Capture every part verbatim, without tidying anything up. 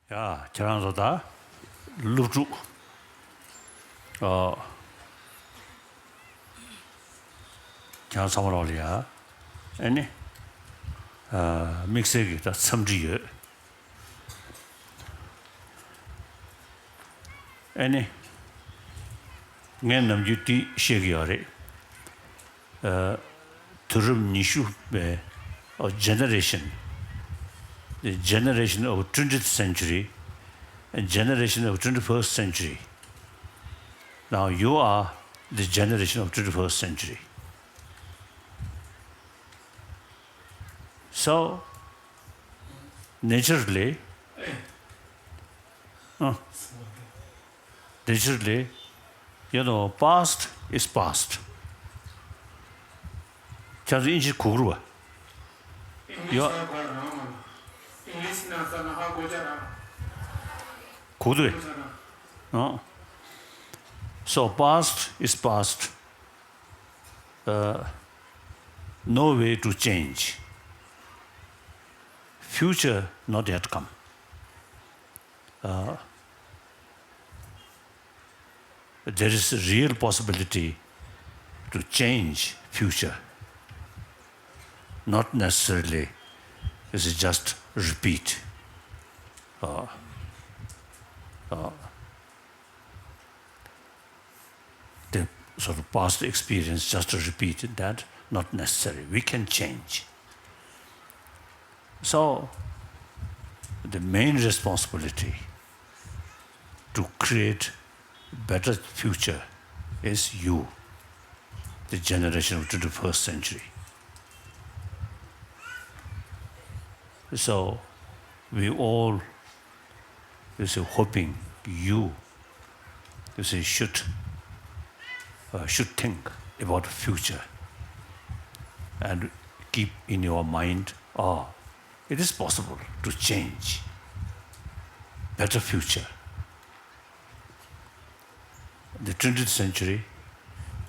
ཡ། ཁྱེད་རང་ཚོ་ད་སློབ་ཕྲུག་ཨ། ཁྱེད་རང་ཚང་མ་ལོག་ལ་ཡ། ཨ་ནི། ཨ། དམིགས་བསལ་གྱི་ད་འཚམས་འདྲི་ཡོད། ཨ་ནི། ངས་ནམ་རྒྱུན་འདི་བཤད་ཀྱི་ཡོད་རེད། ཨ། དུས་རབས་ཉི་ཤུ་པའི་ཨ། generation, the generation of twentieth century and generation of twenty-first century. Now you are the generation of twenty-first century. So, naturally, uh, naturally, you know, past is past. ཁྱེད་ཚོ་དབྱིན་ཇི་གོ་གི་རེད་པ། ཡོ། གོ་གི་འདུག་གས། ཨ། So past is past. Uh, no way to change. Future not yet come. Uh, there is a real possibility to change future. Not necessarily is just repeat. Uh, uh, the sort of past experience just to repeat that, not necessary. We can change. So, the main responsibility to create better future is you, the generation of twenty-first century. So, we all is hoping you, you see, should, uh, should think about the future and keep in your mind, ah, it is possible to change better future. The twentieth century,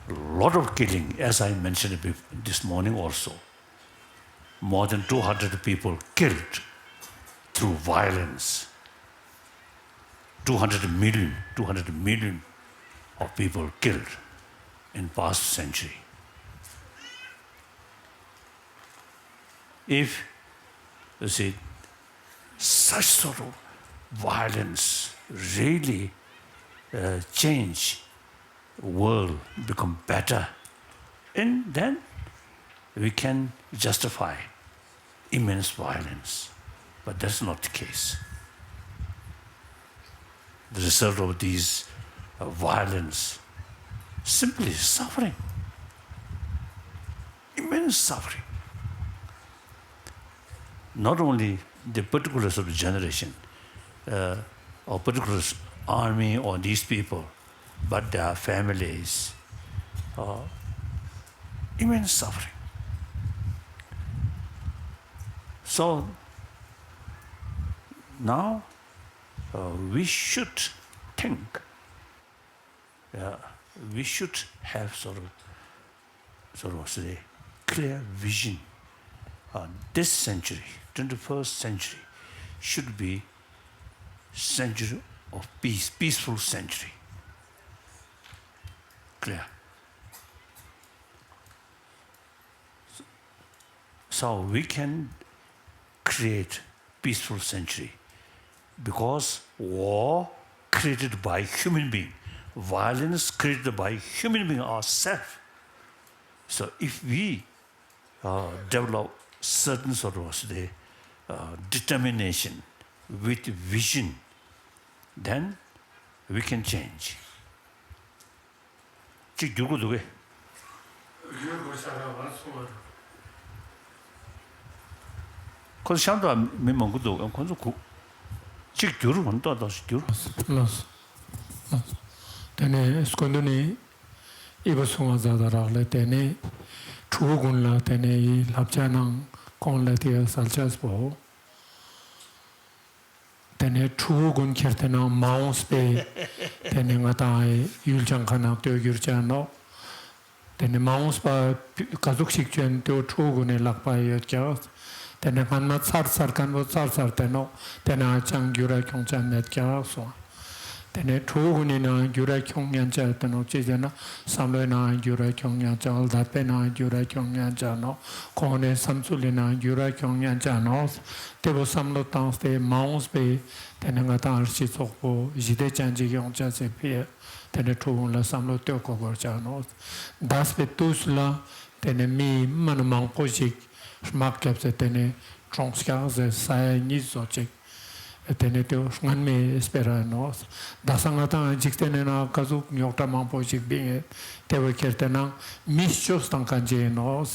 lot of killing, as I mentioned bef-, this morning also. More than two hundred people killed through violence. Two hundred million, two hundred million of people killed in past century. If, you see, such sort of violence really, uh, change world, become better, and then we can justify immense violence. But that's not the case. The result of these, uh, violence, simply suffering, immense suffering. Not only the particular sort of generation, uh, or particular s-, army or these people, but their families, uh, immense suffering. So now, uh, we should think, uh, we should have sort of, sort of say, clear vision. Uh, this century, twenty-first century, should be century of peace, peaceful century. Clear? So we can create peaceful century because war created by human being, violence created by human being ourselves. So if we, uh, develop certain sort of the, uh, determination with vision, then we can change. གཅིག་བསྒྱུར་དགོས་འདུག་གས། ཁོ་ཚོ་གཤམ་དུ་མི་མང་པོ་འདུག་ཁོ་ཚོ་གུ་གཅིག་བསྒྱུར་མ་གཏོགས་ཏོག་ཙམ་བསྒྱུར། ལགས་སོ། ལགས་སོ། དེ་ནས་སྐུ་མདུན་ནས་ཨི་བ་གསུང་བ་མཛད་ད་རག་ལས། དེ་ནས་ཕྲུ་གུ་ཀུན་ལ་དེ་ནས་ཡི་བསླབ་བྱ་ནང་ཁོང་ལ་དེ་གསལ་ཆགས་པོ། དེ་ནས་ཕྲུ་གུ་ཀུན་ཁྱེར་ཏེ་ནང་མ་འོངས་པའི་དེ་ནས་ང་དང་ཡུལ་ལྗང་ཁ་ནང་སྡོད་རྒྱུར་བྱ་ནོག་དེ་ནས་མ་འོངས་པ་ག་ཟུག་ཞིག་བྱོན་ཏེ་ཕྲུ་གུ་ཀུན་ནས་ལག་པ་ཡོད་ཀྱང་ དེ་ནས་སྔན་མ་ཚར་ཚར་མཁན་པོ་ཚར་ཚར་དེ་ནོག་དེ་ནང་ཅང་འགྱུར་བ་ཁྱོང་ཆ་མེད་ཀྱག་གསུངས། དེ་ནས་ཕྲུ་གུ་ནི་ནང་འགྱུར་བ་ཁྱོང་ཉན་ཆ་དེ་ནོག་ཅི་ཟེར་ན་བསམ་བློའི་ནང་འགྱུར་བ་ཁྱོང་ཉན་ཆ་ནོག་ལྡབ་པའི་ནང་འགྱུར་བ་ཁྱོང་ཉན་ཆ་ནོག་ཁོང་ནས་བསམ་ཚུལ་ལི་ནང་འགྱུར་བ་ཁྱོང་ཉན་ཆ་ནོག་དེ་བོ་བསམ་བློ་བཏང་སྟེ་མ་འོངས་པའི་དེ་ནས་ང་དང་སྤྱི་ཚོགས་པོ་ཞི་བདེ་ཅན་ཅིག་ཡོང་ཆ་ཟེར་ཕི་དེ་ནས་ཕྲུ་གུ་ལ་བསམ་བློ་གཏོད་དགོས་པར་ཆ་ནོག་འདས་པའི་དུས་སུ་ལ་དེ་ནས་མི་མ་ནི་མང་པོ་ཞིག་དམག་བརྒྱབ་སྟེ་དེ་ནས་གྲོངས་ཤག་ཟེར་ས་ཡ་གཉིས་བཟོ་ཅིག་དེ་ནས་དེ་སྔན་མའི་སྤེ་ར་ནོག་དག་ས་ང་དང་འཇིག་རྟེན་ནི་ནང་ག་ཟུག་རྙོག་དྲ་མང་པོ་ཞིག་བིང་ཡོད། དེ་བོ་ཁྱེར་ཏེ་ན་མི་སྐྱོབ་སྟངས་གང་ཅི་ཡིན་ནོག་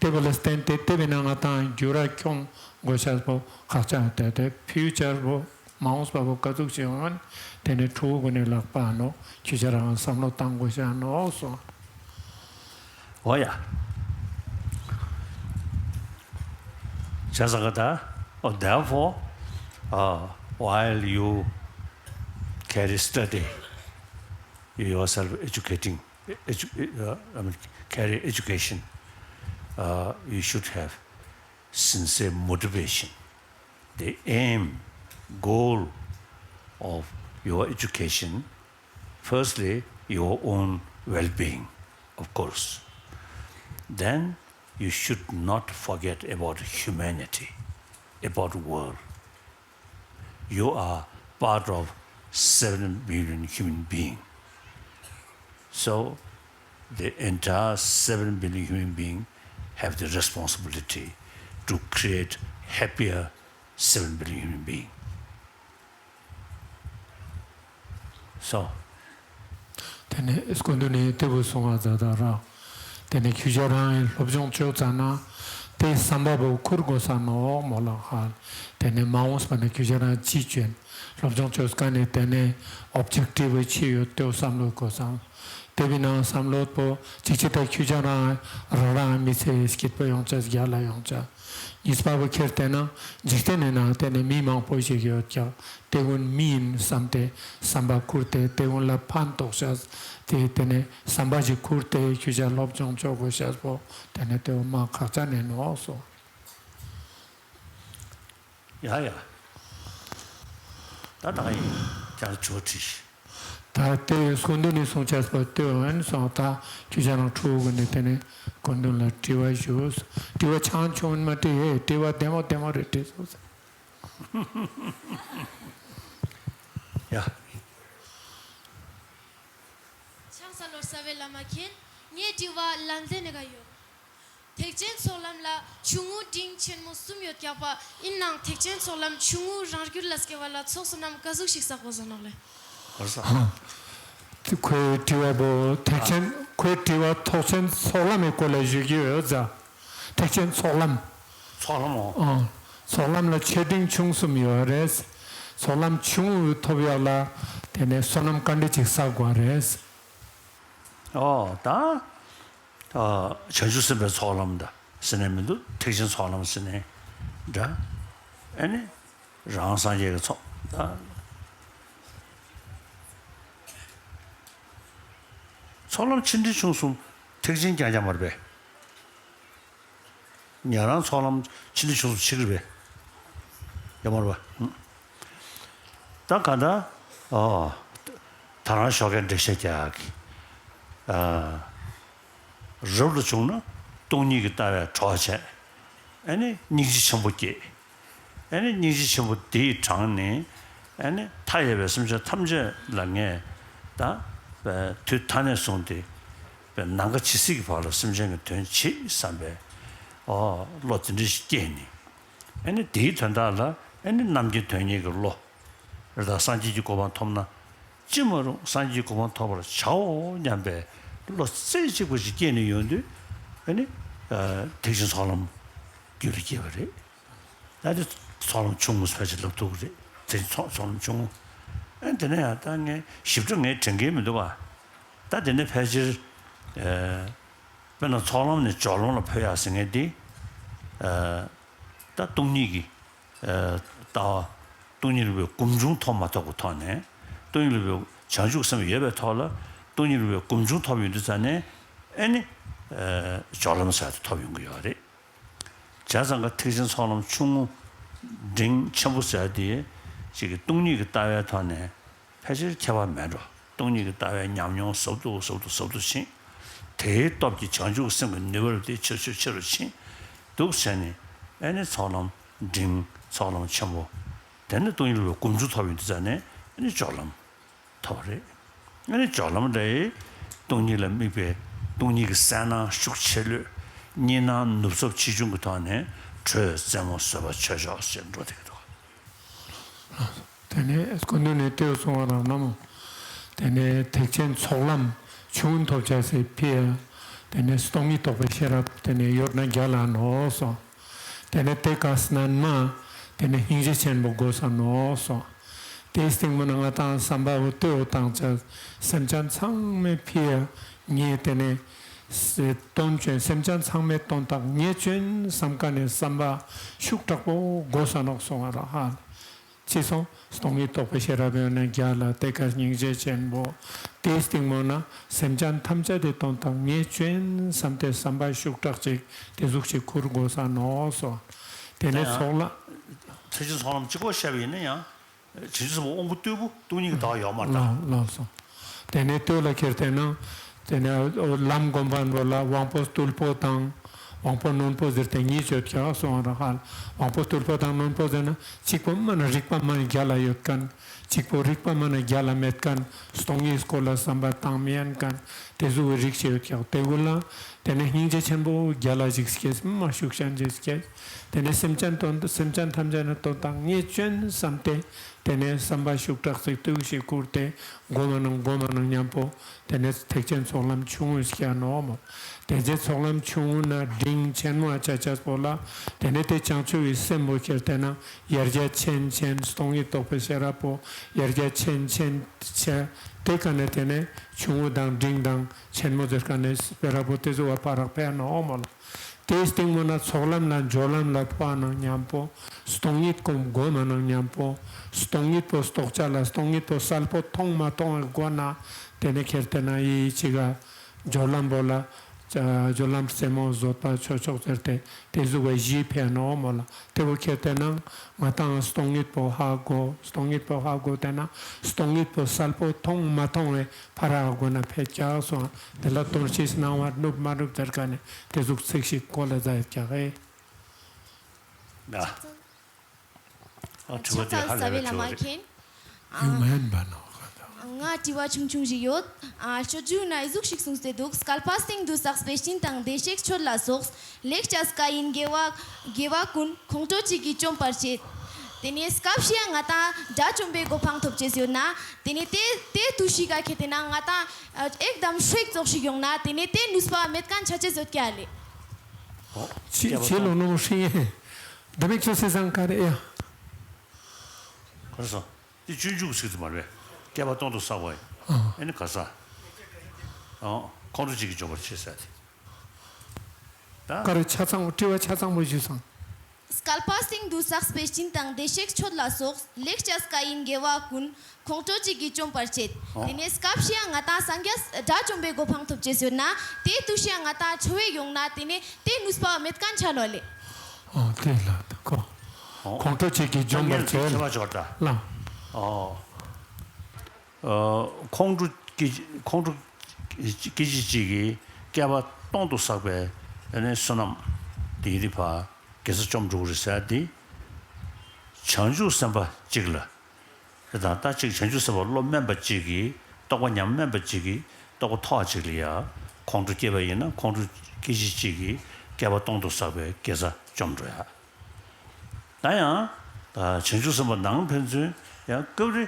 དེ་བོ་ལ་བརྟེན་ཏེ་དེ་བས་ན་ང་དང་འགྱུར་བ་ཁྱོང་དགོས་ཤ་བོ་ཁག་ཅན་དེ་དེ་ཕིའུ་ཅར་བོ་མ་འོངས་པ་བོ་ག་ཟུག་ཅིག་ཡོང་། དེ་ནས་ཕྲུ་གུ་ནས་ལག་པ་ནོག་ཁྱོད་ཅག་རང་བསམ་བློ་བཏང་དགོས་ཤ་ནོག་སོ། Oh, yeah. Jasagata, oh, therefore, uh, while you carry study, you yourself educating, edu- uh, I mean, carry education, uh, you should have sincere motivation. The aim, goal of your education, firstly, your own well-being, of course. Then you should not forget about humanity, about world. You are part of seven billion human being. So the entire seven billion human being have the responsibility to create happier seven billion human being. So དེ་ནས་སྐུ་མདུན་ནས་དེ་བོ་གསུང་བ་ཛ་དྲག་ར། དེ་ནས་ཁྱོད་ཅག་རང་ཡིན་སློབ་སྦྱོང་བྱོས་ཙ་ན་དེ་བསམ་པ་བོ་ཁུར་དགོས་ས་ནོག་མོ་ལ་ཧ། དེ་ནས་མ་འོངས་པ་ནས་ཁྱོད་ཅག་རང་ཅི་བྱོས་སློབ་སྦྱོང་བྱོས་ཀ་ནས་དེ་ནས་ཨོབ་ཇེག་ཊིབ་བོ་ཅི་ཡོད་དེ་བསམ་བློ་དགོས་ས། དེ་བས་ན་བསམ་བློ་པོ་གཅིག་གཅིག་ད་ཁྱོད་ཅག་རང་རང་རང་མི་ཚེ་སྐྱིད་པོ་ཡོང་ཆ་རྒྱ་ལ་ཡོང་ཆ། གཉིས་པ་བོ་ཁྱེར་ཏེ་ན་འཇིག་རྟེན་ནི་ནང་དེ་ནས་མི་མང་པོ་ཞིག་ཡོད་ཀྱང་དེ་ཀུན་མི་ཡིན་བསམ་སྟེ་བསམ་པ་ཁུར་ཏེ་དེ་ཀུན་ལ་ཕན་ཐོགས་ཤ་དེ་དེ་ནས་བསམ་པ་ཞིག་ཁུར་ཏེ་ཁྱོད་ཅག་སློབ་སྦྱོང་བྱོས་དགོས་ཤ་བོ་དེ་ནས་དེ་བོ་མ་ཁག་ཅན་ནས་ནོག་སོ། ཡ་ཡ། ད་ད་ཡིན་ཅར་ཇོ་ཁྲིས། ད་ལྟའི་སྐུ་མདུན་ནས་གསུང་བྱས་པ་ལྟོས་འོན་སོང་ད་ཁྱོད་ཅག་རང་ཕྲུ་གུ་ནས་དེ་ནས་སྐུ་མདུན་ལ་དྲི་བ་ཞུས། དྲི་བ་ཆང་ཆུང་མ་དྲི་ཧེ་དྲི་བ་བདེ་མོ་བདེ་མོ་རེ་དྲིས་སོང་ཟེར། ཡ། ཆང་ས་ལོར་ས་བའི་བླ་མ་མཁྱེན། ངའི་དྲི་བ་ལམ་སྟོན་ནས་ག་ཡོད། ཐེག་ཆེན་ཚོགས་ལམ་ལ་ཆུང་ངུ་འབྲིང་ཆེན་མོ་གསུམ་ཡོད་ཀྱག་པ་ཡིན་ནའང་ཐེག་ཆེན་ཚོགས་ལམ་ཆུང་ངུ་རང་རྒྱུད་ལ་སྐྱེ་བ་ལ་ཚོགས་བསོད་ནམས་ག་ཟུག་ཞིག་བསགས་དགོས་ཟེར་ནོག་ལེ། ཧ། ཁོའི་དྲི་བ་བོ་ཐེག་ཆེན་ཁོའི་དྲི་བ་ཐེག་ཆེན་ཚོགས་ལམ་གྱི་སྐོར་ལ་ཞུ་གི་ཡོད་ཟེར། ཐེག་ཆེན་ཚོགས་ལམ། ཚོགས་ལམ་འོ། ཨང་། ཚོགས་ལམ་ལ་ཆེ་འབྲིང་ཆུང་གསུམ་ཡོད་རེད། ཚོགས་ལམ་ཆུང་ངུ་ཐོབ་ཡག་ལ་དེ་ནས་བསོད་ནམས་ག་འདྲ་ཅིག་བསགས་དགོས་རེད། ཨོ་ད། ཨ། བྱང་ཆུབ་སེམས་དཔའི་ཚོགས་ལམ་དང་ཟེར་ནས་མི་འདུག་ཐེག་ཆེན་ཚོགས་ལམ་ཟེར་ནས་འདྲ། ཨ་ནི་རང་སངས་རྒྱས་ཀྱི་ཚོགས་དང་། ཚོགས་ལམ་ཆེ་འབྲིང་ཆུང་གསུམ་ཐེག་ཆེན་རྐྱང་རྐྱང་མ་རེད་པས། ཉན་རང་ཚོགས་ལམ་ཆེ་འབྲིང་ཆུང་གསུམ་ཕྱེ་གི་རེད་པས། ཡོད་མ་རེད་པ། ད་ག་ད། ཨོ། ད་རང་ཞོགས་ཀས་འགྲེལ་བཤད་རྒྱག་གི། ཨ། རབ་ཏུ་བྱུང་ན་སྟོང་ཉིད་ཀྱི་ལྟ་བས་གྲོགས་བྱས། ཨ་ནི་སྙིང་རྗེ་ཆེན་པོ་སྐྱེས། ཨ་ནི་སྙིང་རྗེ་ཆེན་པོ་དེ་ཡི་གྲངས་ནི། ཨ་ནི་མཐའ་ཡས་པའི་སེམས་ཅན་ཐམས་ཅད་ལ་ངས་ད། དུས་ད་ནས་བཟུང་སྟེ། ནམ་མཁའ་ཇི་སྲིད་ཀྱི་བར་ལ་སེམས་ཅན་གྱི་དོན་བྱེད་བསམ་པའི། ཨོ། བློ་དེ་འདྲ་ཞིག་སྐྱེས་ནས། ཨ་ནི་དེའི་དོན་དག་ལ་ཨ་ནི་རྣམ་མཁྱེན་དོན་གཉེར་གྱི་བློ། རེད་ད་སངས་རྒྱས་ཀྱི་གོ་འཕང་ཐོབ་ན། ཅི་མ་རུང་སངས་རྒྱས་ཀྱི་གོ་འཕང་ཐོབ་པར་བྱའོ་སྙམ་པའི་བློ་རྩེ་གཅིག་པ་ཞིག་སྐྱེས་ནས་ཡོང་དུས། ཨ་ནི། ཨ། ཐེག་ཆེན་ཚོགས་ལམ་རྒྱུད་ལ་སྐྱེས་པ་རེད། ད་དེ་ཚོགས་ལམ་ཆུང་ངུ་ཕལ་ཆེར་ལབ་ཐུབ་ཀྱི་རེད། དེ་ཚོགས་ཚོགས་ལམ་ཆུང་ངུ། ཨ་དེ་ནས་ཡང་ད་ངས་ཞིབ་ཕྲ་ངས་དྲན་གྱི་མི་འདུག་ག་ད་དེ་ནས་ཕལ་ཆེར། ཨ། དཔེར་ན་ཚོགས་ལམ་ནས་སྦྱོར་ལམ་ལ་འཕོ་ཡག་ཟེར་མཁན་དེ། ཨ། ད་སྟོང་ཉིད་ཀྱི། ཨ། ལྟ་བ། སྟོང་ཉིད་རིག་པའི་སྒོམ་བྱུང་ཐོབ་མ་ཐོབ་ཀྱི་ཐོག་ནས། སྟོང་ཉིད་རིག་པའི་བྱང་ཆུབ་སེམས་ཡོད་པའི་ཐོག་ལ་སྟོང་ཉིད་རིག་པའི་སྒོམ་བྱུང་ཐོབ་ཡོང་དུས་ཙ་ནས། ཨ་ནི། ཨ། སྦྱོར་ལམ་ཟེར་དེ་ཐོབ་ཡོང་གི་ཡོད་རེད། བྱས་ཙང་ཀ་ཐེག་ཆེན་ཚོགས་ལམ་ཆུང་ངུ་འབྲིང་ཆེན་པོ་ཟེར་དེ་ཅིག་གི་སྟོང་ཉིད་ཀྱི་ལྟ་བའི་ཐོག་ནས་ཕལ་ཆེར་ཁྱད་པར་མེད་འགྲོ། སྟོང་ཉིད་ཀྱི་ལྟ་བའི་ཉམས་མྱོང་ཟབ་ཏུ་ཟབ་ཏུ་ཟབ་ཏུ་ཕྱིན། དེའི་སྟོབས་ཀྱིས་བྱང་ཆུབ་ཀྱི་སེམས་ཀྱི་ནུས་པ་དེ་ཆེ་རུ་ཆེ་རུ་ཆེ་རུ་ཕྱིན་འདུག་ཟེར་ནས། ཨེ་ནི་ཚོགས་ལམ་འབྲིང་ཚོགས་ལམ་ཆེན་པོ། དེ་ནི་སྟོང་ཉིད་ལ་སྒོམ་ཚུལ་ཐོབ་ཡོང་དུས་ཙ་ནས་ཨེ་ནི་སྦྱོར་ལམ། ཐོབ་རེད། ཨ་ནི་སྦྱོར་ལམ་རེད། སྟོང་ཉིད་ལ་དམིགས་པའི་སྟོང་ཉིད་ཀྱི་གསལ་སྣང་ཤུགས་ཆེ་ལོས་གཉིས་སྣང་ནུབ་ཚབས་ཆེ་ཆུང་གི་ཐོག་ནས་དྲོད་རྩེ་མོ་བཟོད་པ་ཆོས་མཆོག་ཞེས་འགྲོ་བསྡད་ཀྱི་འདུག་དེ་ནས་སྐུ་མདུན་ནས་ལྟོས་གསུང་བ་རང་རྣམས། དེ་ནས་ཐེག་ཆེན་ཚོགས་ལམ་ཆུང་ཐོབ་བྱ་སའི་ཕི་ཡ། དེ་ནས་སྟོང་ཉིད་རྟོགས་པའི་ཤེས་རབ་དེ་ནས་ཡོད་ན་རྒྱ་ལ་ནོ་གསུངས། དེ་ནས་དེ་ག་སྣན་མ། དེ་ནས་སྙིང་རྗེ་ཆེན་པོ་དགོས་ས་ནོ་གསུངས། དེའི་སྟེང་མ་ན་ང་དང་བསམ་པ་བོ་ལྟོས་བཏང་ཆ། སེམས་ཅན་ཚང་མའི་ཕི་ཡ་ངས་དེ་ནས་སེ་དོན་བྱོན། སེམས་ཅན་ཚང་མའི་དོན་དག་ངས་བྱོན་བསམ་མཁན་ནས་བསམ་པ་ཤུགས་དྲག་པོ་དགོས་ས་ནོ་གསུངས་བ་ར་ཧ། ཅི་སོང་། སྟོང་ཉིད་རྟོགས་པའི་ཤེས་རབ་ཡོད་ན་རྒྱ་ལ། དེ་ག་སྙིང་རྗེ་ཆེན་པོ། དེའི་སྟེང་མ་ན་སེམས་ཅན་ཐམས་ཅད་དེ་དོན་དག་ངས་བྱོན་བསམ་སྟེ་བསམ་པ་ཤུགས་དྲག་ཅིག་དེ་ཟུག་ཅིག་ཁུར་དགོས་ས་ནོ་གསུངས། དེ་ནས་ཡང་ཚོགས་ལ། ཐེག་ཆེན་ཚོགས་ལམ་གཅིག་པོ་བཤད་པ་ཡིན་ན་ཡང་། བྱང་ཆུབ་སེམས་དཔའ་དབང་པོ་རྟུལ་པོ་སྟོང་ཉིད་ཀྱི་ལྟ་བ་ཡོད་མ་རེད་ད། ལགས་ལགས་སོ། དེ་ནས་ལྟོས་ལ་ཁྱེར་ཏེ་ན། དེ་ནས་ལམ་སྒོམ་པ་པོ་ལ་དབང་པོ་རྟུལ་པོ་དང་། དབང་པོ་རྣོན་པོ་ཟེར་ཏེ་གཉིས་ཡོད་ཀྱག་གསུངས་པ་ར་ཧ། དབང་པོ་རྟུལ་པོ་དང་རྣོན་པོ་ཟེར་ན་གཅིག་པོ་མ་ན་རིག་པ་མ་ན་རྒྱ་ལ་ཡོད་མཁན། གཅིག་པོ་རིག་པ་མ་ན་རྒྱ་ལ་མེད་མཁན། སྟོང་ཉིད་སྐོར་ལ་བསམ་པ་བཏང་མི་ཉན་མཁན། དེ་ཟུག་གི་རིགས་ཅིག་ཡོད་ཀྱག་དེ་ཀུན་ལ། དེ་ནས་སྙིང་རྗེ་ཆེན་པོ་རྒྱ་ལ་ཞིག་སྐྱེས། མ་ཤུགས་ཅན་ཅིག་སྐྱེས། དེ་ནས་སེམས་ཅན་དོན་དུ་སེམས་ཅན་ཐམས་ཅད་ནི་དོན་དག་ངས་བྱོན་བསམ་སྟེ། དེ་ནས་བསམ་པ་ཤུགས་དྲག་ཅིག་ཏུ་ཞིག་ཁུར་ཏེ་སྒོམ་ནང་སྒོམ་ནང་མཉམ་པོ། དེ་ནས་ཐེག་ཆེན་ཚོགས་ལམ་ཆུང་ངུ་ཞིག་ཡང་ནོ་མོ། དེ་ཚེ་ཚོགས་ལམ་ཆུང་ངུ་ན་འབྲིང་ཆེན་མོ་ཨ་ཅག་ཅག་པོ་ལ། དེ་ནས་དེ་བྱང་ཆུབ་ཀྱི་སེམས་པོ་ཁྱེར་ཏེ་ན་ཡར་རྒྱས་ཆེན་ཆེན་སྟོང་ཉིད་རྟོགས་པའི་ཤེས་རབ་པོ་ཡར་རྒྱས་ཆེན་ཆེན་ཆེ། དེ་ཀ་ནས་དེ་ནས་ཆུང་ངུ་དང་འབྲིང་དང་ཆེན་མོ་ཟེར་ཀ་ནས་སྤེ་ར་པོ་དེ་ཚོ་བ་ཕ་རག་ཕེ་ནོ་མོ་ལ། དེའི་སྟེང་མ་ན་ཚོགས་ལམ་ལ་སྦྱོར་ལམ་ལ་འཕོ་བ་ནང་མཉམ་པོ། སྟོང་ཉིད་སྒོམ་སྒོམ་ནང་མཉམ་པོ། སྟོང་ཉིད་པོ་རྟོགས་བྱ་ལ་སྟོང་ཉིད་པོ་གསལ་པོ་མཐོང་མ་མཐོང་བའི་སྒོ་ན། དེ་ནས་ཁྱེར་ཏེ་ན་ཡི་ཡི་ཅི་ག་སྦྱོར་ལམ་པོ་ལ། སྦྱོར་ལམ་རྩེ་མོ་བཟོད་པ་ཆོས་མཆོག་ཟེར་ཏེ་དེ་ཟུག་བའི་གཞི་ཕེ་ནོ་མོ་ལ། དེ་བོ་ཁྱེར་ཏེ་ན་ང་དང་སྟོང་ཉིད་པོ་ཧ་གོ། སྟོང་ཉིད་པོ་ཧ་གོ་དེ་ན་སྟོང་ཉིད་པོ་གསལ་པོ་མཐོང་མ་མཐོང་བའི་ཕ་ར་ཧ་གོ་ན་ཕེ་ཀྱག་སོང་། དེ་ལ་དོན་སྤྱི་སྣང་བ་ནུབ་མ་ནུབ་ཟེར་ཀ་ནས་དེ་ཟུག་ཚིག་ཞིག་གོ་ལ་ཛ་ཡོད་ཀྱག་ཨེ། ཨ་དྲི་བ་དེ་ཧ་ལས་པའི་དྲི་བ་རེད། ཡོད་མ་ཡིན་པ་ནོ། ང་དྲི་བ་ཆུང་ཆུང་ཞིག་ཡོད། ཨ་སྤྱོད་འཇུག་ན་ཨི་ཟུག་ཞིག་གསུངས་ཏེ་འདུག། བསྐལ་པ་སྟེང་དུ་བསགས་པའི་སྦྱིན་དང་བདེ་གཤེགས་མཆོད་ལ་སོགས། ལེགས་བྱས་བཀའ་ཡིན་དགེ་བ་དགེ་བ་ཀུན། ཁོང་ཁྲོ་གཅིག་གིས་བཅོམ་པར་བྱེད། དེ་ནས་སྐབས་ཤིག་ང་དང་དགྲ་བཅོམ་པའི་གོ་འཕང་ཐོབ་ཅེས་ཡོད་ན། དེ་ནས་དེ་དེ་དུས་ཤིག་ག་ཁེ་དེ་ན་ང་དང་ཨེག་དམ་ཧྲེག་ཙོག་ཞིག་ཡོང་ན་དེ་ནས་དེ་ནུས་པ་མེད་མཁན་ཆ་ཅེས་ཡོད་ཀྱག་ལེ། ཅི་ཅི་ལོ་ནོ་ཧྲི་ཡེ། དེ་མིག་ཚོ་སེ་སང་ག་རེ་ཡ། ག་རེ་སོང་། དེ་སྤྱོད་འཇུག་ཟེར་གྱི་མ་རེད། བསྐལ་པ་སྟོང་དུ་བསགས་པ། ཨ་ནི་ག་ས། ཨང་། ཁོང་ཁྲོ་གཅིག་གིས་འཇོམས་པར་བྱེད་ཟེར་ཏེ། ད་ག་རེ་ཆ་ཚང་དྲི་བ་ཆ་ཚང་པོ་ཞུས་སོང་། བསྐལ་པ་སྟེང་དུ་བསགས་པའི་སྦྱིན་དང་བདེ་གཤེགས་མཆོད་ལ་སོགས། ལེགས་བྱས་བཀའ་ཡིན་དགེ་བ་ཀུན། ཁོང་ཁྲོ་གཅིག་གིས་བཅོམ་པར་བྱེད། ཨོ། དེ་ནས་སྐབས་ཤིག་ང་དང་སངས་རྒྱས་དགྲ་བཅོམ་པའི་གོ་འཕང་ཐོབ་ཅེས་ཡོད་ན། དེ་དུས་ཤིག་ང་དང་ཁྲོ་བས་ཡོང་ན་དེ་ནས་དེ་ནུས་པ་མེད་མཁན་ཆ་ནོ་ལེ། ཨོ་དེ་ལ་དེ་ཁོ། ཨོ། ཁོང་ཁྲོ་གཅིག་གིས་འཇོམས་པར་བྱེད། ཁྱད་པར་འཇོག་ད། ལ། ཨོ། ཨ་ཁོང་ཁྲོ་སྐད་ཅིག་ཁོང་ཁྲོ་སྐད་ཅིག་གཅིག་གིས་བསྐལ་པ་སྟོང་དུ་བསགས་པའི་ཨ་ནི་བསོད་ནམས་དེ་རིགས་ཕར་དགེ་རྩ་བཅོམ་འགྲོ་གི་རེད་ཟེར་ཏེ། བྱང་ཆུབ་སེམས་དཔའ་གཅིག་ལ། དེ་དང་ད་གཅིག་བྱང་ཆུབ་སེམས་དཔའ་བློ་དམན་པ་གཅིག་གིས་རྟོགས་པ་ཉམས་དམན་པ་གཅིག་གིས་རྟོགས་པ་མཐོ་བ་གཅིག་ལ་ཡ་ཁོང་ཁྲོ་སྐྱེས་པ་ཡིན་ན་ཁོང་ཁྲོ་སྐད་ཅིག་གཅིག་གིས་བསྐལ་པ་སྟོང་དུ་བསགས་པའི་དགེ་རྩ་བཅོམ་འགྲོ་ཡ། ད་ཡང་བྱང་ཆུབ་སེམས་དཔའ་ནང་ཕན་ཚུན་ཡང་སྐབས་རེ་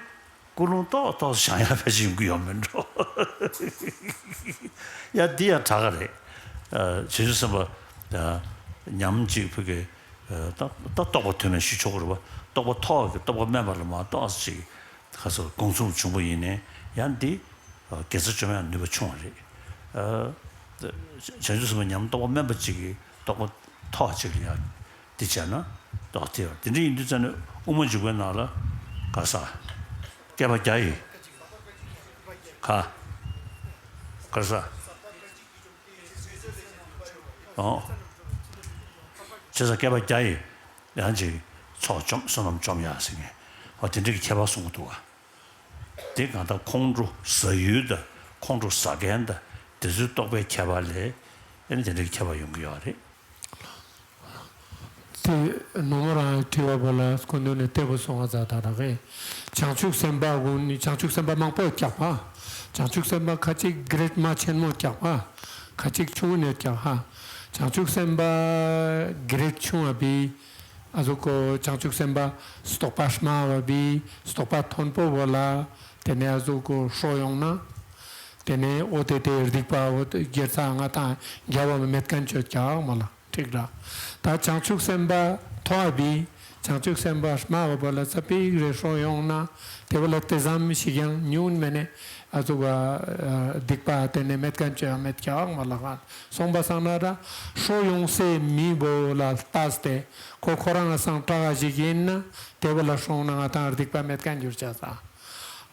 ཀུན་སློང་ཏོག་ཏོག་བྱང་ཡ་ཕལ་ཆེར་ཡོང་གི་ཡོད་མིན་འགྲོ། ཡ་འདི་ཡང་དྲག་ག་རེད། བྱང་ཆུབ་སེམས་དཔའ་ཉམས་གཅིག་ཕུག་གི། ད་ད་རྟོགས་པ་ཐོན་མེད་ཞུ་ཆོག་གི་རེད་བ། རྟོགས་པ་མཐོ་བ་གི་རྟོགས་པ་དམན་པ་ལ་མ་གཏོགས་ཅིག་ཁ་སོ་དགོངས་ཚུལ་བྱུང་བ་ཡིན་ནའི་ཡང་འདི་དགེ་རྩ་བཅོམ་ཡང་ནུས་པ་ཆུང་བ་རེད། བྱང་ཆུབ་སེམས་དཔའ་ཉམས་རྟོགས་པ་དམན་པ་གཅིག་གིས་རྟོགས་པ་མཐོ་བ་གཅིག་ལ་ཡང་འདི་བྱས་ན་རྟོགས་ཐེ་བ་དེ་འདྲ་ཡིན་དུས་ཙང་ནས་དབུ་མ་འཇུག་པའི་ནང་ལ་ག་ས་བསྐལ་པ་བརྒྱ་ཡི་ག་ག་ས་ཨོ། བྱས་ཙང་བསྐལ་པ་བརྒྱ་ཡི་ཡང་ཅིག་ཚོགས་བཅོམ་བསོད་ནམས་བཅོམ་ཡག་ཟེར་མཁན་འོ་དེ་འདྲ་གི་ཁྱད་པར་གསུང་གི་འདུག་བ། དེ་གང་ལྟར་ཁོང་ཁྲོ་ཟ་ཡུལ་དང་ཁོང་ཁྲོ་ཟ་མཁན་དང་དེ་ཚོའི་རྟོག་པའི་ཁྱད་པར་ལས་ཨ་ནི་དེ་འདྲ་གི་ཁྱད་པར་ཡོང་གི་ཡོད་རེད། དེ་ནོར་མོ་རང་དྲི་བ་པོ་ལ་སྐུ་མདུན་ནས་ལྟད་པོ་སོང་བ་ཛ་ད་ར་གི། བྱང་ཆུབ་སེམས་དཔའ་ཀུན་ནི་བྱང་ཆུབ་སེམས་དཔའ་མང་པོ་རྒྱག་པ། བྱང་ཆུབ་སེམས་དཔའ་ཁ་ཅིག་གི་རེད་མ་ཆེན་མོ་རྒྱག་པ། ཁ་ཅིག་ཆུང་ངུ་ནས་རྒྱག་ཧ། བྱང་ཆུབ་སེམས་དཔའ་གི་རེད་ཆུང་བ་བི། ཨ་ཟུག་གོ་བྱང་ཆུབ་སེམས་དཔའ་རྟོགས་པ་དམའ་བ་བི་རྟོགས་པ་མཐོན་པོ་བོ་ལ། དེ་ནས་ཨ་ཟུག་གོ་ཧྲོ་ཡོང་ན། དེ་ནས་ཨོ་དེ་དེ་སྡིག་པ་ཨོ་དེ་སྒེར་ཚ་ང་དང་རྒྱལ་བ་མེད་མཁན་ཆོད་ཀྱག་མ་ལ། ཁྲིག་ར། ད་བྱང་ཆུབ་སེམས་དཔའ་མཐོ་བ་བི། བྱང་ཆུབ་སེམས་དཔའ་དམའ་བ་བོ་ལ་ས་པིག་རེ་ཧྲོ་ཡོང་ན། དེ་བོ་ལ་དེ་ཙམ་ཞིག་ཡང་ཉུང་མེད་ནས་ཨ་ཟུག་ག་སྡིག་པ་དེ་ནས་མེད་མཁན་ཆོད་ཡང་མེད་ཀྱག་མ་ལ་ག་སོང་པ་སང་ན་ར། ཧྲོ་ཡོང་སའི་མི་བོ་ལ་ལྟས་ཏེ་ཁོ་ཁོ་རང་ལ་སང་དྲག་ག་ཞིག་ཡིན་ན་དེ་བོ་ལ་ཧྲོ་ན་ང་དང་སྡིག་པ་མེད་མཁན་འགྱུར་ཆ་ས།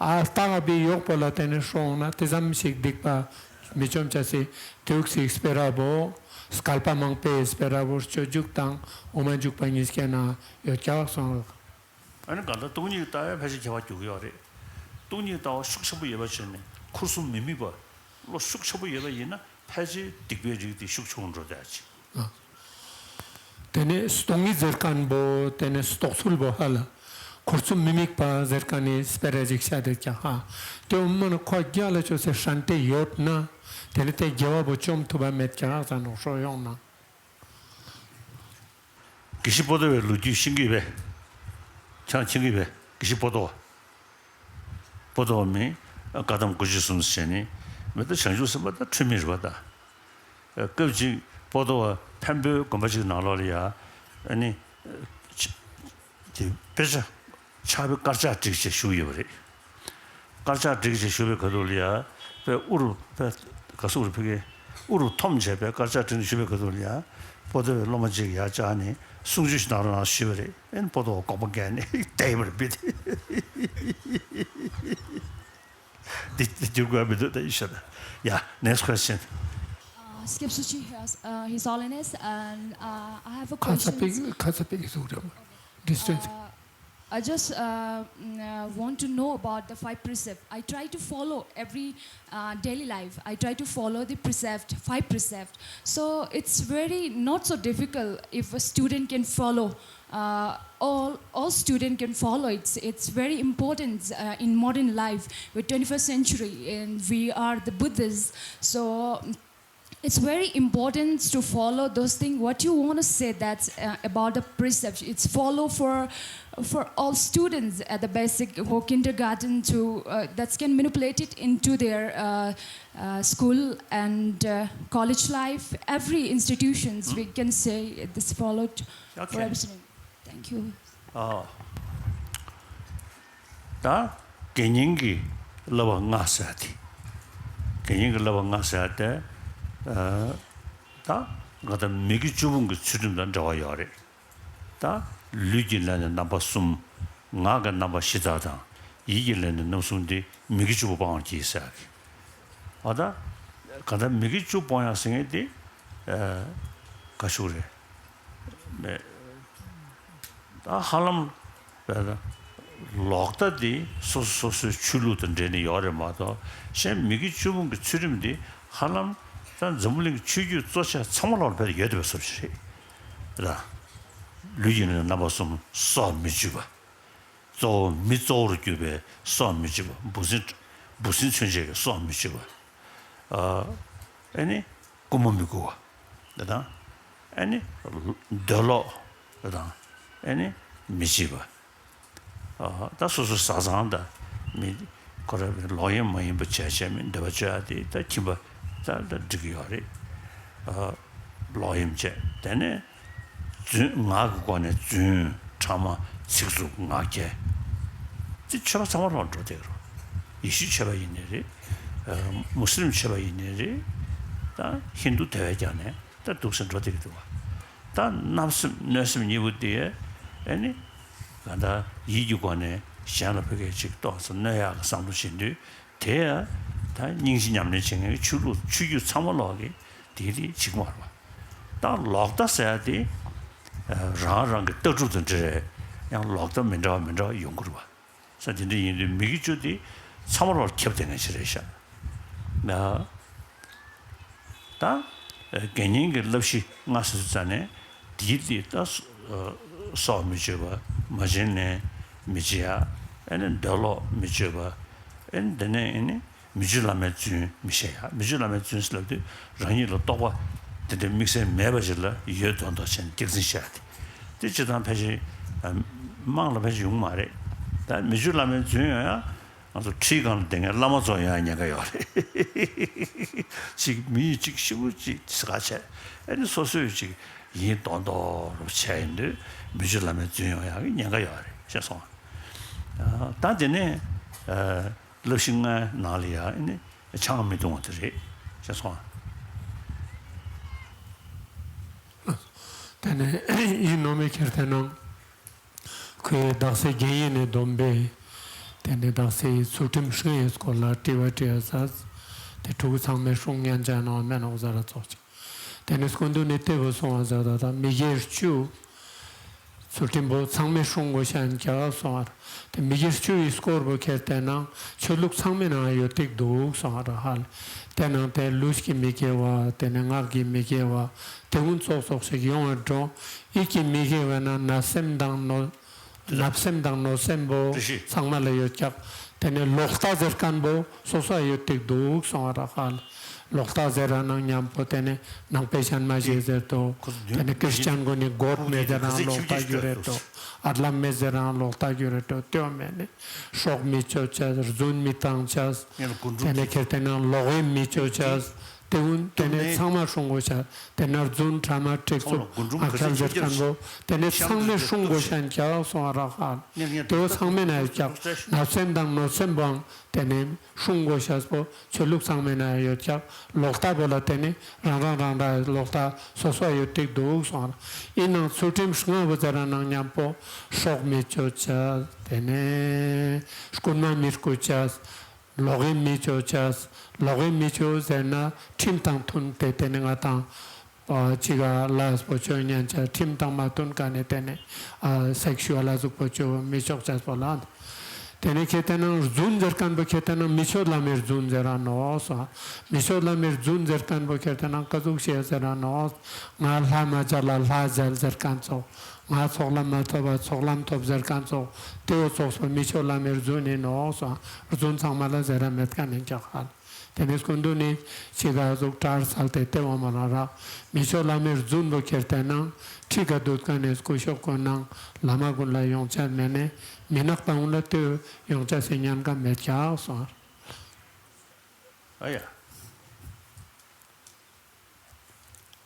ཨ་ལྟ་བ་བི་གཡོག་པོ་ལ་དེ་ནས་ཧྲོ་ཡོང་ན་དེ་ཙམ་ཞིག་སྡིག་པ་མི་བཅོམ་ཆ་སི་དུག་སི་སྤེ་ར་བོ། སྐལ་པ་མང་པོའི་སྤེ་ར་བོ་སྤྱོད་འཇུག་དང་དབུ་མ་འཇུག་པ་གཉིས་ཀྱི་ནང་ཡོད་ཀྱག་སོང་། ཨ་ནི་གང་ལྟར་སྟོང་ཉིད་ལྟ་བའི་ཕལ་ཆེར་ཁྱད་པར་འགྱུར་གྱི་ཡོད་རེད། སྟོང་ཉིད་ལྟ་བ་ཤུགས་ཆེན་པོ་ཡོད་པ་བྱས་ནས་འཁོར་གསུམ་མི་དམིགས་པ་བློ་ཤུགས་ཆེན་པོ་ཡོད་པ་ཡིན་ན་ཕལ་ཆེར་སྡིག་པའི་རིགས་དེ་ཤུགས་ཆུང་འགྲོ་བསྡད་ཅིང་། དེ་ནས་སྟོང་ཉིད་ཟེར་མཁན་པོ་དེ་ནས་རྟོགས་ཚུལ་པོ་ཧ་ལ། འཁོར་གསུམ་མི་དམིགས་པ་ཟེར་མཁན་ནི་སྤེ་ར་ཅིག་བཤད་དེ་ཀྱང་ཧ། དེ་འོ་མ་ན་ཁོ་རྒྱ་ལ་ཅོ་སེ་ཧྲན་ཏེ་ཡོད་ན། དེ་ནི་དེ་དགེ་བ་པོ་བཅོམ་ཐུབ་པ་མེད་ཀྱང་ཟ་ནོ་ཧྲོ་ཡོང་ན། དགེ་བཤེས་པོ་ཏོ་བའི་ལོ་རྒྱུས་ཤེས་ཀྱི་ཡོད་པས། ཁྱེད་རང་མཁྱེན་གྱི་ཡོད་པས་དགེ་བཤེས་པོ་ཏོ་བ། པོ་ཏོ་བ་མིན་བཀའ་གདམས་དགུ་བཅུ་གསུམ་ཟེར་ནི་མི་ལྟ་བྱང་ཆུབ་སེམས་དཔའ་ད་འཁྲུལ་མེད་རེད་པ་ད། སྐབས་གཅིག་པོ་ཏོ་བ་འཕན་པོའི་དགོན་པ་གཅིག་ནང་ལོགས་ལ་ཡ། ཨ་ནི། དེ་དཔེ་ཆ་ཕྱག་དཔེ་དཀར་ཆག་བསྒྲིགས་བྱས་བཞུགས་ཡོད་པ་རེད། དཀར་ཆག་བསྒྲིགས་བྱས་བཞུགས་པའི་ཁ་ཐུག་ལ་ཡ། དཔེ་དབུ་རུ་དཔེ་ག་སུ་རུ་ཕི་གེ་དབུ་རུ་འཐོམ་བྱས་པའི་དཀར་ཆག་བསྒྲིགས་ནས་བཞུགས་པའི་ཁ་ཐུག་ལ་ཡ། པོ་ཏོ་བའི་སློབ་མ་གཅིག་ཡར་བཅར་ནས་གསུང་ཆོས་ཤིག་གནང་རོགས་གནང་ཞུས་པ་རེད། ཨེ་ནི་པོ་ཏོ་བ་དགོངས་པ་འགལ་ནས་བསྡད་ཡོད་པ་རེད་བི་དེ། འདི་འདི་འགྱུར་དགོས་མི་འདུག་ད་ཡིན་ཤག་ད། Yeah, next question. Uh, Skip Suchi, His, uh, His Holiness, and uh, I have a ཁ་ཚ་question. པིག་ཁ་ཚ་པིག་གི་གཟུགས་རེད། Distance. Uh, I just uh, mm, uh, want to know about the five precepts. I try to follow every uh, daily life. I try to follow the precept, five precept. So it's very not so difficult if a student can follow. Uh, all all student can follow. It's it's very important uh, in modern life. We're twenty-first century and we are the Buddhists. So it's very important to follow those things. What you want to say that uh, about the precepts? It's follow for for all students at the basic or kindergarten to uh, that can manipulate it into their uh, uh, school and uh, college life. Every institutions we can say this followed for every student. Thank you. ཨ། ད་དགེ་བསྙེན་གྱི་བསླབ་པ་ལྔ་ཟེར་ཡ་དེ། དགེ་བསྙེན་གྱི་བསླབ་པ་ལྔ་ཟེར་ཡ་དེ། ཨ། ད་ང་ད་མི་དགེ་བཅུ་སྤོང་གི་ཚུལ་ཁྲིམས་དང་འབྲེལ་བ་ཡོད་རེད། ད་ལུས་ཀྱི་ལས་ནི་རྣམ་པ་གསུམ། ངག་གི་རྣམ་པ་བཞི་དག་དང་། ཡིད་ཀྱི་ལས་ནི་རྣམ་གསུམ་སྟེ། མི་དགེ་བཅུ་པོ་སྤང་བར་བགྱི་ཟེར་ཡ་གི། འོ་ད། གང་ལྟར་མི་དགེ་བཅུ་སྤོང་ཡག་ཟེར་མཁན་དེ། ཨ། ག་ཞུ་རེད། མེད། ད་ཧ་ལམ། ལོག་ལྟ་དེ་སོ་སོ་སོ་སོའི་ཆོས་ལུགས་དང་འབྲེལ་ནས་ཡོད་རེད་མ་གཏོགས་གཞན་མི་དགེ་བཅུ་སྤོང་གི་ཚུལ་ཁྲིམས་དེ་ཧ་ལམ་ད་འཛམ་བུ་གླིང་གི་ཆོས་བརྒྱུད་གཙོ་ཆེ་ཚང་མ་ལོག་ལ་ཕེབས་ཡོད་བསྡད་པའི་བཟོ་ཞིག་རེད། ད་ལུས་ཀྱི་ལས་རྣམ་པ་གསུམ་སྲོག་མི་གཅོད་པ། གཙོ་བོ་མི་གཙོ་བོར་གྱུར་པའི་སྲོག་མི་གཅོད་པ། འབུ་སྲིན་འབུ་སྲིན་ཚུན་ཆད་ཀྱི་སྲོག་མི་གཅོད་པ། ཨ་ནི་རྐུན་མ་མི་རྐུ་བ། དེ་དང་། ཨ་ནི་འདོད་ལོག་དེ་དང་། ཨ་ནི་མི་བྱེད་པ། ད་སོ་སོ་བཟའ་ཚང་དང་མི་ཁོ་ར་ལོག་གཡེམ་མ་ཡིན་པ་བྱས་བྱས་མི་འདོད་པ་སྤྱོད་ཡ་དེ་ད་ཁྱིམ་པ་ད་ད་འགྲིག་གི་ཡོད་རེད། ལོག་གཡེམ་བྱས་དེ་ནས། རྫུན་ངག་གི་སྒོ་ནས་རྫུན་ཕྲ་མ་ཚིག་རྩུབ་ངག་འཁྱལ། དེ་ཆོས་པ་ཚང་མ་ལོག་འགྲོ་བསྡད་རོ། ཡེ་ཤུའི་ཆོས་པ་ཡིན་ནའི་རེད། མུ་སི་ལིམ་ཆོས་པ་ཡིན་ནའི་རེད། ད་ཧིན་དུ་དེ་བས་ཀྱང་ནས་ད་འདུག་སེ་འགྲོ་བསྡད་ཀྱི་འདུག་བ། ད་བརྣབ་སེམས་གནོད་སེམས་གཉིས་པོ་དེ་ཨེ་ནི་ག་ད་ཡིད་ཀྱི་སྒོ་ནས་གཞན་ལ་ཕ་གི་ཅིག་ཏོག་ཙམ་གནོད་ཡག་གི་བསམ་བློ་བྱེད་དུས། དེ་ཡང་ད་སྙིང་རྗེ་ཉམས་ལེན་བྱེད་མཁན་གྱི་ཆོས་ལུགས་ཆོས་བརྒྱུད་ཚང་མ་ལོག་གི་དེ་དེ་གཅིག་མ་རེད་པ། ད་ལོག་ལྟ་ཟེར་ཡ་དེ་ རང་རང་གི་ལྟ་གྲུབ་དང་འབྲེལ་ཡང་ལོག་ལྟ་མི་འདྲ་བ་མི་འདྲ་བ་ཡོང་གི་རེད་བ། ས་དེ་འདྲ་ཡིན་དུས་མི་དགེ་བཅུ་དེ་ཚང་མ་ལོག་ཁྱབ་བསྡད་མཁན་ཞིག་རེད་ཤག་ན། ད་དགེ་བསྙེན་གྱི་བསླབ་གཞི་ལྔ་ཟེར་ཙ་ནས་དེའི་དེ་ད་སྲོག་མི་གཅོད་པ། མ་བྱིན་ལེན་མི་བྱེད་ཡ། ཨེ་ནི་འདོད་ལོག་མི་སྤྱོད་པ། ཨེ་ནི་དེ་ནས་ཨེ་ནི། མི་སྤྱོད་བླ་མའི་རྫུན་མི་བཤད་ཡ། མི་སྤྱོད་བླ་མའི་རྫུན་ཟེར་ལབ་དུས་རང་ཉིད་ལ་རྟོག་པ་དེ་འདྲའི་དམིགས་བསལ་མེད་པ་ཞིག་ལ་ཡོད་མདོག་མདོག་བྱས་ནས་སྐྱག་རྫུན་བཤད་ཡ་དེ། དེ་སྤྱིར་བཏང་ཕལ་ཆེར་དམངས་ལ་ཕལ་ཆེར་ཡོང་མ་རེད། ད་མི་སྤྱོད་བླ་མའི་རྫུན་ཡོང་ཡ། ང་ཚོ་ཁྲིའི་སྒང་ལ་བསྡད་མཁན་བླ་མ་ཚོ་ཡོང་ཡ་ཉེན་ཁ་ཡོད་རེད། ཅིག་མི་ཡིས་ཅིག་ཤི་བོ་ཅིག་ཟེར་ག་བྱས། ཨེ་ནི་སོ་སོས་ཅིག་ཡིན་མདོག་མདོག་རུ་བྱས་ཡིན་དུས་མི་སྤྱོད་བླ་མའི་རྫུན་ཡོང་ཡ་གི་ཉེན་ཁ་ཡོད་རེད་ཤེས་སོང་ཨ། ད་དེ་ནས་ཨ། བསླབ་གཞི་ལྔའི་ནང་ལ་ཡང་ནི་ཆང་མི་འཐུང་བ་དེ་རེད་ཤེས་སོང་ཨ། དེ་ནས་ཡིན་ནོ་མི་ཁྱེར་ཏེ་ནང་ཁོས་དག་ས་རྒན་ཡིན་ནས་བསྡོམས་པས། དེ་ནས་དག་ས་ཚུལ་ཁྲིམས་ཧྲིལ་ཡའི་སྐོར་ལ་དྲི་བ་དྲི་ཡ་ཟ། དེ་ཕྲུ་གུ་ཚང་མས་སྲུང་ཉན་ཅག་ནང་མེད་ནོག་ཟ་ར་ཚོགས་ཅིག་དེ་ནས་སྐུ་མདུན་ནས་ལྟེ་བུ་སོང་བ་ཟ་ད་ད་མི་སྒེར་བཅུ། ཚུལ་ཁྲིམས་པོ་ཚང་མས་སྲུང་དགོས་ཤན་རྒྱག་སོང་བར། དེ་མི་སྒེར་བཅུ་ཡི་སྐོར་བོ་ཁྱེར་ཏེ་ན་ཆོས་ལུགས་ཚང་མའི་ནང་ཡོད་ཏིག་འདུག་སོང་བར་ཧ་ལ། དེ་ནང་དེ་ལུས་ཀྱི་མི་དགེ་བ། དེ་ནས་ངག་གི་མི་དགེ་བ། དེ་ཀུན་ཙོག་ཙོག་ཞིག་ཡོང་བར་འགྲོ། ཡིད་ཀྱི་མི་དགེ་བ་ན་བརྣབ་སེམས་དང་གནོད། བརྣབ་སེམས་དང་གནོད་སེམས་པོ་ཚང་མ་ལ་ཡོད་ཀྱག་དེ་ནས་ལོག་ལྟ་ཟེར་མཁན་པོ་སོ་སོ་ཡོད་ཏིག་འདུག་སོང་བར་ཧ་ལ། ལོག་ལྟ་ཟེར་ར་ནང་མཉམ་པོ་དེ་ནས་ནང་པའི་ཤན་མ་ཞེས་ཟེར་དོ། དེ་ནས་ཀྲིས་ཅན་གོ་ནི་གོད་མེད་ཟེར་རང་ལོག་ལྟ་རྒྱུ་རེད་དོ། ཨར་ལམ་མེད་ཟེར་རང་ལོག་ལྟ་རྒྱུ་རེད་དོ། ལྟོས་མེད་ནི་སྲོག་མི་གཅོད་བྱ། རྫུན་མི་བཏང་བྱ། དེ་ནས་ཁྱེར་དེ་ནང་ལོག་གཡེམ་མི་གཅོད་བྱ། དེ་ཀུན་དེ་ནས་ཚང་མ་སྲུང་དགོས་བྱ། དེ་ན་རྫུན་ཕྲ་མ་དྲེག་ཚུབ་ཨ་ཁལ་ཟེར་མཁན་པོ་དེ་ནས་ཚང་མས་སྲུང་དགོས་བྱ་རྒྱག་སོང་བ་རག་ཧ་ལ། དེ་བོ་ཚང་མའི་ནང་ཡོད་ཀྱག་བརྣབ་སེམས་དང་གནོད་སེམས་པོའང་དེ་ནས་སྲུང་དགོས་ཤེས་པོ་ཆོས་ལུགས་ཚང་མའི་ནང་ཡོད་ཀྱག་ལོག་ལྟ་པོ་ལ་དེ་ནས་རང་རང་རང་རང་ལོག་ལྟ་སོ་སོ་ཡོད་ཏིག་འདུག་སོང་བ་རག་ཡིན་ནང་ཚུལ་ཁྲིམས་ལྔ་བོ་ཟེར་ར་ནང་མཉམ་པོ་སྲོག་མི་གཅོད་བྱ། དེ་ནས་རྐུན་མ་མི་རྐུ་བྱ། ལོག་གཡེམ་མི་གཅོད་བྱ། ལོག་གཡེམ་མི་གཅོད་ཟེར་ན་ཁྲིམས་དང་མཐུན་ཏེ་དེ་ནི་ང་དང་། ཨ་ཅི་ག་ལ་སྤོ་ཆོས་ཉན་བྱ་ཁྲིམས་དང་མ་མཐུན་ཀ་ནས་དེ་ནི་ཨ་སེག་ཤུ་ཨལ་ལ་གཟུགས་པོ་གཅོད་མི་ཆོག་བྱ་སྤོ་ལ། དེ་ནི་ཁེ་ཏེ་ནང་རྫུན་ཟེར་མཁན་པོ་ཁེ་ཏེ་ནང་མི་ཆོས་བླ་མའི་རྫུན་ཟེར་ར་ནོག་སོ། མི་ཆོས་བླ་མའི་རྫུན་ཟེར་མཁན་པོ་ཁེ་ཏེ་ནང་ཀ་ཟུག་ཤེས་ཟེར་ར་ནོག་ང་ལྷ་མ་མཇལ་ལ་ལྷ་མཇལ་ཟེར་མཁན་ཚོ། ང་ཚོགས་ལམ་མ་ཐོབ་པ་ཚོགས་ལམ་ཐོབ་ཟེར་མཁན་ཚོ། དེ་བོ་ཚོགས་པ་མི་ཆོས་བླ་མའི་རྫུན་ཡིན་ནོག་སོ། རྫུན་ཚང་མ་ལ་ཟེར་ར་མེད་མཁན་ཡིན་ཀྱག་ཧ་ལ། དེ་ནས་སྐུ་མདུན་ནི་ཅི་ག་གཟུགས་གྲྭར་སལ་ཏེ་ལྟེ་བ་མ་ལ་རག་མི་ཆོས་བླ་མའི་རྫུན་པོ་ཁྱེར་ཏེ་ནང་ཁྲི་ག་འདུག་མཁན་ནས་སྐུ་ཞབས་ཀུན་ནང་བླ་མ་ཀུན་ལ་ཡོང་ཆ་མེད་ནས་མི་ནག་པ་ཀུན་ལ་ལྟོས་ཡོང་ཆ་སེ་ཉན་ག་མེད་ཀྱག་སོང་། ཨ་ཡ།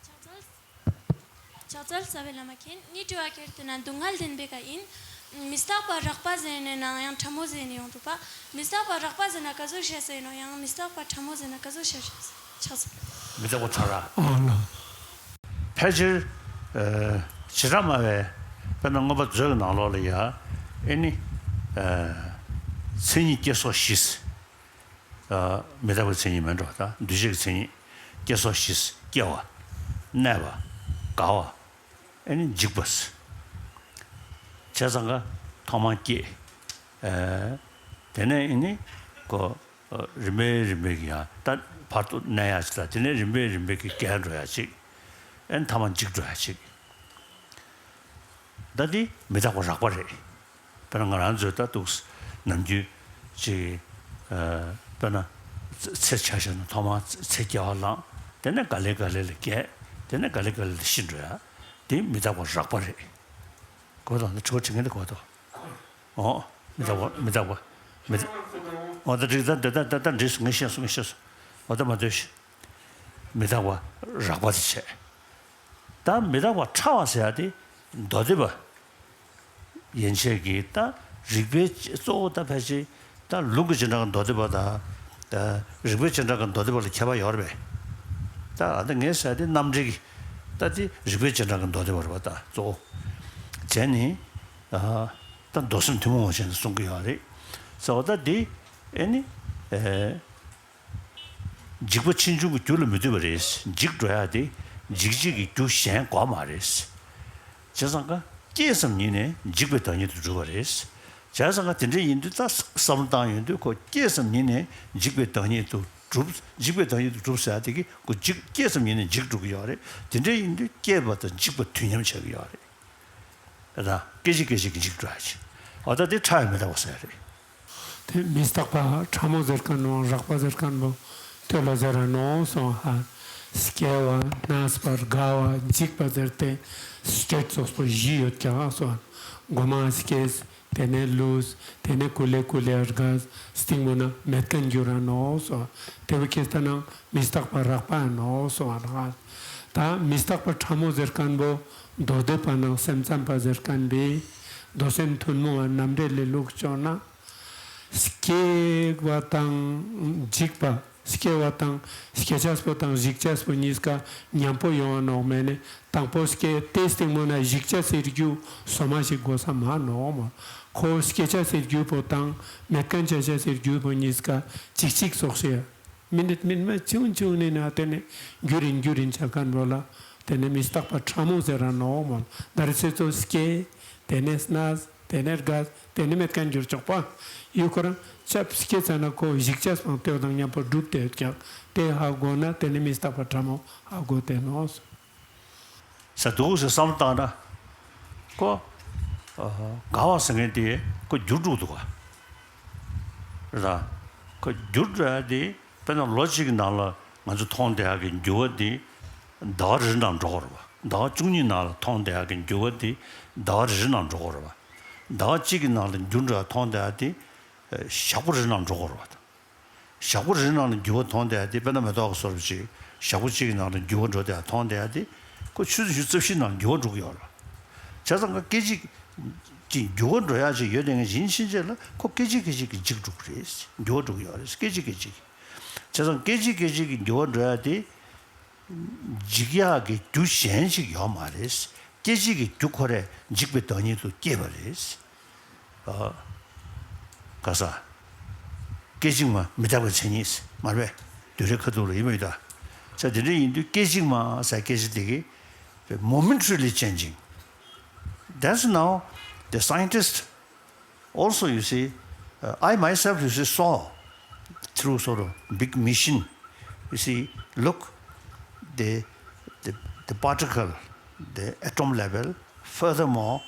ཕྱག་འཚལ། ཕྱག་འཚལ་རྩ་བའི་བླ་མ་མཁྱེན། ངའི་དྲི་བ་ཁྱེར་ཏེ་ན་སྡུག་བསྔལ་བདེན་པའི་ཀ་ཡིན། མི་རྟག་པ་རགས་པ་ཟེར་ནས་ནང་ཡང་ཕྲ་མོ་ཟེར་ནས་ཡོང་འདུག་པ། མི་རྟག་པ་རགས་པ་ཟེར་ན་ག་ཟུག་བཤད་ས་ཡིན་ནོ། ཡང་མི་རྟག་པ་ཕྲ་མོ་ཟེར་ན་ག་ཟུག་བཤད་ས། ཕྱག་འཚལ། མི་རྟག་པ་ཕྲ་རགས། ཨ་ལ། ཕལ་ཆེར་ཨ་བྱེ་བྲག་སྨྲ་བའི་དཔེར་ན་མངོན་པ་མཛོད་ཀྱི་ནང་ལོགས་ལ་ཡ་ཨེ་ནི་ཨ་མཚན་ཉིད་སྐྱེ་སོགས་བཞི། མི་རྟག་པའི་མཚན་ཉིད་མིན་འགྲོ། ད་འདུས་བྱས་ཀྱི་མཚན་ཉིད་སྐྱེ་སོགས་བཞི། སྐྱེ་བ། གནས་པ། རྒ་བ། ཨེ་ནི་འཇིག་པ། བྱས་ཙང་ཀ་ཐོག་མར་སྐྱེ། ཨེ། དེ་ནས་ཨེ་ནི་ཀོ་རིམ་པས་རིམ་པས་ཀྱི་ཡང་ད་བར་དུ་གནས་ཡ་ཅིག་ལ། དེ་ནས་རིམ་པས་རིམ་པས་ཀྱི་རྒས་འགྲོ་ཡ་ཅིག་ཨེ་ནི་ཐ་མ་འཇིག་འགྲོ་ཡ་ཅིག་ད་འདི་མི་རྟག་པ་རགས་པ་རེད། དཔེར་ན་ང་རང་ཚོའི་ད་འདུག་ནམ་རྒྱུན་ཅིག་ཨ་དཔེར་ན་ཚེ་ཆ་བཞག་ན་ཐོག་མར་ཚེ་སྐྱེ་བ་བླངས། དེ་ནས་ག་ལེ་ག་ལེ་ལ་རྒས། དེ་ནས་ག་ལེ་ག་ལེ་ལ་ཤི་འགྲོ་ཡ། འདི་མི་རྟག་པ་རགས་པ་རེད། གོ་དང་ནི་གྲོ་དྲི་ངན་དུ་གོ་དོ། ཨོ། མི་རྟག་པ་མི་རྟག་པ་མི་རྟག་ཨོ་ད་འགྲིག་ད་ད་ད་ད་འགྲིག་སོང་། ངས་ཤེས་སོང་། ངས་ཤེས་སོང་། ཨོ་ད་མ་སྡོད་ཤིག་མི་རྟག་པ་རགས་པ་དེ་བྱས། ད་མི་རྟག་པ་ཕྲ་བ་ཟེར་ཡ་དེ་མདོ་སྡེ་པ་ཡན་ཆད་ཀྱི་ད་རིགས་པའི་གཙོ་བོ་ད་ཕལ་ཆེར་ད་ལུང་གི་བྱེ་བྲག་གི་མདོ་སྡེ་པ་དང་། ད་རིགས་པའི་བྱེ་བྲག་གི་མདོ་སྡེ་པ་ལ་ཁྱད་པར་ཡོད་རེད་པས། ད་ཨ་ད་ངས་ཟེར་ཡ་དེ་རྣམ་འགྲེལ་གྱི་ད་དེ་རིགས་པའི་བྱེ་བྲག་གི་མདོ་སྡེ་པ་རེད་པ། ད་གཙོ་བོ་བྱས་ནས་ད་མདོ་སེམས་ཐུན་མོང་བ་བྱས་ནས་གསུང་གི་ཡོད་རེད། ཟེར་བ་ད་དེ་ཨེ་ནི་ཨེ། འཇིག་པ་ཕྱིས་འབྱུང་གི་རྒྱུ་ལ་མི་ལྟོས་པ་རེད། འཇིག་འགྲོ་ཡ་དེ་འཇིག་བྱེད་ཀྱི་རྒྱུ་གཞན་དགོས་མ་རེད། བྱས་ཙང་ཀ་སྐྱེས་ཙམ་ཉིད་ནས་འཇིག་པའི་བདག་ཉིད་དུ་གྲུབ་པ་རེད། བྱས་ཙང་ཀ་དེ་འདྲ་ཡིན་དུས་ད་བསམ་བློ་བཏང་ཡོང་དུས་ཁོ་སྐྱེས་ཙམ་ཉིད་ནས་འཇིག་པའི་བདག་ཉིད་དུ་གྲུབ། འཇིག་པའི་བདག་ཉིད་དུ་གྲུབ་ཟེར་ཡ་དེ་གི་ཁོ་འཇིག་སྐྱེས་ཙམ་ཉིད་ནས་འཇིག་འགྲོ་གི་ཡོད་རེད། དེ་འདྲ་ཡིན་དུས་སྐྱེས་པ་དང་འཇིག་པ་དུས་མཉམ་ཆགས་ཀྱི་ཡོད་རེད། ད་སྐད་ཅིག་སྐད་ཅིག་གིས་འཇིག་འགྲོ་ཡ་ཅིག་འོ་ད་དེ་ཕྲ་བའི་མི་རྟག་པ་ཟེར་རེད། དེ་མི་རྟག་པ་ཕྲ་མོ་ཟེར་མཁན་ནོ་རགས་པ་ཟེར་མཁན་པོ་དེ་ལ་ཟེར་ར་ནོ་སོང་ཧ། སྐྱེ་བ་གནས་པ་རྒ་བ་འཇིག་པ་ཟེར་ཏེ་སྐྱེ་ཙོགས་པོ་བཞི་ཡོད་ཀྱང་སོང་། མགོ་མ་སྐྱེས། དེ་ནས་ལུས། དེ་ནས་ཀུ་ལེ་ཀུ་ལེ་རྒས། སྟིང་མོ་ན་མེད་མཁན་འགྱུར་ར་ནོ་སོང་། དེ་བོ་ཁྱེར་ལྟ་ན་མི་རྟག་པ་རགས་པ་ནོ་སོང་ཧ། ད་མི་རྟག་པ་ཕྲ་མོ་ཟེར་མཁན་པོ་མདོ་སྡེ་པ་ནང་སེམས་ཙམ་པ་ཟེར་མཁན་པས་མདོ་སེམས་ཐུན་མོང་བ་རྣམ་འགྲེལ་ལས་ལུགས་བཅོས་ན། སྐྱེ་བ་དང་འཇིག་པ། སྐྱེ་བ་དང་སྐྱེ་ཅེས་པོ་དང་འཇིག་ཅེས་པོ་གཉིས་ཀ་མཉམ་པོ་ཡོང་བ་ནོག་མེད་ནི་དང་པོ་སྐྱེ་དེ་སྟིང་མོ་ན་འཇིག་ཅེས་སི་རྒྱུ་སོ་མ་ཞིག་དགོས་ས་མ་ནོག་མོ། ཁོ་སྐྱེ་ཅེས་སི་རྒྱུ་པོ་དང་མེད་མཁན་ཆ་ཅེས་སི་རྒྱུ་པོ་གཉིས་ཀ་ཅིག་ཅིག་སོགས་ཤེས། མི་ནི་མི་མ་ཆུང་ཆུང་ནས་ན་དེ་ནི་འགྱུར་རིན་འགྱུར་རིན་ཆ་མཁན་པོ་ལ་དེ་ནི་མི་རྟག་པ་ཕྲ་མོ་ཟེར་ར་ནོག་མོ། ད་རེ་ཚེ་ཚོ་སྐྱེ། དེ་ནས་གནས། དེ་ནས་རྒས། དེ་ནས་མེད་མཁན་འགྱུར་ཆོག་པ། ཡུལ་ཁོ་རང་ཆབས་སྐྱེ་ཚ་ན་ཁོ་འཇིག་ཅེས་པང་ལྟོས་དང་མཉམ་པོ་གྲུབ་སྟེ་ཡོད་ཀྱང་དེ་ཧ་གོ་ན་དེ་ནི་མི་རྟག་པ་ཕྲ་མོ་ཧ་གོ་དེ་ནོ། ས་འདུག་ཟེར་བསམ་བློ་བཏང་ན། ཁོ། རྒ་བ་ཟེར་མཁན་དེ་ཁོ་འགྱུར་འགྲོ་འདུག་ག་རེད་ད། ཁོ་འགྱུར་འགྲོ་ཡ་དེ་དཔེར་ན་ལོ་གཅིག་གི་ནང་ལ་ང་ཚོ་མཐོང་བསྡད་ཡག་གི་འགྱུར་བ་དེ་ཟླ་བ་རེ་རེ་ནང་འགྲོ་གི་རེད་པ། ཟླ་བ་བཅུ་གཉིས་ནང་ལ་མཐོང་བསྡད་ཡག་གི་འགྱུར་བ་དེ་ཟླ་བ་རེ་རེ་ནང་འགྲོ་གི་རེད་པ། ཟླ་བ་གཅིག་གི་ནང་ལ་འགྱུར་འགྲོ་ཡ་མཐོང་བསྡད་ཡག་དེ་ཞག་པོ་རེ་རེ་ནང་འགྲོ་གི་རེད་པ། ཞག་པོ་རེ་རེ་ནང་ལ་འགྱུར་བ་མཐོང་བསྡད་ཡག་དེ་དཔེར་ན་མེ་ཏོག་གི་བཟོ་འདྲ་ཅིག་ཞག་པོ་གཅིག་གི་ནང་ལ་འགྱུར་བ་འགྲོ་བསྡད་ཡག་མཐོང་བསྡད་ཡག་དེ་ཁོ་ཆུ་ཚོད་ཉི་ཤུ་རྩ་བཞི་ནང་འགྱུར་བ་འགྲོ་གི་ཡོད་རེད། བྱས་ཙང་ཁོ་སྐད་ཅིག་གཅིག་འགྱུར་བ་འགྲོ་ཡག་ཅིག་ཡོད་དེ་ངས་ཡིན་ཕྱིན་ཆད་ལ་ཁོ་སྐད་ཅིག་སྐད་ཅིག་གིས་འཇིག་འགྲོ་གི་རེད། འགྱུར་བ་འགྲོ་གི་ཡོད་རེད། སྐད་ཅིག་སྐད་ཅིག་གིས། བྱས་ཙང་སྐད་ཅིག་སྐད་ཅིག་གིས་འགྱུར་བ་འགྲོ་ཡག་དེ་འཇིག་ཡག་གི་རྒྱུ་གཞན་ཞིག་ཡོད་མ་རེད། སྐད་ཅིག་གི་རྒྱུ་ཁོ་རས་འཇིག་པའི་བདག་ཉིད་དུ་སྐྱེས་པ་རེད། ཨ། ག་ས། སྐད་ཅིག་མ་མི་རྟག་པའི་མཚན་ཉིད་མ་རེད་པས། བདུད་རྩི་ཁ་ཐུག་ལ་ཡིན་པ་ཡོད་ད། ས་དེ་འདྲ་ཡིན་དུས་སྐད་ཅིག་མ་ཟེར་སྐད་ཅིག་དེ་གི་momentarily changing. That's now the scientist also, you see, uh, I myself, you see, saw through sort of big machine, you see, look, the, the, the particle, the atom level, furthermore,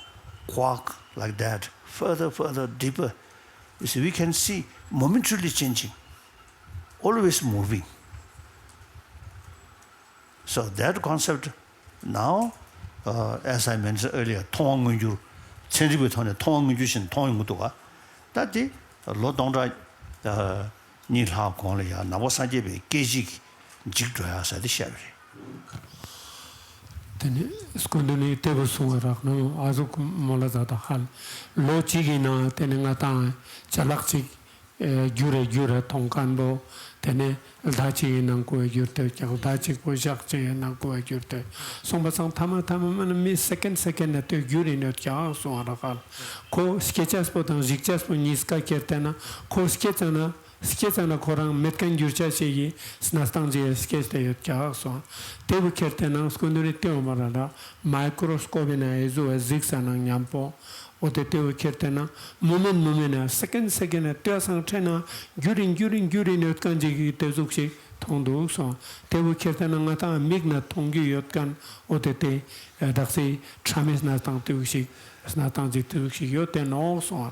quark like that, further, further, deeper. You see, we can see momentarily changing, always moving. So that concept now, uh, as I mentioned earlier, མཐོང་བ་མངོན་གྱུར། ཚན་རིག་པའི་ཐོག་ནས་མཐོང་བ་མངོན་གྱུར་ཞིག་མཐོང་ཡོང་གི་འདུག་ག་ད་དེ་ལོ་སྟོང་ཕྲག་གཉིས་ལྷག་གོང་ལ་ཡང་ནང་པ་སངས་རྒྱས་པའི་སྐད་ཅིག་འཇིག་འགྲོ་ཡག་ཟེར་དེ་བཤད་པ་རེད། དེ་ནས་སྐུ་མདུན་ནས་དེ་བོ་གསུང་བ་རག་ནོ། ཨ་ཟུག་མོ་ལ་ཛ་དང་ཧ་ལ་ལོ་གཅིག་གི་ནང་དེ་ནས་ང་དང་ཅ་ལག་ཅིག་ཨེ་འགྱུར་རེ་འགྱུར་རེ་མཐོང་མཁན་པོ། དེ་ནས་ཟླ་གཅིག་གི་ནང་ཁོ་འགྱུར་ཏེ་ཀྱང་ཟླ་གཅིག་པོ་ཞག་གཅིག་གི་ནང་ཁོ་འགྱུར་ཏེ་སོང་པ་སང་ཐ་མ་ཐ་མ་མ་ནི་མི་སེ་ཀེན་སེ་ཀེན་ནས་དེ་འགྱུར་ཡིན་ཡོད་ཀྱང་སོང་བ་རག་ཧ་ལ་ཁོ་སྐྱེ་ཅེས་པོ་དང་འཇིག་ཅེས་པོ་གཉིས་ཀ་ཁྱེར་ཏེ་ན་ཁོ་སྐྱེ་ཙ་ན། སྐྱེ་ཙ་ན་ཁོ་རང་མེད་མཁན་འགྱུར་ཆ་ཞིག་གི་གནས་སྟངས་ཅིག་སྐྱེས་ཏེ་ཡོད་ཀྱག་སོང་། དེ་བོ་ཁྱེར་ཏེ་ན་སྐུ་མདུན་ནས་ལྟེ་བ་མ་ར་ལ་མའི་ཀྲོ་སྐོབ་ནང་ཨེ་ཟུག་གཟིགས་ས་ནང་མཉམ་པོ། འོ་དེ་དེ་བོ་ཁྱེར་ཏེ་ན་མུ་མེན་མུ་མེན་ན་སེ་ཀེན་སེ་ཀེན་ན་ལྟེ་བ་སང་ཁྲེ་ན་འགྱུར་རིན་འགྱུར་རིན་འགྱུར་རིན་ཡོད་མཁན་ཅིག་གི་དེ་ཟུག་ཞིག་མཐོང་འདུག་སོང་། དེ་བོ་ཁྱེར་ཏེ་ན་ང་དང་མིག་ན་མཐོང་རྒྱུ་ཡོད་མཁན་འོ་དེ་དེ་དག་སའི་ཕྲ་མའི་གནས་སྟངས་དེ་བོ་ཞིག་གནས་སྟངས་ཅིག་དེ་ཟུག་ཞིག་ཡོད་དེ་ནོག་སོང་།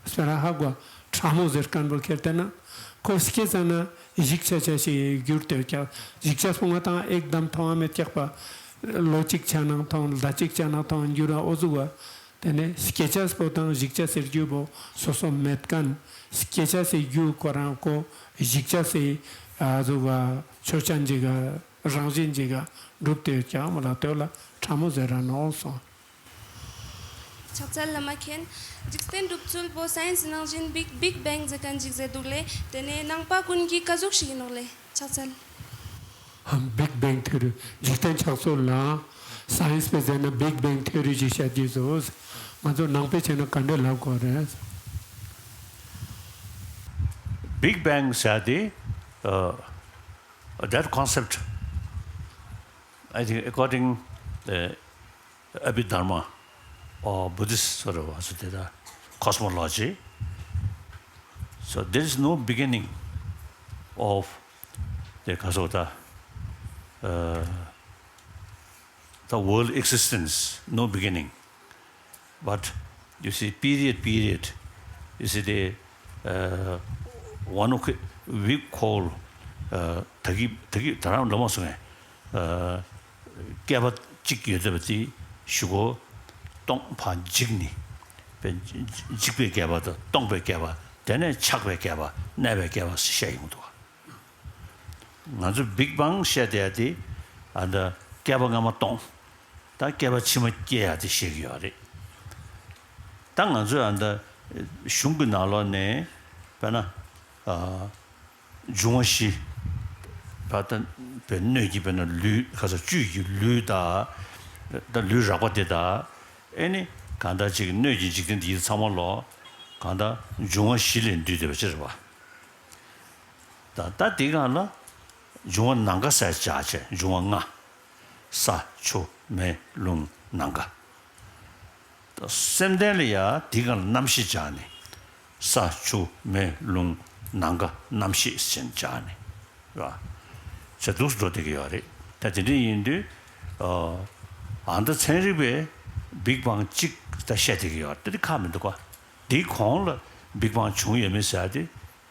སྤེ་ར་ཧ་གོ། ཕྲ་མོ་ཟེར་མཁན་པོ་ཁྱེར་ཏེ་ན། ཁོ་སྐྱེ་ཙ་ན་འཇིག་ཆ་ཆ་ཞིག་འགྱུར་ཏེ་ཀྱང་འཇིག་ཆ་སོང་བ་དང་ཨེག་དམ་མཐོང་བ་མེད་ཀྱག་པ། ལོ་གཅིག་ཆ་ནང་མཐོང་ཟླ་གཅིག་ཆ་ནང་མཐོང་འགྱུར་བ་འོ་ཟུག་བ། དེ་ནས་སྐྱེ་ཆ་པོ་དང་འཇིག་ཆ་ཟེར་རྒྱུ་པོ་སོ་སོ་མེད་མཁན། སྐྱེ་ཆ་ཟེར་རྒྱུ་ཁོ་རང་ཁོ་འཇིག་ཆ་ཟེར་ཨ་ཟུག་བ་ཆོས་ཅན་ཅིག་ག་རང་བཞིན་ཅིག་ག་གྲུབ་སྟེ་ཀྱང་མོ་ལ་ལྟོས་ལ་ཕྲ་མོ་ཟེར་ར་ནོག་སོང་། ཕྱག་འཚལ་བླ་མ་མཁྱེན། འཇིག་རྟེན་གྲུབ་ཚུལ་པོ་སའེན་སི་ནང་བཞིན་བིག་བིག་བེང་ཟེར་མཁན་ཅིག་ཟེར་འདུག་ལེ། དེ་ནས་ནང་པ་ཀུན་གྱི་ཀ་ཟུག་ཞིག་ཡིན་ནོག་ལེ། ཕྱག་འཚལ། བིག་བེང་ཐེ་རི་འཇིག་རྟེན་ཆགས་ཚུལ་ལ་སའེན་སི་པས་ཟེར་ན་བིག་བེང་ཐེ་རི་ཅིག་བཤད་ཀྱི་བཟོ། ང་ཚོ་ནང་པས་བྱས་ན་ག་འདྲ་ལབ་དགོས་རེད། Big Bang ཟེར་དེ། ཨ། That concept, I think, according, uh, Abhidharma or Buddhist sort of, so the cosmology. So there is no beginning of the kasota, uh, the world existence, no beginning. But you see, period, period, you see, the uh, one of we call uh, ད་གི་ད་གི་ད་རང་ལོ་མ་སོང་ངས། བསྐལ་པ་གཅིག་ཡོད་བསྡད་པ་དེ་གཞུག་གུ་སྟོང་ཕར་འཇིག་ནི། འཇིག་པའི་བསྐལ་པ་དང་སྟོང་པའི་བསྐལ་པ། དེ་ནས་ཆགས་པའི་བསྐལ་པ། གནས་པའི་བསྐལ་པ་ཞེས་བཤད་ཡོང་འདུག་ང་ཚོ་Big Bang བཤད་བསྡད་ཡ་དེ་ཨ་ད་བསྐལ་པ་སྔ་མ་སྟོང་། ད་བསྐལ་པ་ཕྱི་མ་སྐྱེ་ཡ་དེ་བཤད་ཀྱི་ཡོད་རེད། ད་ང་ཚོས་ཨ་ད་གཞུང་གི་ནང་ལོགས་ནས་དཔེར་ན། འབྱུང་བ་བཞི། ད་ལྟ་བའི་སྣོད་ཀྱི་དཔེར་ན་ལུས་ཁ་ས་བཅུད་ཀྱི་ལུས་དང་། ད་ལུས་རགས་པ་དེ་དང་། ཨེ་ནི་གང་ལྟར་ཅིག་སྣོད་ཀྱི་འཇིག་རྟེན་འདི་ཚང་མ་ལོ། གང་ལྟར་འབྱུང་བ་བཞི་ལས་འདུས་བསྡད་པ་ཅིག་རེད་པ། ད་ད་འདི་གང་ལ་འབྱུང་བ་ནམ་མཁའ་ཟེར་བྱ་བྱས་འབྱུང་བ་ལྔ། ས་ཆུ་མེ་རླུང་ནམ་མཁའ། སེམས་ལྡན་ལ་ཡ་འདི་གང་ལ་རྣམ་ཤེས་སྦྱར་ནས། ས་ཆུ་མེ་རླུང་ནམ་མཁའ་རྣམ་ཤེས་ཟེར་སྦྱར་ནས། ར། ཚེ་འདུག་འགྲོ་བསྡད་ཀྱི་ཡོད་རེད། ད་དེ་འདྲ་ཡིན་དུས། ཨ་ད་ཚན་རིག་པས་Big Bang གཅིག་ད་བཤད་བསྡད་ཀྱི་ཡོད་རེད། དེ་ཁག་མི་འདུག་ག་འདིའི་གོང་ལ་Big Bang བྱུང་ཡོད་མེད་ཟེར་ཡ་དེ་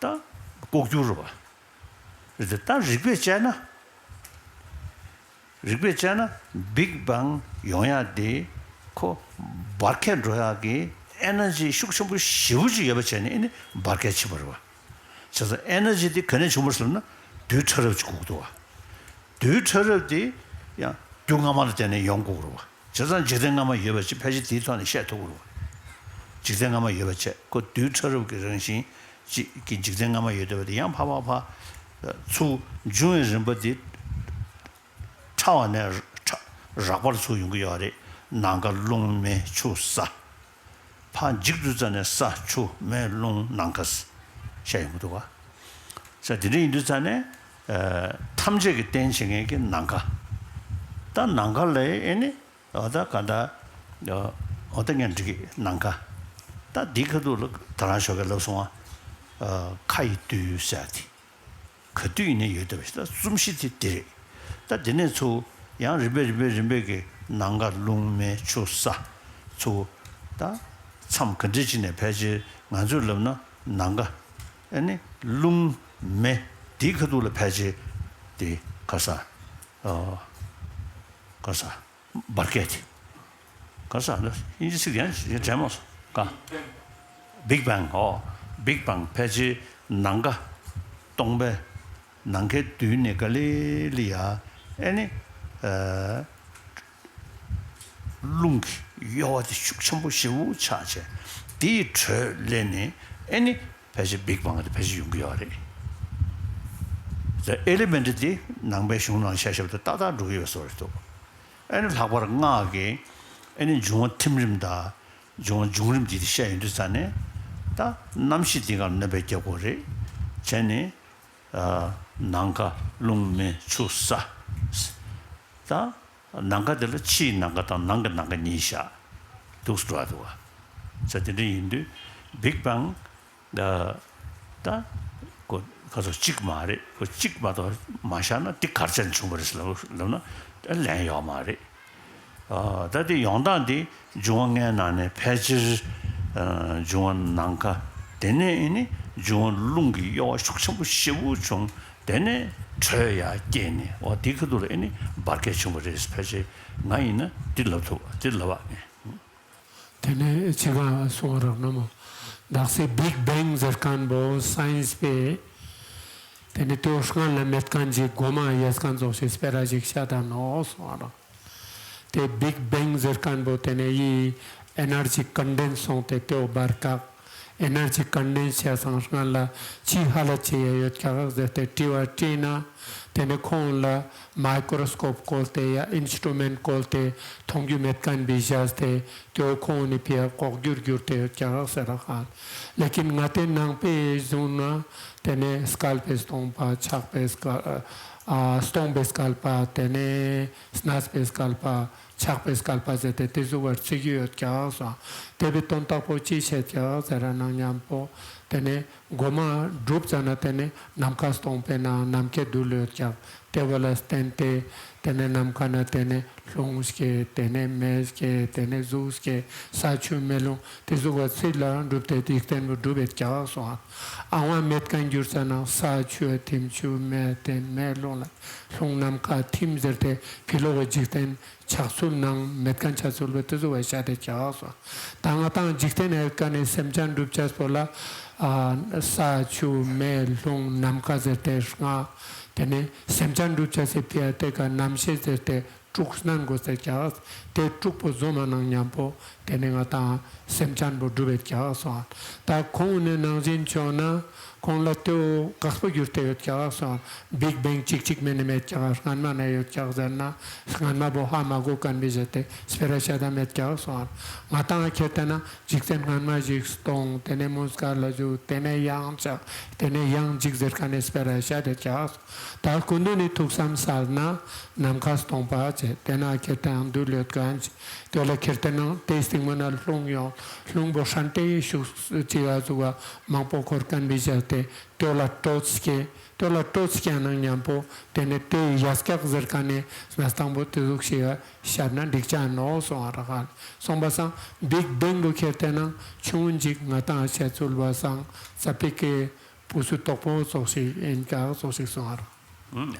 ད་ལྐོག་གྱུར་རེད་པ། རེད་དེ་ད་རིགས་པས་དཔྱད་ན། རིགས་པས་དཔྱད་ན་Big Bang ཡོང་ཡག་དེ་ཁོ་འབར་གས་འགྲོ་ཡག་གི་ཨེ་ནར་ཇི་ཤུགས་ཆེན་པོ་ཞེ་པོ་ཅིག་ཡོད་པ་བྱས་ནས་ཨེ་ནི་འབར་གས་ཕྱིན་པ་རེད་པ། བྱས་ཙང་ཨེ་ནར་ཇི་དེ་ག་ནས་བྱུང་བ་རེད་ཟེར་ན་རྡུལ་ཕྲ་རབ་ཅིག་དགོས་ཀྱི་འདུག་པ། རྡུལ་ཕྲ་རབ་དེ་ཡང་རྒྱུ་སྔ་མ་ལ་བརྟེན་ནས་ཡོང་དགོས་ཀྱི་རེད་པ། བྱས་ཙང་འཇིག་རྟེན་སྔ་མ་ཡོད་པ་ཅིག་ཕལ་ཆེར་དེའི་ཐོག་ནས་བཤད་ཐུབ་ཀྱི་རེད་པ། འཇིག་རྟེན་སྔ་མ་ཡོད་པ་བྱས་ཁོ་རྡུལ་ཕྲ་རབ་ཀྱི་རང་བཞིན་ཅིག་གི་འཇིག་རྟེན་སྔ་མ་ཡོད་བསྡད་པ་དེ་ཡང་ཕར་ཕར་ཕར་ཚུར་འབྱུང་བའི་རིམ་པ་དེ་ཕྲ་བ་ནས་ཕྲ་རགས་པར་ཚུར་ཡོང་གི་ཡོད་རེད། ནམ་མཁའ་རླུང་མེ་ཆུ་ས། ཕར་འཇིག་དུས་ཙ་ནས་ས་ཆུ་མེ་རླུང་ནམ་མཁའ་བཤད་ཡོང་གི་འདུག་ག་ས་དེ་འདྲ་ཡིན་དུས་ཙ་ནས་ཐམས་ཅད་ཀྱི་རྟེན་བྱེད་མཁན་གྱི་ནམ་མཁའ། ད་ནམ་མཁའ་ལ་ཨེ་ནི། འོ་ད་ག་ད། འོ་ད་ངས་འགྲིག་གི་ནམ་མཁའ། ད་འདི་ཁ་ཐུག་ལ་ད་རང་ཞོགས་ཀས་ལབ་སོང་ང་། ཁ་ཡི་རྡུལ་ཟེར་དེ། ག་དུས་ཡིན་ནའི་ཡོད་བསྡད་པ་ཞིག་ད་རྩོམ་གཞི་དེ་འདི་རེད། ད་འདི་ནས་ཚུར་ཡང་རིམ་པས་རིམ་པས་རིམ་པས་ཀྱི་ནམ་མཁའ་རླུང་མེ་ཆུ་ས། ཚུར། ད། མཚམས་ག་འདྲ་ཅིག་ནས་ཕལ་ཆེར་ང་ཚོས་ལབ་ན་ནམ་མཁའ། ཨ་ནི་རླུང་མེ་འདིའི་ཁ་ཐུག་ལ་ཕལ་ཆེར་དེ་ག་ས། ག་ས། འབར་གས་དེ། ག་ས་ལ་དབྱིན་ཇི་ཚིག་ཡང་ཡང་དྲན་མ་སོང་ག Big Bang ཨོ། Big Bang ཕལ་ཆེར་ནམ་མཁའ་སྟོང་པའི་ནམ་མཁའི་རྡུལ་ནས་ག་ལེ་ལེ་ཡ་ཨེ་ནི། རླུང་གི་གཡོ་བ་དེ་ཤུགས་ཆེན་པོ་ཞེ་པོ་ཆགས་བྱས་དེའི་དྲོད་ལས་ནས་ཨེ་ནི་ཕལ་ཆེར་Big Bang དེ་ཕལ་ཆེར་ཡོང་གི་ཡོད་རེད། ད་ཨེ་ལི་མེན་ཊི་དེ་ནང་པའི་གཞུང་ནང་བཤད་བཤད་པ་དང་ཏག་ཏག་འགྲོ་གི་ཡོད་བཟོ་རེད་འདུག་ཨེ་ནི་ལྷག་པར་སྔགས་ཀྱི་ཨེ་ནི་འབྱུང་བ་ཐིམ་རིམ་དང་འབྱུང་བ་འབྱུང་རིམ་འདི་བཤད་ཡོང་དུས་ཙ་ནས་ད་རྣམ་ཤེས་འདི་གར་གནོད་པའི་རྒྱབ་སྐོར་རེད་བྱས་ནས་ནམ་མཁའ་རླུང་མེ་ཆུ་ས། ད་ནམ་མཁའ་དེ་ལ་ཕྱིའི་ནམ་མཁའ་དང་ནང་གི་ནམ་མཁའ་གཉིས་བཞག་འདུག་སེ་འགྲོ་བ་འདུག་བ། ས་དེ་འདྲ་ཡིན་དུས་Big Bang ད་ད་ཁོ་ཁ་སོ་གཅིག་མ་རེད། ཁོ་གཅིག་མ་གཏོགས་མ་བཞག་ན་འདི་གར་ཅན་བྱུང་བ་རེད་ལབ་ལབ་ན་ལན་ཡོད་མ་རེད། ད་དེ་ཡོང་སྟངས་འདི་འབྱུང་བ་ལྔའི་ནང་ནས་ཕལ་ཆེར་འབྱུང་བ་ནམ་མཁའ། དེ་ནས་ཨེ་ནི་འབྱུང་བ་རླུང་གི་གཡོ་བ་ཤུགས་ཆེན་པོ་ཞེ་པོ་བྱུང་། དེ་ནས་དྲོད་ཡར་སྐྱེས་ནས་འོ་དེ་ཁ་ཐུག་ལ་ཨེ་ནི་འབར་གས་བྱུང་བ་རེད། ཕལ་ཆེར་ང་ཡིན་ན་འདི་ལབ་ཐུབ་འདི་ལབ་པ་ངས། དེ་ནས་ཅི་ག་གསུང་རོགས་གནང་མོ། དག་སའི་Big Bang ཟེར་མཁན་པོ་སའེན་སི་པས། དེ་ནས་དེའོ་སྔ་ལ་མེད་མཁན་ཅིག་གོ་མ་ཡས་མཁན་ཙོགས་ཤིག་སྤེ་ར་ཞིག་བཤད་ད་ནོ་གསུང་རོགས། དེ་Big Bang ཟེར་མཁན་པོ་དེ་ནས་ཡི་ཨེ་ནར་ཇི་ཀོན་ཌེན་སི་སོང་སྟེ་དེའོ་འབར་ཀག་ཨེ་ནར་ཇི་ཀོན་ཌེན་སི་བྱས་སང་སྔ་ལ་ཅི་ཧ་ལ་ཅི་ཡ་ཡོད་ཀྱག་ཟེར་ཏེ་དྲི་བ་དྲིས་ན། དེ་ནས་ཁོང་ལ་མའི་ཀྲོ་སི་ཀོབ་བཀོལ་ཏེ་ཡ་ཨིན་སི་ཊུ་མེན་ཊི་བཀོལ་ཏེ་མཐོང་རྒྱུ་མེད་མཁན་པའི་བཞག་སྟེ་དེའོ་ཁོང་ནི་ཕི་ཡ་ལྐོག་གྱུར་གྱུར་ཏེ་ཡོད་ཀྱག་ཟེར་ར་ཧ། ལེ་ཀིན་ང་དེ་ནང་པའི་གཞུང་ན་དེ་ནས་བསྐལ་པའི་སྟོང་པ་ཆགས་པའི་བསྐལ་ཨ་སྟོང་པའི་བསྐལ་པ་དེ་ནས་གནས་པའི་བསྐལ་པ། ཆགས་པའི་བསྐལ་པ་ཟེར་ཏེ་དེ་ཟུག་པར་བརྩི་གི་ཡོད་ཀྱག་སོང་། དེ་བའི་དོན་དག་པོ་ཅི་བཤད་ཀྱག་ཟེར་ར་ནང་མཉམ་པོ་དེ་ནས་མགོ་མ་སྒྲུབ་ཙ་ན་དེ་ནས་ནམ་མཁའ་སྟོང་པའི་ནང་ནམ་མཁའི་རྡུལ་ཡོད་ཀྱག་དེ་བ་ལ་བརྟེན་ཏེ་དེ་ནས་ནམ་མཁའ་ན་དེ་ནས་རླུང་སྐྱེ། དེ་ནས་མེ་སྐྱེ། དེ་ནས་གཟུགས་སྐྱེ། ས་ཆུ་མེ་རླུང་དེ་ཟུག་པ་ཚིག་ལ་འགྲུབ་སྟེ་འཇིག་རྟེན་པོ་འགྲུབ་པའི་ཀྱག་སོང་། ཨ་བ་མེད་མཁན་གྱུར་ཙ་ན་ས་ཆུ་ཐིམ། ཆུ་མེ་ཐིམ། མེ་རླུང་ལ་རླུང་ནམ་མཁའ་ཐིམ་ཟེར་ཏེ་ཕི་ལོག་གི་འཇིག་རྟེན་ཆགས་ཚུལ་ནང་མེད་མཁན་ཆགས་ཚུལ་བོ་དེ་ཟུག་པ་བཤད་དེ་ཀྱག་སོང་། ད་ང་དང་འཇིག་རྟེན་ཨེ་ཀ་ནས་སེམས་ཅན་སྒྲུབ་བྱ་སོགས་ལ་ཨ་ས་ཆུ་མེ་རླུང་ནམ་མཁའ་ཟེར་ཏེ་ལྔ། དེ་ནས་སེམས་ཅན་སྒྲུབ་བྱ་སའི་ཕི་ཡ་དེ་ཀ་རྣམ་ཤེས་ཟེར་ཏེ་དྲུག་བསྣན་དགོས་ཟེར་ཀྱག་དེ་དྲུག་པོ་བཟོ་མ་ནང་མཉམ་པོ་དེ་ནས་ང་དང་སེམས་ཅན་པོ་སྒྲུབ་པའི་ཀྱག་སོང་། ད་ཁོང་ནས་ནང་བཞིན་བྱུང་ན་ཁོང་ལ་དེའོ་དཀགས་པོ་གྱུར་ཏེ་ཡོད་ཀྱག་སོང་། བིག་བེང་གཅིག་གཅིག་མེ་ནས་མེད་ཀྱག་སྔན་མ་ནས་ཡོད་ཀྱག་ཟེར་ན་སྔན་མ་པོ་ཧ་མ་གོ་མཁན་པའི་བཞེད་དེ་སྤེ་ར་བཤད་ད་མེད་ཀྱག་སོང་། ང་དང་ཁྱེར་ཏེ་ན་འཇིག་རྟེན་སྔན་མ་ཞིག་སྟོང་། དེ་ནས་མུན་སྐལ་ལ་བཞུགས། དེ་ནས་ཡང་ཆགས། དེ་ནས་ཡང་འཇིག་ཟེར་མཁན་ནས་སྤེ་ར་བཤད་དེ་ཀྱག་ད་སྐུ་མདུན་ནས་ཐུགས་བསམ་གསལ་ན་ནམ་མཁའ་སྟོང་པ་བྱས། དེ་ན་ཁྱེར་ཏེ་ཡང་རྡུལ་ཡོད་མཁན་བྱས། དེ་ལ་ཁྱེར་ཏེ་ན་དེའི་སྟེང་མ་ན་རླུང་ཡོང་། རླུང་པོ་ཧྲན་ཏེ་ཤུགས་ཅི་ཡ་ཟུག་པ་མང་པོ་འཁོར་མཁན་པའི་བཞག་སྟེ་དེ་ལ་སྤྲོ་སྐྱེ། དེ་ལ་སྤྲོ་སྐྱེ་ནང་མཉམ་པོ་དེ་ནས་དེ་ཡ་སྐྱག་ཟེར་མཁན་ནས་ང་སྟངས་པོ་དེ་ཟུག་ཞིག་བཤད་ན་འགྲིག་ཅག་ནོ་སོང་བ་ར་ཧ་སོང་པ་སང་བིག་བེང་པོ་ཁྱེར་ཏེ་ན་ཆུང་འཇིག་ང་དང་བཤད་ཚུལ་བ་སང་ས་པིག་གི་བུ་སུ་དོག་པོ་ཙོགས་ཤིག་ཨིན་ཀྱག་ཙོགས་ཤིག་སོང་བ་ར། ཨུམ།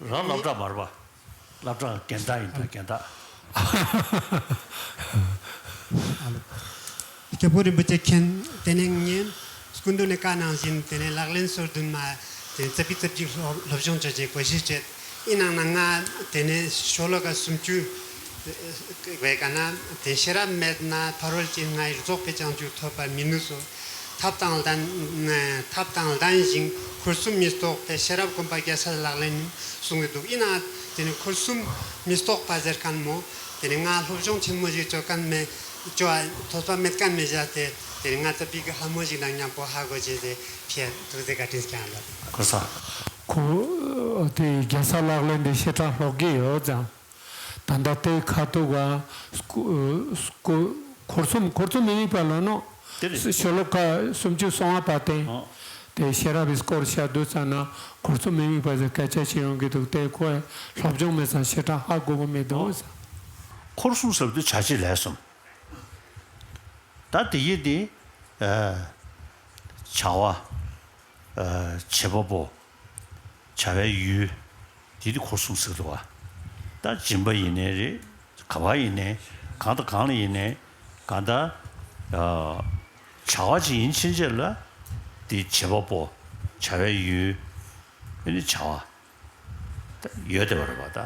རང་སློབ་གྲྭ་མར་པ། སློབ་གྲྭ་རྒན་བདག་ཡིན་ད་རྒན་བདག་སྐྱབས་མགོན་རིན་པོ་ཆེ་མཁྱེན། དེ་ནས་ངས་སྐུ་མདུན་ནས་བཀའ་གནང་བཞིན་དེ་ནས་ལག་ལེན་སོ་བདུན་མ་དེ་ནས་རྩ་བའི་རྩ་བརྒྱུད་སློབ་སྦྱོང་བྱ་རྒྱུའི་གོ་གཞི་བྱས། ཡིན་ནའང་ན་ང་དེ་ནས་ཤོ་ལོ་ཀ་སུམ་ཅུ་བས་ག་ན་དེ་ཤེས་རབ་མེད་ན་ཕ་རོལ་ཏེ་ལྔ་ཡི་རྫོགས་པའི་བྱང་ཆུབ་ཐོབ་པར་མི་ནུས་སོ། ཐབས་དང་ལྡན། ཐབས་དང་ལྡན་ཞིང་འཁོར་གསུམ་མི་རྟོག་པའི་ཤེས་རབ་སྒོམ་པ་རྒྱལ་སྲས་ལག་ལེན་ནི་གསུང་གི་འདུག་ཡིན་ནའང་དེ་ནི་འཁོར་གསུམ་མི་རྟོག་པ་ཟེར་མཁན་མོ། དེ་ནི་ང་སློབ་སྦྱོང་ཆེན་མོ་ཞིག་བྱོས་མཁན་མེད། བྱོས་ཐོས་པ་མེད་མཁན་མེད་བཞག་སྟེ་དེ་ནི་ང་ཚོ་པིག་གི་ལྷ་མོ་ཞིག་དང་མཉམ་པོ་ཧ་གོ་བྱས་ཏེ་ཕྱིར་ཐུགས་རྗེ་བཀའ་དྲིན་སྐྱོང་ལ། གོ་ས། ཁོ་དེ་རྒྱལ་སྲས་ལག་ལེན་དེ་ཞེ་དྲག་ལྷོག་གི་ཡོད་ཙང་། ད་ལྟ་དེ་ཁ་ཐུག་ག་སྐུ་སྐུ་འཁོར་གསུམ་འཁོར་གསུམ་མི་དམིགས་པ་ལ་ནོ། དེ་རེད། ཤོ་ལོ་ཀ་སུམ་ཅུ་སོ་ལྔ་པ་དེ། ཨོ། དེ་ཤེས་རབ་པའི་སྐོར་བཤད་དུས་ཙ་ན་འཁོར་གསུམ་མི་དམིགས་པ་ཟེར་སྐད་ཆ་ཞིག་ཡོང་གི་འདུག་དེ་ཁོས་སློབ་སྦྱོང་མེད་ཙང་ཞེ་དྲག་ཧ་གོ་གི་མི་འདུག་ཨོ། འཁོར་གསུམ་ཟེར་བ་དེ་བྱ་བྱེད་ལས་གསུམ། ད་དེ་ཡི་དེ་བྱ་བ། བྱེད་པ་པོ། བྱ་བའི་ཡུལ། དེ་དེ་འཁོར་གསུམ་ཟེར་འདུག་བ། ད་སྦྱིན་པ་ཡིན་ནའི་རེད། ག་བ་ཡིན་ནའི། གང་དང་གང་ལ་ཡིན་ནའི། གང་ལྟར། བྱ་བ་ཅིག་ཡིན་ཕྱིན་ཆད་ལ། དེ་བྱེད་པ་པོ། བྱ་བའི་ཡུལ། ཨེ་ནི་བྱ་བ། ད་ཡོད་དེ་བ་རེད་བ་ད།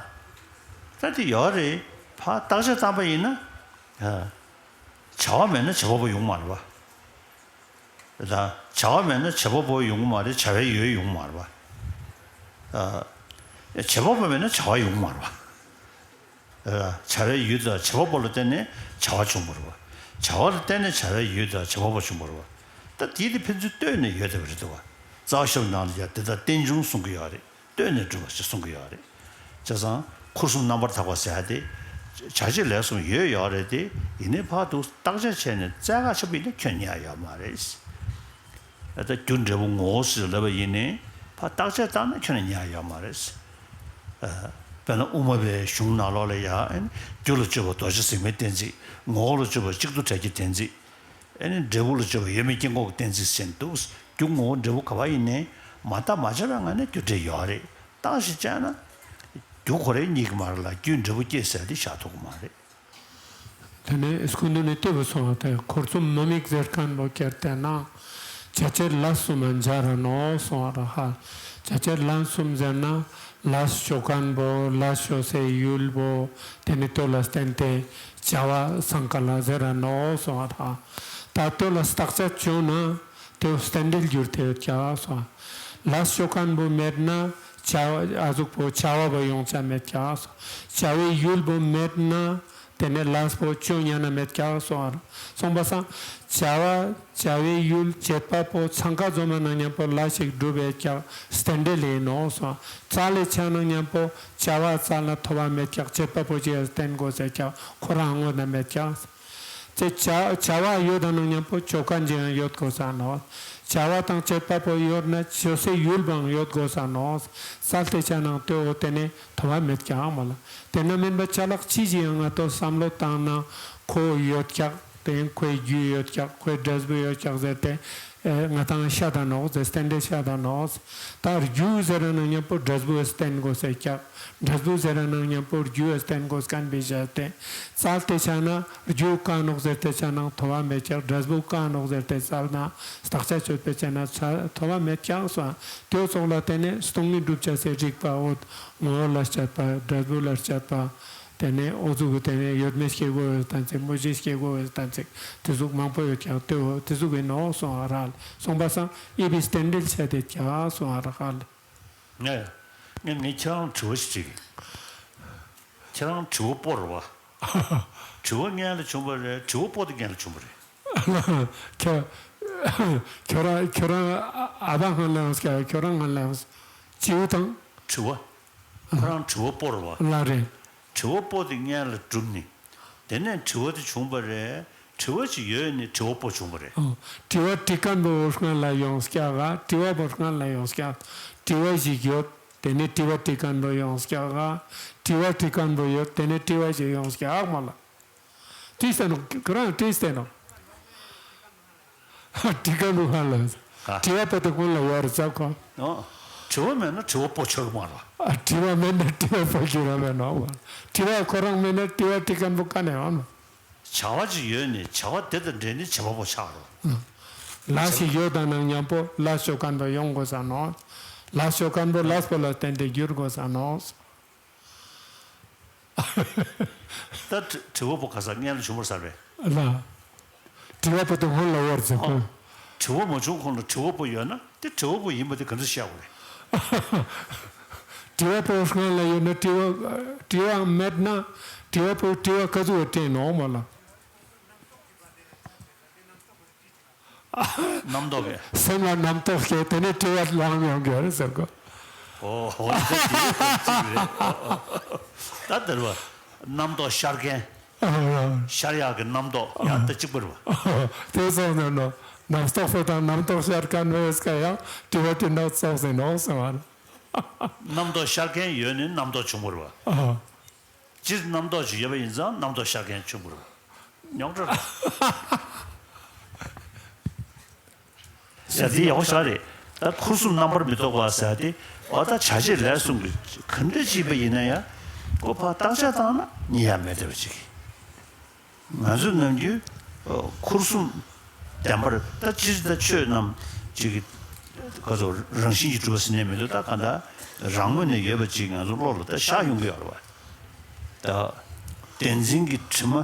ད་དེ་ཡོད་རེད། ཕར་བརྟག་དཔྱད་བཏང་པ་ཡིན་ན། བྱ་བ་མེད་ན་བྱེད་པ་པོ་ཡོང་མ་རེད་བ། ད་བྱ་བ་མེད་ན་བྱེད་པ་པོ་ཡོང་གི་མ་རེད། བྱ་བའི་ཡུལ་ཡོང་གི་མ་རེད་པ། བྱེད་པ་པོ་མེད་ན་བྱ་བ་ཡོང་གི་མ་རེད་པ། བྱ་བའི་ཡུལ་དང་བྱེད་པ་པོ་ལ་བརྟེན་ནས་བྱ་བ་བྱུང་བ་རེད་པ། བྱ་བ་ལ་བརྟེན་ནས་བྱ་བའི་ཡུལ་དང་བྱེད་པ་པོ་བྱུང་བ་རེད་པ། ད་དེའི་དེ་ཕན་ཚུན་ལྟོས་ནས་ཡོད་བསྡད་པ་རེད་འདུག་བ། རྩ་བ་ཤེས་རབ་ནང་ལ་ཡང་དེ་ལྟར་རྟེན་འབྱུང་གསུང་གི་ཡོད་རེད། ལྟོས་ནས་གྲུབ་པ་ཞེས་གསུང་གི་ཡོད་རེད། བྱས་ཙང་འཁོར་གསུམ་རྣམ་པར་དག་པ་ཟེར་ཡ་དེ། བྱ་བྱེད་ལས་གསུམ་ཡོད་ཡོད་རེད་དེ། ཡིན་ནའི་ཕར་དུ་བརྟག་དཔྱད་བྱས་ནས་བཙལ་ག་ཆོག་པ་ཡིན་ན་ཁྱོན་ནས་ཡོད་མ་རེད། ད་རྒྱུ་འབྲས་བུ་ངོ་བོ་ཟེར་ལབ་པ་ཡིན་ནའི་ཕར་བརྟག་དཔྱད་བཏང་ན་ཁྱོན་ནས་ཡོད་མ་རེད། དཔེར་ན་དབུ་མ་པའི་གཞུང་ནང་ལོགས་ལ་ཡང་རྒྱུ་ལ་དཔྱོད་པ་རྡོ་རྗེ་ཟེགས་མའི་གཏན་ཚིགས། ངོ་བོ་ལ་དཔྱོད་པ་གཅིག་ཏུ་བྲལ་གྱི་གཏན་ཚིགས། ཨེ་ནི་འབྲས་བུ་ལ་དཔྱོད་པ་ཡོད་མེད་དཀྱིལ་འཁོར་གྱི་གཏན་ཚིགས་ཟེར་འདུག་རྒྱུ་ངོ་བོ་འབྲས་བུ་ག་པར་ཡིན་ནའི་མ་བརྟགས་མ་དཔྱད་པའི་ངང་ནས་རྒྱུ་འབྲས་ཡོད་རེད། བརྟགས་ཤིང་དཔྱད་ན། རྒྱུ་ཁོ་རའི་རྙེད་ཀྱི་མ་རེད་ལ་རྒྱུས་འབྲས་བུ་སྐྱེད་ཟེར་དེ་བཞག་ཐུབ་ཀྱི་མ་རེད། དེ་ནས་སྐུ་མདུན་ནས་ལྟོས་པ་སོང་བ་དེ་འཁོར་གསུམ་མི་དམིགས་ཟེར་མཁན་པོ་ཁྱེར་ཏེ་ན། བྱ་བྱེད་ལས་གསུམ་མ་འཇའ་ར་ནོ་གསུང་བ་ར་ཧ། བྱ་བྱེད་ལས་གསུམ་ཟེར་ན། ལས་ཞོག་མཁན་པོ་ལས་ཞོག་སའི་ཡུལ་པོ། དེ་ནི་དེ་ལ་བརྟེན་ཏེ་བྱ་བ་སང་ཀ་ལ་ཟེར་ར་ནོ་གསུང་བ་དང་། ད་དེ་ལ་བརྟག་དཔྱད་བྱུང་ན་དེ་རྟེན་འབྲེལ་འགྱུར་ཏེ་ཡོད་ཀྱག་སོང་། ལས་ཞོག་མཁན་པོ་མེད་ན་བྱ་བ་ཨ་ཟུག་པོ་བྱ་བ་པོ་ཡོང་ཆ་མེད་ཀྱག་སོང་། བྱ་བའི་ཡུལ་པོ་མེད་ན་ དེ་ནས་ལས་པོ་ཅུང་ཉན་ན་མེད་ཀྱག་གསུངས་པ་རེད། གསུངས་པ་སང་། བྱ་བ་བྱ་བའི་ཡུལ་བྱེད་པ་པོ་ཚང་ཀ་འཛོམས་པ་ན་མཉམ་པོ་ལས་ཤིག་སྒྲུབ་པའི་ཀྱག་རྟེན་འབྲེལ་ཡིན་ནོ་གསུངས། བཙལ་ལས་བྱ་ན་མཉམ་པོ་བྱ་བ་བཙལ་ན་ཐོབ་པ་མེད་ཀྱག་བྱེད་པ་པོ་ཅི་ཡང་བརྟེན་དགོས་ཟེར་ཀྱག་ཁོ་རང་དངོས་ན་མེད་ཀྱག་དེ་བྱ་བྱ་བ་ཡོད་ན་མཉམ་པོ་ཅོ་མཁན་ཅི་ཡང་ཡོད་དགོས་ས་ནོ། བྱ་བ་དང་བྱེད་པ་པོ་ཡོད་ན་ཅོ་སའི་ཡུལ་བའང་ཡོད་དགོས་ས་ནོ། བཙལ་ཏེ་བྱ་ན་དེ་འོ་དེ་ནས་ཐོབ་པ་མེད་ཀྱག་མ་ལ། དེ་ན་མིན་པ་ཅ་ལག་ཅི་ཞིག་ཡང་ང་ཏོ་བསམ་བློ་བཏང་ན་ཁོ་ཡོད་ཀྱག་དེ་ཡང་ཁོའི་རྒྱུ་ཡོད་ཀྱག་ཁོའི་འབྲས་བུ་ཡོད་ཀྱག་ཟེར་ཏེ། ཨེ་ང་ཏང་ཤ་དང་ནོག་ཟེར་རྟེན་འབྲེལ་ཤ་དང་ནོག་ད་རྒྱུ་ཟེར་ན་མཉམ་པོ་འབྲས་བུ་བརྟེན་དགོས་ཟེར་ཀྱག་འབྲས་བུ་ཟེར་ན་མཉམ་པོ་རྒྱུ་བརྟེན་དགོས་མཁན་པའི་ཞག་སྟེ། བཙལ་ཏེ་བྱ་ན་རྒྱུ་གང་ནོག་ཟེར་ཏེ་བྱ་ན་ཐོབ་པ་མེད་ཀྱག་འབྲས་བུ་གང་ནོག་ཟེར་ཏེ་བཙལ་ན་བརྟག་དཔྱད་དཔྱོད་པས་བྱས་ན་ཚ་ཐོབ་པ་མེད་ཀྱག་སོ། དེའི་ཚོགས་ལ་བརྟེན་ནས་སྟོང་ཉིད་སྒྲུབ་བྱ་ཟེར་རིགས་པ་འོ་ངོ་བོ་ལ་སྤྱད་པ་འབྲས་བུ་ལ་སྤྱད་པ། དེ་ནས་འོ་ཟུག་གི་དེ་ནས་ཡོད་མེད་སྐྱེ་དགོས་པའི་གཏན་ཚིགས་མུ་བཞི་སྐྱེ་དགོས་པའི་གཏན་ཚིགས་དེ་ཟུག་མང་པོ་ཡོད་ཀྱང་དེ་འོ་དེ་ཟུག་གི་ནོག་སོང་ཨ་ར་ལ་སོང་པ་སང་ཨི་བི་རྟེན་འབྲེལ་བྱས་ཏེ་ཀྱག་སོང་ཨ་ར་ཧ་ལ། ངས་ངས་ངས་ཁྱེད་རང་དྲི་བ་ཞིག་དྲིས་གི་ཁྱེད་རང་དྲི་བ་པོ་རེད་བ། དྲི་བ་སྔོན་ལ་བྱུང་བ་རེད་དྲི་བ་པོ་དེ་སྔོན་ལ་བྱུང་བ་རེད། ཁྱོད་ཁྱོད་རང་ཁྱོད་རང་ཨ་ཨ་ཕ་སྔོན་ལ་ཡོང་ཀྱག་ཁྱོད་རང་སྔོན་ལ་ཡོང་སྐྱེས་བུ་དང་། དྲི་བ། ཁོ་རང་དྲི་བ་པོ་རེད་བ། ལ་རེད། དྲི་བ་པོ་དེ་སྔོན་ལ་གྲུབ་ནས། དེ་ནས་དྲི་བ་དེ་བྱུང་བ་རེད། དྲི་བ་ཅིག་ཡོད་ནས་དྲི་བ་པོ་བྱུང་བ་རེད། ཨོ། དྲི་བ་དྲི་མཁན་པོ་སྔོན་ལ་ཡོང་ཀྱག་ག་དྲི་བ་པོ་སྔོན་ལ་ཡོང་ཀྱག་དྲི་བ་ཞིག་ཡོད། དེ་ནས་དྲི་བ་དྲི་མཁན་པོ་ཡོང་ཀྱག་ག་དྲི་བ་དྲི་མཁན་པོ་ཡོད། དེ་ནས་དྲི་བ་ཞིག་ཡོང་ཀྱག་མ་ལ། དྲིས་ཏེ་ནོ། ཁོ་རང་དྲིས་ཏེ་ནོ། དྲི་མཁན་པོ་སྔོན་ལ། ཨ། དྲི་བ་པོ་དེ་སྔོན་ལ་ཡོད་རེད་ཟེར་གོ། ཨོ། དྲི་བ་མེད་ན་དྲི་བ་པོ་ཆགས་ཀྱི་མ་རེད། ཨ། དྲི་བ་མེད་ན་དྲི་བ་པོ་ཞིག་རང་མེད་ནོ། དྲི་བ་ཁོ་རང་མེད་ན་དྲི་བ་དྲི་མཁན་པོ་ག་ནས་ཡོང་ནོ། བྱ་བ་ཅིག་ཡོད་ནས་བྱ་བ་དེ་དང་འབྲེལ་ནས་བྱེད་པ་པོ་ཆགས་རོ། ལས་ཤིག་ཡོད་དང་ན་མཉམ་པོ་ལས་ཅོ་མཁན་པོ་ཡོང་དགོས་ས་ནོ། ལས་ཅོ་མཁན་པོ་ལས་པོ་ལ་བརྟེན་ཏེ་འགྱུར་དགོས་ས་ནོ། ད་དྲི་དྲི་བ་པོ་ག་ས་སྔོན་ལ་བྱུང་བར་ཟེར་བས། ལ། དྲི་བ་པོ་དེ་སྔོན་ལ་ཡོད་རེད་ཟེར་གོ། དྲི་བ་མ་བྱུང་གོང་ལ་དྲི་བ་པོ་ཡོད་ན་དེ་དྲི་བ་པོ་ཡིན་པ་དེ་ག་འདྲ་བཤད་དགོས་རེད། དྲི་བ་པོ་སྔོན་ལ་ཡོད་ན་དྲི་བ་དྲི་བ་མེད་ན་དྲི་བ་པོ་དྲི་བ་ག་ཚོད་དྲན་ནོ་མ་ལ། རྣམ་རྟོག་གིས། སེམས་ལ་རྣམ་རྟོག་སྐྱེས་དེ་ནས་དྲི་བ་ལངས་ཡོང་གི་རེད་ཟེར་གོ། ཨོ་ཧོ་ད་དེ་གཅིག་རེད། ད་དེར་བ་རྣམ་རྟོག་ཤར་མཁན། ཨ། ཤར་ཡག་གི་རྣམ་རྟོག་ཡང་ད་གཅིག་པ་རེད་བ། དེ་སོང་ནས་ནོ། རྣམ་རྟོག་པོ་དང་རྣམ་རྟོག་ཤར་མཁན་བས་ཀ་ཡང་དྲི་བ་དྲི་ན་ཙོགས་ཟིན་ནོ་གསུངས་པ་རེད། རྣམ་རྟོག་ཤར་མཁན་ཡོད་ནས་རྣམ་རྟོག་བྱུང་བ་རེད་བ། ཨ། སྤྱིར་རྣམ་རྟོག་ཅིག་ཡོད་པ་ཡིན་ཙང་རྣམ་རྟོག་ཤར་མཁན་བྱུང་བ་རེད་བ། རྙོག་དྲ་རེད། ཟེར་དེ་ཡག་པོ་ཞེ་དྲག་རེད། ད་འཁོར་གསུམ་རྣམ་པར་མི་རྟོག་པ་ཟེར་དེ་འོ་ད་བྱ་བྱེད་ལས་གསུམ་གྱི་ག་འདྲ་ཅིག་པ་ཡིན་ན་ཡང་ཁོ་ཕར་བརྟག་དཔྱད་བཏང་ན་རྙེད་ཡ་མེད་བསྡད་པ་ཅིག་ང་ཚོ་ནམ་རྒྱུན་འཁོར་གསུམ་བདེན་པར་ད་སྤྱིར་ད་ཆོས་རྣམས་ཅིག་གི་ག་ཚོད་རང་བཞིན་གྱིས་གྲུབ་པ་ཟེར་ནས་མི་འདུག་ད་ག་ད་རང་ངོས་ནས་ཡོད་པ་ཅིག་ང་ཚོ་བློ་ལ་ད་ཤར་ཡོང་གི་ཡོད་རེད་བ། ད་བདེན་འཛིན་གྱི་དྲི་མ་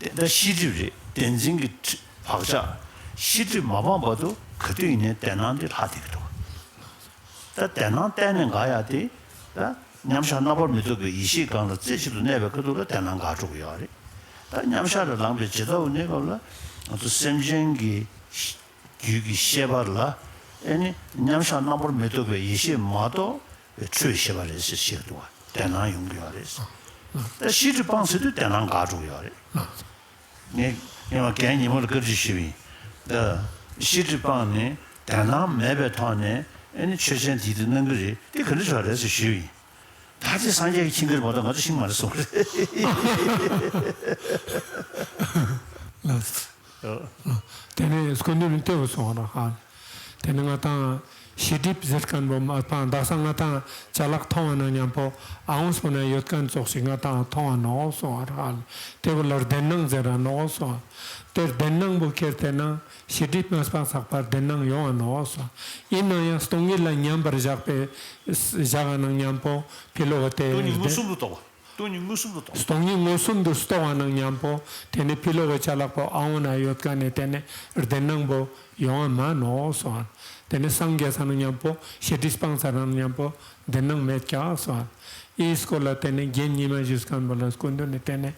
དེ་ད་ཤེས་སྒྲིབ་རེད། བདེན་འཛིན་གྱི་དྲི་བག་ཆགས་ཤེས་སྒྲིབ་མ་སྤངས་བར་དུ་ག་དུས་ཡིན་ནའི་བདེན་སྣང་དེ་ལྷག་བསྡད་ཀྱི་འདུག་ད་བདེན་སྣང་གཏན་ནས་འགག་ཡ་དེ་ད་མཉམ་གཞག་རྣམ་པར་མི་རྟོག་པའི་ཡེ་ཤེས་སྒང་ལ་རྩེ་གཅིག་ཏུ་གནས་པའི་ཁ་ཐུག་ལ་བདེན་སྣང་འགག་འགྲོ་གི་ཡོད་རེད། ད་མཉམ་གཞག་ལ་ལངས་པའི་ཇི་ལྟ་བ་ནི་སྐབས་ལ་ང་ཚོ་སེམས་ཅན་གྱི་རྒྱུད་ཀྱི་ཤེས་པ་ལ་ཨེ་ནི་མཉམ་གཞག་རྣམ་པར་མི་རྟོག་པའི་ཡེ་ཤེས་མ་གཏོགས་པའི་འཁྲུལ་ཤེས་པ་རེད་ཟེར་བཤད་འདུག་བ། བདེན་སྣང་ཡོང་གི་ཡོད་རེད། ད་ཤེས་སྒྲིབ་སྤངས་ཟེར་དུས་བདེན་སྣང་འགག་འགྲོ་གི་ཡོད་རེད། ངས་ངས་མ་རྒན་ཉི་མ་ལ་བཀའ་འདྲི་ཞུས་པ་ཡིན། ད་ཤེས་སྒྲིབ་སྤངས་ནས་བདེན་སྣང་མེད་པའི་ཐོག་ནས་ཨེ་ནི་ཆོས་ཅན་དེ་དུ་སྣང་གི་རེད་དེ་ག་འདྲ་ཆགས་རེད་ཟེར་ཞུས་པ་ཡིན། ད་དེ་སངས་རྒྱས་ཀྱི་ཁྱིམ་གྱི་མ་གཏོགས་ང་ཚོ་ཤེས་ཀྱི་མ་རེད་གསུངས་རེད། ལགས། དེ་ནས་སྐུ་མདུན་ནས་ལྟོས་གསུང་བ་ར་ཧ། དེ་ནས་ང་དང་ཤེས་སྒྲིབ་ཟེར་མཁན་པོ་མ་ཕང་དག་ས་ང་དང་ཅ་ལག་མཐོང་བ་ན་མཉམ་པོ་ཨའོང་སོ་ན་ཡོད་མཁན་ཙོགས་ཤིག་ང་དང་མཐོང་བ་ནོ་གསུང་བ་ར་ཧ། དེ་བོ་ལ་བདེན་སྣང་ཟེར་ར་ནོ་གསུང་བ། དེར་བདེན་སྣང་པོ་ཁྱེར་ཏེ་ན་ཤེས་སྒྲིབ་མ་སྤངས་ཚགས་པར་བདེན་སྣང་ཡོང་བ་ནོ་གསུང་བ། ཡིན་ན་ཡང་སྟོང་ཉིད་ལ་མཉམ་པར་བཞག་པའི་བཞག་ན་མཉམ་པོ་ཕི་ལོག་དེ་སྟོང་ཉིད་མངོན་སུམ་དུ་རྟོགས་པ། སྟོང་ཉིད་མངོན་སུམ་དུ་རྟོགས། སྟོང་ཉིད་མངོན་སུམ་དུ་རྟོགས་པ་ནང་མཉམ་པོ་དེ་ནི་ཕྱི་ལོགས་ཀྱི་ཅ་ལག་པོ་ཨ་འོ་ན་ཡོད་མཁན་ནི་དེ་ནི་བདེན་སྣང་པོ་ཡོང་བ་མ་ནོག་གསུངས་པ། དེ་ནི་སངས་རྒྱས་ས་ནང་མཉམ་པོ་བྱེད་སྒྲིབ་སྤངས་ས་ནང་མཉམ་པོ་བདེན་སྣང་མེད་ཀྱག་གསུངས་པ། ཨི་སྐོར་ལ་དེ་ནི་རྒན་ཉི་མ་ཞུས་མཁན་པོ་ལ་སྐུ་མདུན་ནི་དེ་ནི་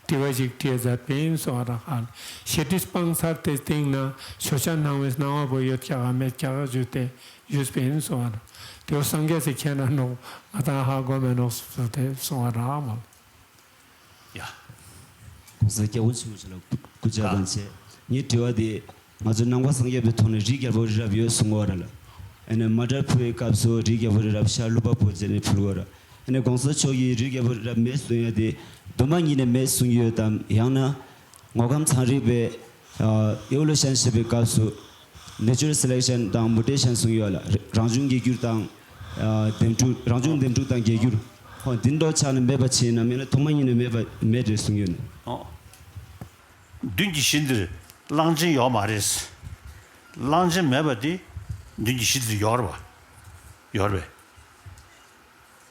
དྲི་བ་ཞིག་དྲིས་མཛད་པིན་གསུངས་པ་ར། ཧ་ལ་བྱེད་སྒྲིབ་སྤངས་ཚར་ཏེ་སྟེང་ན་ཕྱོགས་ཆ་སྣང་བའི་སྣང་བ་པོ་ཡོད་ཀྱག་ག་མེད་ཀྱག་ག་ཞུས་ཏེ། ཡོད་པའི་ཡིན་གསུང་བ་རེད། དེ་བ་སངས་རྒྱས་སི་མཁྱེན་ན་ནོག་ང་དང་ཧ་གོ་མེད་ནོག་ཟེར་ཏེ་གསུང་བ་རེད་མ། ཡ། གོང་ས་སྐྱབས་མགོན་ཆེན་པོ་མཆོག་ལ་སྐུ་ཕྱག་དང་བཅས། ངའི་དྲི་བ་དེ་ང་ཚོ་ནང་པ་སངས་རྒྱས་པའི་ཐོག་ནས་རིའི་རྒྱལ་པོ་རི་རབ་ཡོད་གསུང་བ་རེད་ལ། ཨ་ནི་མ་དྲ་ཕུལ་བའི་སྐབས་སུ་རིའི་རྒྱལ་པོ་རི་རབ་ཤར་ལུང་པ་པོ་བྱས་ནས་ཕུལ་བ་རེད། ཨ་ནི་གོང་ས་མཆོག་གིས་རིའི་རྒྱལ་པོ་རི་རབ་མེད་གསུང་ཡ་དེ་གདོད་མ་ཉིད་ནས་མེད་གསུང་གི་ཡོད་དམ། ཡང་ན། དངོས་ཁམས་ཚན་རིག་པས། ཨ། ཨི་ཝོ་ལུ་ཤན་བྱེད་པའི་སྐབས་སུ་ནེ་ཅུ་རལ་སེ་ལེག་ཤན་དང་མུ་ཊེ་ཤན་གསུང་ཡོད་ལ། རང་བྱུང་རྒྱས་འགྱུར་དང་། ཨ། འདེམས་སྒྲུག་རང་བྱུང་འདེམས་སྒྲུག་དང་རྒྱས་འགྱུར། ཧོ། འདི་འདྲ་ཆགས་ནས་མེད་པ་ཆེ་ན་མེད་ན་ཐོག་མ་ཉིད་ནས་མེད་པ་མེད་རེད་གསུང་ཡོད་ནས། ཨོ། མདུན་གྱི་གཞི་འདིར་གླང་ཆེན་ཡོད་མ་རེད། གླང་ཆེན་མེད་པ་དེ་མདུན་གྱི་གཞི་འདིར་ཡོད་རེད་པ། ཡོད་རེད་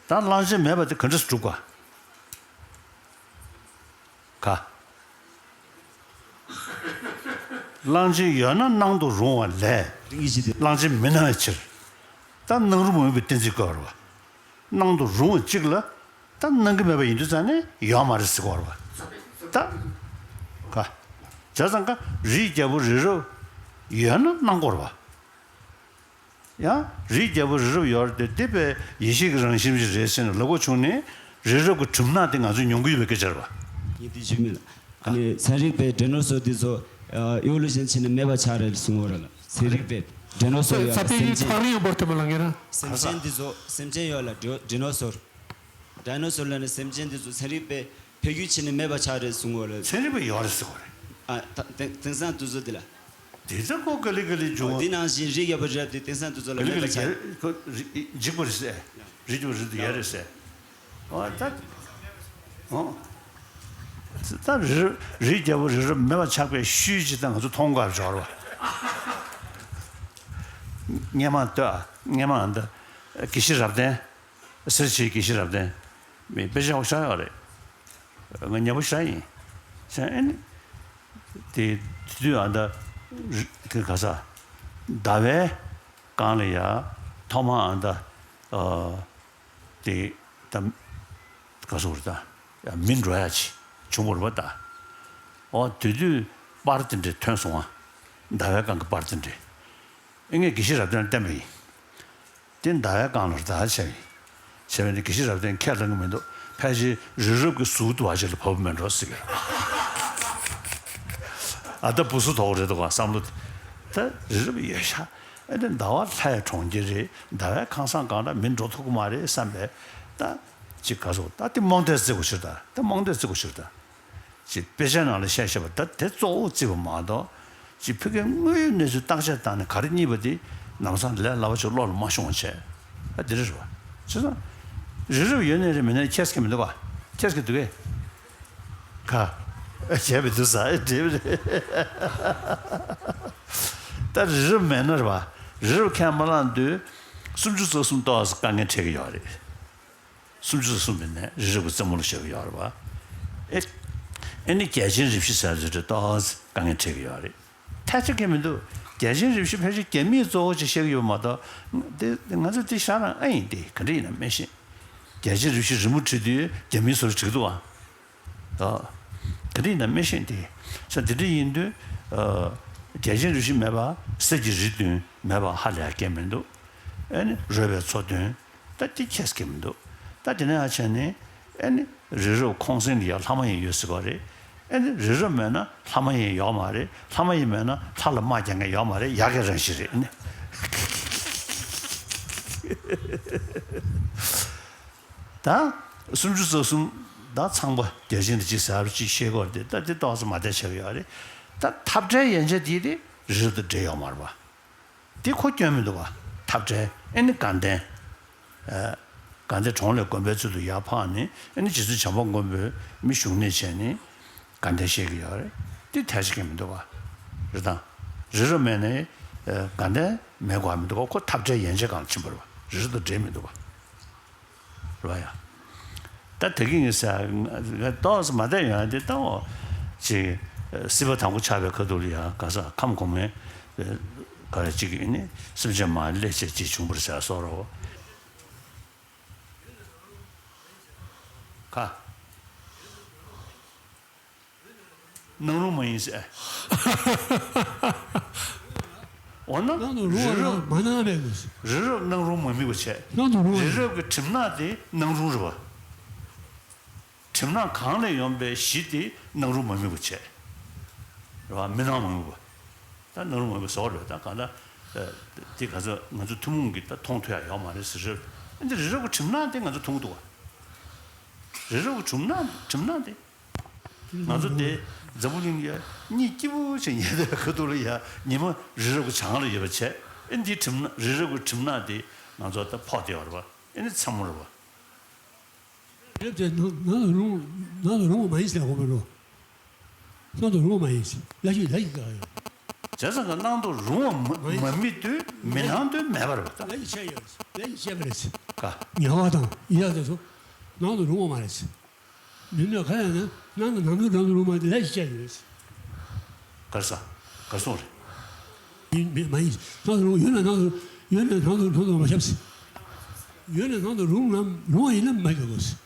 པས། ད་གླང་ཆེན་མེད་པ་དེ་ག་འདྲས་སུ་གྲུབ་ག་ག་གླང་ཆེན་ཡོད་ན་སྣང་དུ་རུང་བ་ལས། རིང་གི་ཞི་བདེ། གླང་ཆེན་མི་སྣང་བའི་ཕྱིར། ད་སྣང་རུང་མ་ཡིན་པའི་གཏན་ཚིགས་བཀོད་པ་རེད་པ། སྣང་དུ་རུང་བ་གཅིག་ལ་ད་སྣང་གི་མེད་པ་ཡིན་དུས་ཙང་ནས་ཡོད་མ་རེད་ཟེར་གོ་རེད་པ། ད་ག་བྱས་ཙང་ཀ་རིའི་རྒྱལ་པོ་རི་རབ་ཡོད་ན་སྣང་གོ་རེད་པ། ཡང་རིའི་རྒྱལ་པོ་རི་རབ་ཡོད་རེད་དེ། དེ་དཔེ་ཡེ་ཤེས་ཀྱི་རང་བཞིན་ཞིག་རེད་ཟེར་ནས་ལབ་དགོས་བྱུང་ནས། རི་རབ་ཀྱི་གྲུབ་སྣང་དེ་ང་ཚོས་མྱོང་གི་ཡོད་པའི་སྐད་ཆ་རེད་པ། ཡིན་དེ་ཞུ་མིན་ལ། ཨ་ནི་ཚན་རིག་པས་ཌའི་ནོ་སོར་དེ་ཚོ་ཨི་ཝོ་ལུ་ཤན་བྱས་ནས་མེད་པ་ཆགས་རེད་གསུང་གོ་རེད་ལ། ཚན་རིག་པས་ཌའི་ནོ་སོར་ཡོད་ལ། སེམས་ཅན། ཚ་པའི་ཡིན་ཚ་རིང་བར་དུ་མ་ལ་ངེ་ར། སེམས་ཅན་དེ་ཚོ་སེམས་ཅན་ཡོད་ལ། ཌའི་ནོ་སོར། ཌའི་ནོ་སོར་ལ་ནི་སེམས་ཅན་དེ་ཚོ་ཚན་རིག་པས་འཕེལ་འགྱུར་བྱས་ནས་མེད་པ་ཆགས་རེད་གསུང་གོ་ལ། ཚན་རིག་པས་ཡོད་རེད་ཟེར་གོ་རེད། ཨ། ད་དེང་དེང་སང་དུས་ཚོད་འདི་ལ། དེ་ཚོ་ཁོ་ག་ལེ་ག་ལེ་འབྱུང་བ། འདི་ནང་བཞིན་རིའི་རྒྱལ་པོ་རི་རབ་དེ་དེང་སང་དུས་ཚོད་ལ་ག་ལེ་མེད་པ་ཆགས། ག་ལེ་ཁོ་རི་འཇིག་པ་རེད་ཟེར། རིའི་རྒྱལ་པོ་རི་རབ་དེ་ཡོད་རེད་ཟེར། ཨོ་ད། ཨོ། ད་རི་རིའི་རྒྱལ་པོ་རི་རབ་མེད་པ་ཆགས་པའི་ཤུལ་ཅིག་ད་ང་ཚོ་མཐོང་ག་འབྱོར་བ། སྔས་མ་ལྟོས་ཨ། སྔས་མ་ཨ་ད་དགེ་བཤེས་རབ་བརྟན། སེར་བྱེས་དགེ་བཤེས་རབ་བརྟན། མི་དཔེ་ཆ་ཡག་པོ་ཤར་ཡོད་རེད། ང་ཉེ་པོ་ཤར་ཡིན། ཤར་ཨེ་ནི། དེ་དེ་དུས་ཨ་ད་རི་ག་ས། ཟླ་བའི་སྒང་ལ་ཡ་ཐོག་མ་ཨ་ད། ཨ། དེ་ད་ག་སོ་རེད་ད། ཡ་མི་འགྲོ་ཡ་ཅིག་བྱུང་བ་རེད་པ་ད། ཨོ་དེ་དུས་པར་དེ་འདྲ་ཐོན་སོང་ཨ། ཟླ་བའི་སྒང་གི་པར་དེ་འདྲ། ཨེ་ངས་དགེ་བཤེས་རབ་བརྟན་ལ་བསྟན་པ་ཡིན། དེ་ཟླ་བའི་སྒང་ལ་རེད་ད་བྱས་པ་ཡིན། བྱས་པ་ཡིན་ན་དགེ་བཤེས་རབ་བརྟན་ཁས་ལེན་གྱི་མི་འདུག་ཕལ་ཆེར་རི་རབ་ཀྱི་གཟུགས་དུ་བ་ཅིག་ལ་བབས་མེད་འགྲོ་ཟེར་གི། ཨ་ད་བུ་སུ་དོག་རེད་འདུག་ག་བསམ་བློ་དེ། ད་རི་རབ་ཡོད་ཤག་ཨེ་ནི་ཟླ་བ་ལྷའི་གྲོང་ཁྱེར་རེད། ཟླ་བའི་ཁང་བཟང་སྒང་ལ་མི་འགྲོ་ཐུབ་ཀྱི་མ་རེད་བསམ་པས། ད་ཅིག་ག་སོ་ད་དེ་རྨོངས་དད་བརྩི་དགོས་ཕྱིར་ད། ད་རྨོངས་དད་བརྩི་དགོས་ཕྱིར་ད། ཅེས་དཔེ་ཆའི་ནང་ལ་བཤད་བཤད་པ་ད་དེ་གཙོ་བོ་བརྩིས་པ་མ་གཏོགས། ཅེས་ཕ་གིའི་དངོས་ཡོད་གནས་ཚུལ་བརྟག་དཔྱད་བཏང་ནས་ག་རེ་རྙེད་པ་དེ་ལམ་སང་ལས་སླ་བ་ཞིག་བློ་ལ་མ་ཤོང་བ་བྱས། ཨ་དེ་རེད་རེད་པ། བྱས་ཙང་། རི་རབ་ཡོད་ནའི་རེད་མེད་ནའི་ཁྱེད་ཀྱིས་མི་འདུག་ག་ཁྱེད་ཀྱིས་འདུག་གས། ག་བྱས་པའི་འདུག་ས་ཨེ་འདྲེས་པ་རེད། ད་རི་རབ་མེད་ན་རེད་པ། རི་རབ་ཁས་མ་བླངས་དུས། སུམ་ཅུ་རྩ་གསུམ་ཏོག་ཙམ་དཀའ་ངལ་འཕྲད་ཀྱི་ཡོད་རེད། སུམ་ཅུ་རྩ་གསུམ་པའི་ནས་རི་རབ་ཀྱི་རྩེ་མོ་ལ་བཞག་གི་ཡོད་རེད་པ། ཨེ། ཨེ་ནི་རྒྱལ་ཆེན་རིགས་བཞི་ཟེར་ཚུལ་དེ་ཏོག་ཙམ་དཀའ་ངལ་འཕྲད་ཀྱི་ཡོད་རེད། ཐལ་ཆ་གང་ཡང་མི་འདུག་རྒྱལ་ཆེན་རིགས་བཞི་ཕལ་ཆེར་རྒྱ་མིས་གཙོ་བོ་ཅིག་བཤད་ཀྱི་ཡོད་མ་གཏོགས། དེ་ང་ཚོ་དེ་ཤ་རང་ཨེ་ཡིན་ཏེ་ག་འདྲ་ཡིན་ན་མི་ཤེས། རྒྱལ་ཆེན་རིགས་བཞི་རི་མོ་བྲིས་དུས་རྒྱ་མིའི་བཟོ་འདྲ་བྲིས་འདུག་ཨ། ད་ག་འདྲ་ཡིན་ན་མི་ཤེས་ཏེ། ས་དེ་འདྲ་ཡིན་དུས། ཨ། རྒྱལ་ཆེན་རིགས་བཞི་མེད་པ་གསེར་གྱི་རི་བདུན་མེད་པ་ཧ་ལས་ཡ་གང་ཡང་མི་འདུག་ཨེ་ནི་རོལ་པའི་མཚོ་བདུན། ད་དེ་ཁྱད་ཀྱང་མི་འདུག་ད་དེ་ནས་ཡང་བྱས་ནས་ཨེ་ནི་རི་རབ་ཁོང་སེང་ལ་ཡང་ལྷ་མ་ཡིན་ཡོད་ཟེར་གོ་རེད། ཨེ་ནི་རི་རབ་མེད་ན་ལྷ་མ་ཡིན་ཡོད་མ་རེད། ལྷ་མ་ཡིན་མེད་ན་ལྷ་ལ་དམག་རྒྱག་མཁན་ཡོད་མ་རེད། ཡག་གི་རང་བཞིན་རེད་ཨེ་ནི། ད་སུམ་ཅུ་རྩ་གསུམ་ད་ཚངས་པ་བརྒྱ་བྱིན་དེ་གཅིག་ཟེར་བ་གཅིག་བཤད་གོ་རེད། ད་དེ་ཏོག་ཙམ་མ་བདེ་ཆགས་ཡོད་རེད། ད་འཐབ་བྲལ་ཡན་ཆད་དེ་དེ་རི་རབ་དང་འབྲེལ་ཡོད་མ་རེད་པ། དེ་ཁོ་སྐྱོན་མི་འདུག་པ། འཐབ་བྲལ་ཨེ་ནི་དགའ་ལྡན། ཨ། དགའ་ལྡན་གྲོང་ལས་དགོན་པའི་ཚུལ་དུ་ཡར་འཕགས་ནས་ཨེ་ནི་རྗེ་བཙུན་བྱམས་པ་མགོན་པོས་མི་བཞུགས་གནས་བྱས་ནས་དགའ་ལྡན་བཤད་ཀྱི་ཡོད་རེད། དེ་ཐལ་ཆ་གང་ཡང་མི་འདུག་པ། རེད་དང་། རི་རབ་མེད་ནའི། ཨ། དགའ་ལྡན་མེད་དགོས་མི་འདུག་པ། ཁོ་འཐབ་བྲལ་ཡན་ཆད་སྒང་ལ་ཕྱིན་པ་རེད་པ། རི་རབ་དང་འབྲེལ་མི་འདུག་པ། རེད་པ་ཡ། ད། ད་དེ་གི་ངས་ཟེར་ཏོག་ཙམ་མ་བསྡད་ཡོང་ཡ་དེ་ལྟ་འོ། ཅིག་སྲིད་པ་དང་པོ་ཆགས་པའི་ཁ་ཐུག་ལ་ཡང་ག་ས་ཁམས་གོང་མའི་ག་རེ་ཅིག་ཡིན་ནི་སེམས་ཅན་མ་ལས་བྱེད་ཅིག་བྱུང་བར་ཟེར་སོགས་རོ། ག་སྣང་རུང་མ་ཡིན་ཟེར། འོ་ན་སྣང་དུ་རུང་བ་རི་རབ་ལ་མ་སྣང་བའི་དངོས་སུ། རི་རབ་སྣང་རུང་མ་དམིགས་པ་བྱས། སྣང་དུ་རུང་བ་རི་ཡིན། རབ་ཀྱི་གྲིབ་ནག་དེ་སྣང་རུང་རེད་བ། གྲིབ་ནག་གང་ལས་ཡོང་པའི་གཞི་དེ་སྣང་རུང་མ་དམིགས་པ་བྱས། རེད་བ། མི་སྣང་མ་དམིགས་པ། ད་སྣང་རུང་མ་དམིགས་པ་ཟེར་བ་རེད། ད་གང་ལྟར་དེ་ག་ཚོད་ང་ཚོ་ཐུན་མོང་གིས་ད་མཐོང་ཐུབ་ཡ་ཡོད་མ་རེད་ཟེར། རི་རབ་འདི་རི་རབ་ཀྱི་གྲིབ་ནག་དེ་ང་ཚོ་མཐོང་གི་འདུག་བ། རི་རབ་ཀྱི་གྲིབ་ནག་གྲིབ་ནག་དེ། ང་ཚོ་དེ་འཛམ་བུ་གླིང་གི་གཉིད་སྐྱིད་པོ་ཅིག་ཉལ་བསྡད་པའི་ཁ་ཐུག་ལ་ཡ་ཉི་མ་རི་རབ་ཀྱི་བྱང་ལ་ཡོད་པ་བྱས། ཨེ་འདིའི་གྲིབ་ནག་རི་རབ་ཀྱི་གྲིབ་ནག་དེ་ང་ཚོ་ད་ཕོག་བསྡད་ཡོད་རེད་པ། ཨེ་ནི་མཚན་མོ་རེད་པ། རི་རབ་དེ་ནང་ནང་དུ་རུང་ནང་དུ་རུང་བ་མ་ཡིན་ཟེར་གོ་མི་འགྲོ། སྣང་དུ་རུང་བ་མ་ཡིན་ཟེར་ལ་ཞིག་ལ་ཞིག་ག་ཡོད། བྱས་ཙང་ཀ་སྣང་དུ་རུང་བ་མ་མ་དམིགས་དུས་མི་སྣང་དུས་མེད་པ་རེད་པ་ད། ལ་ཞིག་བྱས་ཡོད་ཟེར་ལ་ཞིག་བྱས་པ་རེད་ཟེར། ག་ཉལ་བ་དང་ཡིད་ལ་དེ་ཚོ་ནང་དུ་རུང་བ་མ་རེད་ཟེར། མི་སྣང་ག་ཡང་ན་སྣང་གི་ནང་དུ་ནང་དུ་རུང་བ་དེ་ལ་ཞིག་བྱས་ཡོད་ཟེར། གར་ས་གར་སོང་རེད། ཡིན་མེད་མ་ཡིན། ནང་དུ་རུང་ཡོད་ན་ནང་དུ་ཡོད་ན་ནང་དུ་ནང་དུ་མ་ཤབ་སི། ཡོད་ན་ནང་དུ་རུང་ནམ་རུང་བ་ཡིན་ནམ་མ་ཤོད་དགོས་སི།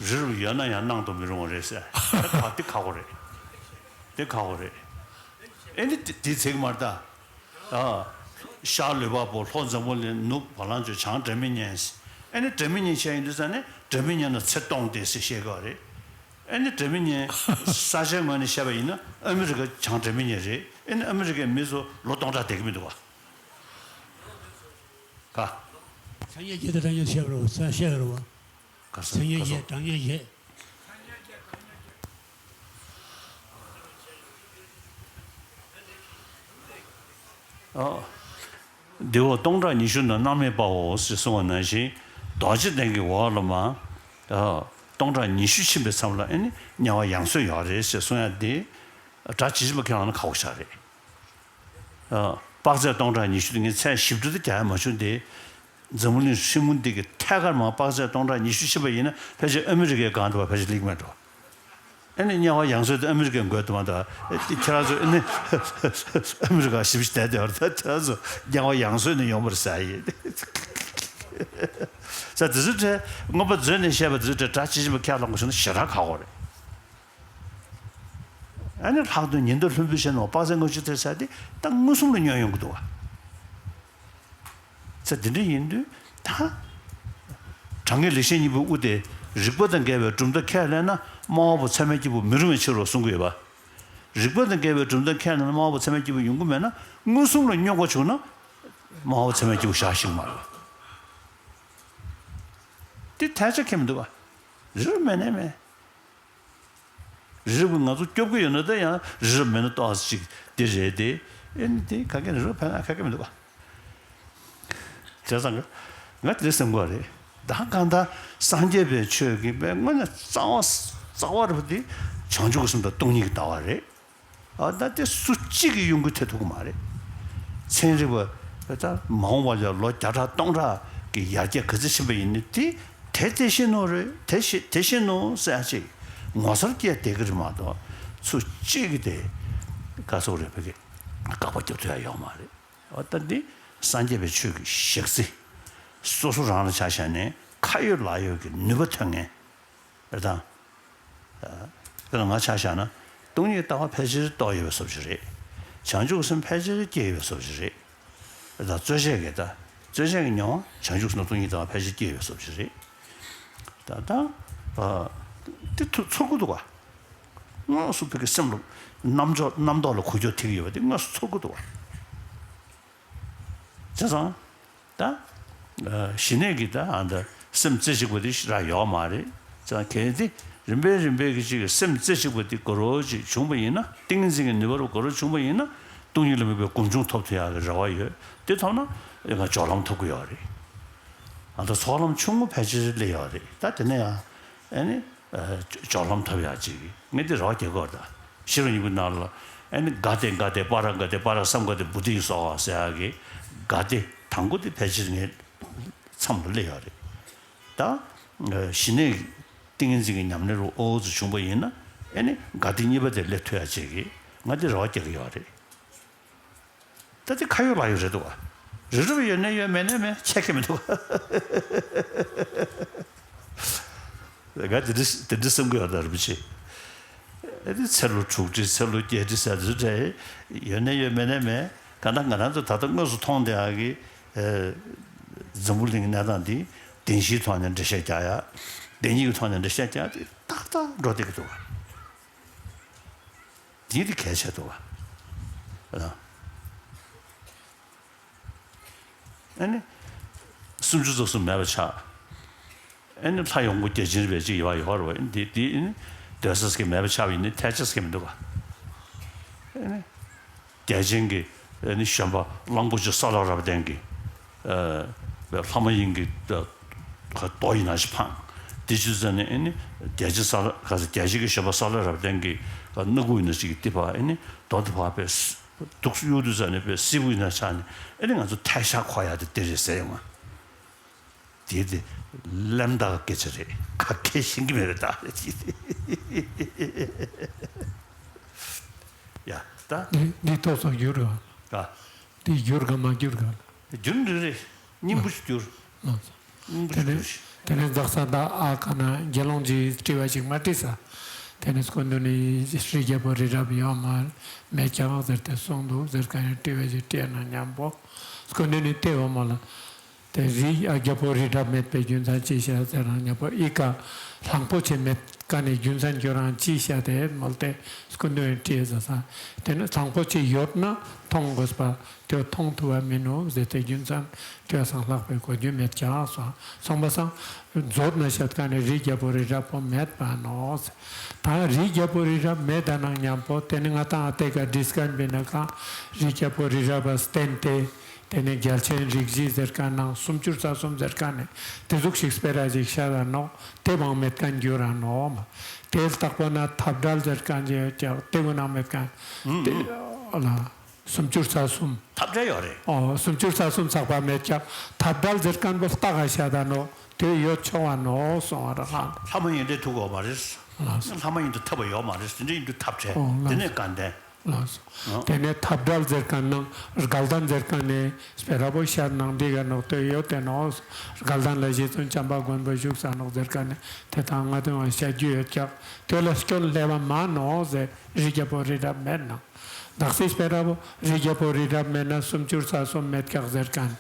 རི་རབ་ཡོད་ན་ཡང་སྣང་དུ་མི་རུང་བ་རེད་ཟེར། ད་འདི་ཁག་པོ་རེད། འདི་ཁག་པོ་རེད། ཨེ་ནི་འདི་འདི་ཚིག་མར་ལྟ། ཨ། ཤར་ལུས་འཕགས་པོ་ལྷོ་འཛམ་བུ་གླིང་ནུབ་བ་ལང་སྤྱོད་བྱང་སྒྲ་མི་སྙན། ཨེ་ནི་སྒྲ་མི་སྙན་བཤད་ཡིན་དུས་ཙང་ནས་སྒྲ་མི་སྙན་ན་ཚེ་སྟོང་སྟེ་ཟེར་བཤད་དགོས་རེད། ཨེ་ནི་སྒྲ་མི་སྙན་ས་ཆའི་ངོས་ནས་བཤད་པ་ཡིན་ན་ཨ་མི་རི་ཀ་བྱང་སྒྲ་མི་སྙན་རེད། ཨེ་ནི་ཨ་མི་རི་ཀའི་མི་ཚོ་ལོ་སྟོང་ཕྲག་བསྡད་ཀྱི་མི་འདུག་བ། ག་ས་ཉིད་བརྒྱད་དང་སྒྲ་སྙན་བཤད་པ་རེད་བ། ས་བཤད་པ་རེད་བ། ག་ས་ས་ཉིད་ག་ས་བརྒྱད་སྒྲ་སྙན་བརྒྱད། ཨ། འདི་འོ་སྟོང་ཕྲག་ཉི་ཤུ་ན་སྣང་མེད་པའོ་ཞེས་གསུངས་པ་ནང་བཞིན་རྡོ་རྗེ་གདན་གྱི་འོག་ལ་མ། ཨ། སྟོང་ཕྲག་ཉི་ཤུ་ཕྱིན་པའི་མཚམས་ལ་ཨེ་ནི་དམྱལ་བ་ཡང་སོས་ཡོད་རེད་ཞེས་གསུང་ཡ་འདི། སྒྲ་ཇི་བཞིན་པ་ཁས་བླངས་ན་ཁག་པོ་ཞིག་རེད། ཨ། དཔག་ཚད་སྟོང་ཕྲག་ཉི་ཤུ་དེ་ངས་ཚད་ཞིབ་ཏུ་དེ་རྒྱག་ཡ་མ་བྱུང་སྟེ། འཛམ་བུ་གླིང་ཧྲིལ་མོ་འདི་གི་ཐད་ཀར་མར་དཔག་ཚད་སྟོང་ཕྲག་ཉི་ཤུ་ཕྱིན་པ་ཡིན་ན་ཕལ་ཆེར་ཨ་མི་རི་ཀའི་སྒང་དུ་བ་ཕལ་ཆེར་སླེབས་མེད་འགྲོ། ཨ་ནི་དམྱལ་བ་ཡང་སོས་དེ་ཨ་མི་རི་ཀའི་མགོའི་དུ་མ་དང་ཁྱེད་རང་ཚོ་ཨ་ནི་ཨ་མི་རི་ཀ་ཞིབ་ཞིབ་བསྡད་དེ་བར་ད་ཁྱེད་རང་ཚོ་དམྱལ་བ་ཡང་སོས་ནས་ཡོང་བར་ཟ་ཡིན། ས་དེ་ཚོ་བྲལ་མངོན་པ་མཛོད་ནས་བཤད་པ་དེ་ཚོ་བྲལ་སྒྲ་ཇི་བཞིན་པ་ཁས་བླངས་པ་བྱུང་ན་ཞེ་དྲག་ཁག་པོ་རེད། ཨ་ནི་ལྷག་དོན་ཉི་ཟླ་ལྷུན་པོའི་ཞལ་ནས་དཔག་ཚད་ལྔ་བཅུ་ཐེར་ཟེར་དེ་ད་མངོན་སུམ་ལ་བསྙོན་ཡོང་གི་འདུག་བ། ཚེ་འདི་འདྲ་ཡིན་དུས་ད། གྲངས་ངེས་ལེགས་བཤད་སྙིང་པོའི་དབུ་དེ་རིགས་པ་དང་འགལ་བའི་གྲུབ་མཐའ་ཁས་ལེན་ན་སྨྲ་བ་པོ་ཚད་མའི་སྐྱེས་བུ་མི་རུང་བའི་ཕྱིར་རོ་གསུང་གི་ཡོད་པ། རིགས་པ་དང་འགལ་བའི་གྲུབ་མཐའ་ཁས་ལེན་ན་སྨྲ་བ་པོ་ཚད་མའི་སྐྱེས་བུ་ཡོང་གི་མེད་ན་མངོན་སུམ་ལ་བསྙོན་དགོས་བྱུང་ན་སྨྲ་བ་པོ་ཚད་མའི་སྐྱེས་བུ་བཞག་ཤེས་ཀྱི་མ་རེད་པ། དེ་ཐལ་ཆ་ཁེལ་མི་འདུག་པ། རེད་མེད་ནས་མེད། རི་རབ་ཀྱིས་ང་ཚོ་སྐྱོབ་ཀྱི་ཡོད་ན་ད་ཡང་རི་རབ་མེད་ན་ཏོག་ཙམ་ཅིག་འདི་རེད་དེ། ཨེ་ནི་དེ་ག་གེ་རི་རབ་ཕན་ན་ག་གེ་མི་འདུག་ག་བྱས་ཙང་ང་དེ་སེམས་ཁོག་རེད། ད་གང་ལྟར་སངས་རྒྱས་པའི་ཆོས་ཀྱི་དཔེ་དངོས་གནས་རྩ་བ་རྩ་བ་རེད་པ་དེ་བྱང་ཆུབ་ཀྱི་སེམས་དང་སྟོང་ཉིད་ཀྱི་ལྟ་བ་རེད། ཨ་ད་དེ་སུ་གཅིག་གིས་གཡོ་འགུལ་ཐེབས་ཐུབ་ཀྱི་མ་རེད། ཚན་རིག་པ་ད་མ་འོངས་པ་ལ་ལོ་བརྒྱ་ཕྲག་སྟོང་ཕྲག་གི་ཡར་རྒྱས་ག་ཚོད་ཕྱིན་པ་ཡིན་ནའི་དེ་དེ་དེ་བཞིན་ནོ་རེད། དེ་བཞིན་དེ་བཞིན་ནོ་ཟེར་ཡ་ཅིག་ངོ་མཚར་སྐྱེ་བསྡད་ཀྱི་རེད་མ་གཏོགས་སུ་གཅིག་གིས་དེ་ག་ཚོད་རེད་བོད་ཀྱི་དགག་པ་རྒྱབ་ཐུབ་ཡ་ཡོད་མ་རེད། ཨ་ད་འདི་སངས་རྒྱས་པའི་ཆོས་ཀྱི་ཞག་རྩི་སོ་སོ་རང་ལ་ཆ་བཞག་ནས་ཁ་ཡོད་ལག་ཡོད་ཀྱི་ནུས་པ་ཐོན་མཁན་རེད་དང་། དཔེར་ན་ང་ཆ་བཞག་ན་སྟོང་ཉིད་ལྟ་བ་ཕལ་ཆེར་རྟོགས་ཡོད་པའི་བཟོ་ཅིག་རེད། བྱང་ཆུབ་སེམས་ཕལ་ཆེར་སྐྱེས་ཡོད་པའི་བཟོ་ཅིག་རེད། ད་རྩོད་བྱེད་ཀྱི་ད་རྩོད་བྱེད་ཀྱི་མྱོང་བ་བྱང་ཆུབ་སེམས་དང་སྟོང་ཉིད་ལྟ་བ་ཕལ་ཆེར་སྐྱེས་ཡོད་པའི་བཟོ་ཅིག་རེད། ད་ད་དེ་ཐུ་ཚོར་གི་འདུག་ག་དངོས་སུ་བོད་ཀྱི་སེམས་ལ་རྣམ་འཇོག་རྣམ་རྟོག་ལ་འགུལ་སྐྱོད་ཐེབས་ཀྱི་ཡོད་པ་དེ་དངོས་སུ་ཚོར་གི་འདུག་ག་བྱས་ཙང་། ད། ཞི་གནས་ཀྱི་ད་ཨ་ད་སེམས་རྩེ་གཅིག་པ་དེ་ར་ཡོག་མ་རེད། ཙང་གལ་ཏེ་རིམ་པས་རིམ་པས་ཀྱི་ཅིག་སེམས་རྩེ་གཅིག་པ་དེ་གོ་རོ་ཅིག་བྱུང་བ་ཡིན་ན་ཏིང་ངེ་འཛིན་གྱི་ནུས་པ་རུ་གོ་རོ་བྱུང་བ་ཡིན་ན་སྟོང་ཉིད་ལ་དམིགས་པའི་སྒོམ་བྱུང་ཐོབ་ཐུབ་ཡག་གི་རེ་བ་ཡོད། དེ་ཐོབ་ན་ཡང་སྦྱོར་ལམ་ཐོབ་ཀྱི་ཡོད་རེད། ཨ་ད་ཚོགས་ལམ་ཆུང་ངུ་ཕལ་ཆེར་སླེབས་ཡོད་རེད། ད་དེ་ནས་ཡང་ཨ་ནི། སྦྱོར་ལམ་ཐོབ་ཡག་ཅིག་ངས་འདི་རེ་བ་རྒྱག་གི་ཡོད་རེད་ད། ཤེས་རབ་སྙིང་པོའི་ནང་ལ་ཨ་ནི་ག་ཏེ་ག་ཏེ་པ་ར་ག་ཏེ་པ་ར་སཾ་ག་ཏེ་བོ་དྷི་སྭཱ་ཧཱ་ཟེར་ཡག་གི་ག་ཏེ་དང་པོ་དེ་ཕལ་ཆེར་ངའི་མཚམས་ལ་སླེབས་ཡོད་རེད་ད། ཞི་གནས་ ཏིང་ངེ་འཛིན་གྱི་ཉམས་ལེན་རུ་ཨོ་ཙི་བྱུང་པ་ཡིན་ན། ཨེ་ནི་དགའ་བདེ་གཉིས་པ་དེ་སླེབས་ཐུབ་ཡ་བྱེད་ཀྱི་ང་དེ་རེ་བ་རྒྱག་གི་ཡོད་རེད། ད་དེ་ཁ་ཡོད་ལག་ཡོད་རེད་འདུག་བ། རི་རབ་ཡོད་ནའི་ཡོད། མེད་ནའི་མེད། ཆད་ཀྱི་མི་འདུག་བ། ང་དེ་འདྲ་དེ་འདྲ་བསམ་གྱི་ཡོད། ད་རིན་པོ་ཆེ། ཨེ་ནི་ཚེ་ལོ་དྲུག་ཁྲི་ཚེ་ལོ་བརྒྱད་ཁྲི་ཟེར་དེ་འདྲ་ཡོད་ནའི་ཡོད། མེད་ནའི་མེད། གང་ལྟར་ང་རང་ཚོ་ད་ལྟ་དངོས་སུ་མཐོང་བསྡད་ཡག་གི་ཨེ། འཛམ་བུ་གླིང་གི་གནས་སྟངས་འདི་བདེན་བཞིའི་ཐོག་ནས་འགྲེལ་བཤད་རྒྱག་ཡ། བདེན་གཉིས་ཀྱི་ཐོག་ནས་འགྲེལ་བཤད་རྒྱག་ཡ་དེ་ཏག་ཏག་འགྲོ་བསྡད་ཀྱི་འདུག་བ། འདི་དེ་གལ་ཆེ་འདུག་བ། ཨ། ཨ་ནི་སུམ་ཅུ་རྩ་གསུམ་མེད་པ་ཆགས། ཨ་ནི་ལྷ་ཡོངས་སྐུ་བརྒྱ་བྱིན་རེ་བ་ཅིག་ཡོད་ཡོད་རེད་བ། འདི་འདི་ཨ་ནི་སྡོད་ས་ཟེར་མཁན་མེད་པ་ཆགས་པ་ཡིན་ན་ཐལ་ཆ་ཟེར་མཁན་མི་འདུག་བ། ཨ་ནི་རྒྱལ་ཆེན་གྱི་ཨ་ནི་བཞོན་པ་གླང་པོ་ཆེ་ས་ལ་རབ་བརྟན་གྱི་ཨ་ལྷ་མ་ཡིན་གྱི་ཨ་རྡོ་ཡི་ནང་བཞིན་འཕངས། དེ་བྱས་ཙང་ནས་ཨ་ནི་རྒྱལ་ཆེན་ས་ལ་ག་ས་རྒྱལ་ཆེན་གྱི་བཞོན་པ་ས་ལ་རབ་བརྟན་གྱི་ཨ་སྣ་ཁུག་ཡི་ནང་བཞིན་གྱི་ཏི་ཕ་ཨ་ནི་རྡོ་ཏི་ཕ་བས་འདུག་གཡུག་དུས་ཙང་ནས་བས་སིལ་བུ་ཡི་ནང་ཆགས་ནས་ཨ་ནི་ང་ཚོ་ཐལ་ཤ་འཁོར་ཡ་དེ་དེ་རེད་ཟེར་ཡོང་ང་། དེ་དེ་གླེན་རྟགས་སྐད་ཆ་རེད། ཁ་སྐད་ཤེས་ཀྱི་མེད་པའི་རྟགས་རེད། ཡ་ད། འདི་འདི་ཏོག་ཙམ་བསྒྱུར་རོགས། ཨ། འདི་བསྒྱུར་ག་མ་བསྒྱུར་ག་ལ། བསྒྱུར་འགྲིག་རེད། སྙིང་པོ་ཞིག་བསྒྱུར། ལགས་སོ། སྙིང་པོ་དེ་ཞིག་ནས་བསྒྱུར་ཞིག་དེ་ནས་འཛག་ས་ད་ཨ་ཁ་ན་དགེ་སློང་གིས་དྲི་བ་ཞིག་མ་དྲིས་ས། དེ་ནས་སྐུ་མདུན་ནས་རི་རྒྱལ་པོ་རི་རབ་ཡོད་མ་མེད་ཀྱང་ཟེར་ཏེ་གསུངས་འདུག་ཟེར་ག་ཡང་དྲི་བ་ཞིག་དྲིས་ན་མཉམ་པོ་སྐུ་མདུན་ནས་དེ་འོ་མ་ལ། དེ་རི་ཨ་རྒྱལ་པོ་རི་རབ་མེད་པའི་རྒྱུ་མཚན་ཅི་ཤ་ཟེར་ན་ཉ་པོ་ཨི་ཀ་གླང་པོ་ཆེ་མེད་ཀ་ནས་རྒྱུ་མཚན་ཁྱོད་རང་ཅི་ཤ་དེ་མོལ་ཏེ་སྐུ་མདུན་དྲིས་ཟ་ས། དེ་ནས་གླང་པོ་ཆེ་ཡོད་ན་མཐོང་དགོས་པ་དེ་མཐོང་ཐུབ་པ་མིན་ནོ་ཟེར་ཏེ་རྒྱུ་མཚན་དེ་སང་ལྷག་པའི་གོ་རྒྱུ་མེད་ཀྱང་སོང་སོང་པ་སང་མཛོད་ན་བཤད་ཀ་ནས་རི་རྒྱལ་པོ་རི་རབ་པོ་མེད་པ་ནོ། ད་རི་རྒྱལ་པོ་རི་རབ་མེད་ད་ནང་མཉམ་པོ་དེ་ནི་ང་ཏང་ཨ་ཏེ་ཀ་དྲིས་ཀ་ན་བི་ན་ཀ་རི་རྒྱལ་པོ་རི་རབ་པ་བསྟན་ཏེ། དེ་ནས་རྒྱལ་ཆེན་རིགས་བཞི་ཟེར་མཁན་ནང་སུམ་ཅུ་རྩ་གསུམ་ཟེར་མཁན་ནས་དེ་ཟུག་ཞིག་སྤེ་ར་ཞིག་ཤར་ར་ནོག་དེ་བང་མེད་མཁན་འགྱུར་ར་ནོག་མ། དེ་ལྟག་པོ་ན་འཐབ་བྲལ་ཟེར་མཁན་ཅིག་ཡོད་ཀྱང་དེ་གུ་ནང་མེད་མཁན་དེ་ཨ་ལ་སུམ་ཅུ་རྩ་གསུམ། འཐབ་བྲལ་ཡོད་རེད། ཨོ་སུམ་ཅུ་རྩ་གསུམ་ཚགས་པ་མེད་ཀྱང་འཐབ་བྲལ་ཟེར་མཁན་པོ་ལྟག་ག་ཤར་ར་ནོག་དེ་ཡོད་ཆོག་བ་ནོག་སོང་བ་ར་ཧ། ལྷ་མ་ཡིན་དེ་ཐུག་གོ་མ་རེད། ལྷ་མ་ཡིན་དུ་ཐབས་པ་ཡོད་མ་རེད། དེ་འདྲ་ཡིན་དུ་འཐབ་བྲལ་ཨོ་དེ་ནས་དཀའ་ལྡན། ལགས་སོ། ཨ། དེ་ནས་འཐབ་བྲལ་ཟེར་མཁན་ནང་དགའ་ལྡན་ཟེར་མཁན་ནས་སྤེ་ར་བོ་ཤར་ནང་འདི་ག་ནོག་དེ་ཡོད་དེ་ནོག་དགའ་ལྡན་ལ་རྗེ་བཙུན་བྱམས་པ་མགོན་པོ་བཞུགས་ས་ནོག་ཟེར་མཁན་ནས་དེ་དང་ང་དོན་བ་བཤད་རྒྱུ་ཡོད་ཀྱག་དེ་ལ་སྐྱོན་སླེབས་པ་མ་ནོག་ཟེར་རི་རྒྱལ་པོ་རི་རབ་མེད་ནང་། དག་སེ་སྤེ་ར་བོ་རི་རྒྱལ་པོ་རི་རབ་མེད་ན་སུམ་ཅུ་རྩ་གསུམ་མེད་ཀྱག་ཟེར་མཁན།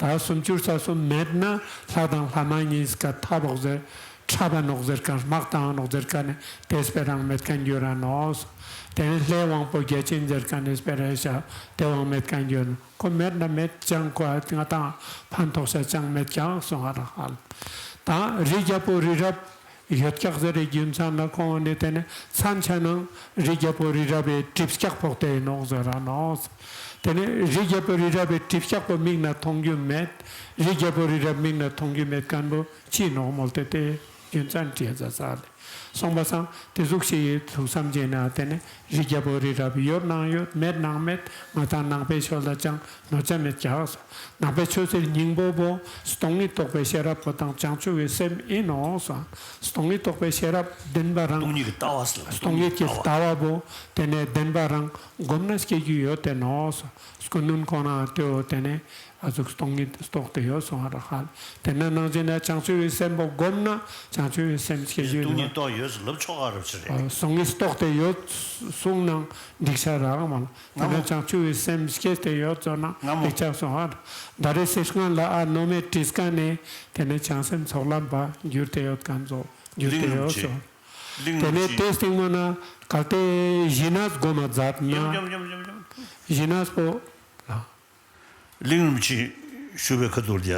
ད་སུམ་ཅུ་རྩ་གསུམ་མེད་ན་ལྷ་དང་ལྷ་མ་ཡིན་ཀ་ཐབ་བོག་ཟེར། འཁྲབ་པ་ནོག་ཟེར་མཁན་དམག་བཏང་ནོག་ཟེར་མཁན་ནི་དེ་སྤེ་རང་མེད་མཁན་འགྱུར་ར་ནོག་དེ་ནི་ལྷའི་དབང་པོ་བརྒྱ་བྱིན་ཟེར་མཁན་ནི་སྤེ་ར་ཤ་དེ་དབང་མེད་མཁན་འགྱུར་ནོག་ཁོ་མེད་ན་མེད་ཅང་ཁོ་ང་དང་ཕན་ཐོགས་ཤ་ཅང་མེད་ཀྱང་སོང་ང་ར་ཧ་ལ། ད་རི་རྒྱལ་པོ་རི་རབ་ཡོད་ཀྱག་ཟེར་རེ་རྒྱུ་མཚན་ལ་ཁོང་ནི་དེ་ནི་མཚན་ཆ་ནང་རི་རྒྱལ་པོ་རི་རབ་པའི་གྲིབ་སྐྱག་ཕོག་དེ་ནོག་ཟེར་ར་ནོག་དེ་ནི་རི་རྒྱལ་པོ་རི་རབ་པའི་གྲིབ་སྐྱག་པོ་མིག་ན་མཐོང་རྒྱུ་མེད། རི་རྒྱལ་པོ་རི་རབ་མིག་ན་མཐོང་རྒྱུ་མེད་མཁན་པོ། ཅི་ནོག་མོལ་ཏེ་དེ་རྒྱུ་མཚན་དྲིས་ཟ་ས་ལེ། སོང་པ་སང་དེ་ཟུག་ཞིག་ཡོད་ཐུགས་བསམ་བྱས་ན་དེ་ནི་རི་རྒྱལ་པོ་རི་རབ་ཡོད་ནང་ཡོད་མེད་ནང་མེད་ང་དང་ནང་པའི་ཆོས་ལ་ཅང་གནོད་བྱ་མེད་ཀྱག་སོ། ནང་པའི་ཆོས་ཟེར་སྙིང་པོ་བོ་སྟོང་ཉིད་རྟོགས་པའི་ཤེས་རབ་པོ་དང་བྱང་ཆུབ་པའི་སེམས་ཨིན་ནོག་སོ། སྟོང་ཉིད་རྟོགས་པའི་ཤེས་རབ་བདེན་པ་རང་སྟོང་ཉིད་ཀྱི་ལྟ་བ་ཟེར་ལ་སྟོང་ཉིད་ཀྱི་ལྟ་བ་བོ་དེ་ནི་བདེན་པ་རང་སྒོམ་ན་སྐྱེ་རྒྱུ་ཡོད་དེ་ནོག་སོ། སྐུ་མདུན་ཁོང་རང་ལྟོས་དེ་ནི། ཨ་ཟུག་སྟོང་ཉིད་རྟོགས་ཏེ་ཡོད་སོང་བ་ར་ཧ་ལ། དེ་ན་ནང་བཞིན་ན་བྱང་ཆུབ་ཀྱི་སེམས་པོ་བསྒོམ་ན་བྱང་ཆུབ་ཀྱི་སེམས་སྐྱེ་རྒྱུ་སྟོང་ཉིད་རྟོགས་ཡོད་ལབ་ཆོག་ག་རབ་ཆི་རེད། ཨ་སྟོང་ཉིད་རྟོགས་ཏེ་ཡོད་གསུངས་ན་འགྲིག་ཤ་རག་མ་ལ། དེ་ན་བྱང་ཆུབ་ཀྱི་སེམས་སྐྱེས་ཏེ་ཡོད་ཚོ་ན་འགྲིག་ཆགས་སོང་བ། ད་རེས་སེར་སྔོན་ལ་ཨ་ནོ་མེ་བྲིས་ཀ་ནས་དེ་ནས་བྱང་སེམས་ཚོགས་ལམ་པ་འགྱུར་ཏེ་ཡོད་མཁན་ཚོ་འགྱུར་ཏེ་ཡོད་སོང་། དེ་ནས་དེ་སྟེང་མོ་ན་གལ་ཏེ་ཞི་གནས་སྒོམ་མ་མཛད་ན་ཞི་གནས་པོ། གླིང་རིན་པོ་ཆེ་བཞུགས་པའི་ཁ་ཐུག་ལ་ཡ།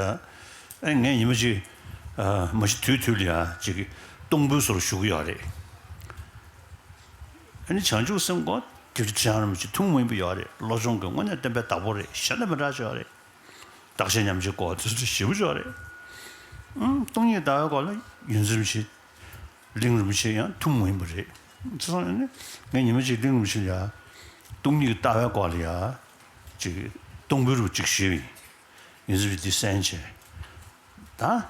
ཨེ་ངས་ཉི་མ་གཅིག་ཨ་མ་གཞི་དུས་དུས་ལ་ཡ་གཅིག་གཏོང་ཕོད་བཟོ་རུ་བཞུགས་ཡོད་རེད། ཨ་ནི་བྱང་ཆུབ་སེམས་ཀོ་སྐྱབས་རྗེ་ཁྲི་བྱང་རིན་པོ་ཆེ་ཐུན་མོང་མ་ཡིན་པ་ཡོད་རེད། བློ་སྦྱོང་གི་དངོས་གནས་བསྟན་པའི་བདག་པོ་རེད། གཞན་དང་མི་འདྲ་ཅིག་ཡོད་རེད། བདག་གཞན་མཉམ་བརྗེའི་སྐོར་དེ་ཚོ་ཞེ་པོ་ཅིག་ཡོད་རེད། ཨང་སྟོང་ཉིད་ལྟ་བའི་སྐོར་ལ་ཡོངས་འཛིན་རིན་པོ་ཆེ། གླིང་རིན་པོ་ཆེ་ཡང་ཐུན་མོང་ཡིན་པ་རེད། ཚེ་སང་ནི་ངས་ཉི་མ་གཅིག་གླིང་རིན་པོ་ཆེ་ལ་ཡ་སྟོང་ཉིད་ཀྱི་ལྟ་བའི་སྐོར་ལ་ཡ་ཅིག་གཏོང་ཕོད་རུ་ཅིག་ཞུས་པ་ཡིན། ཡིན་ཟེར་བའི་འདི་གསན་བྱས། ད་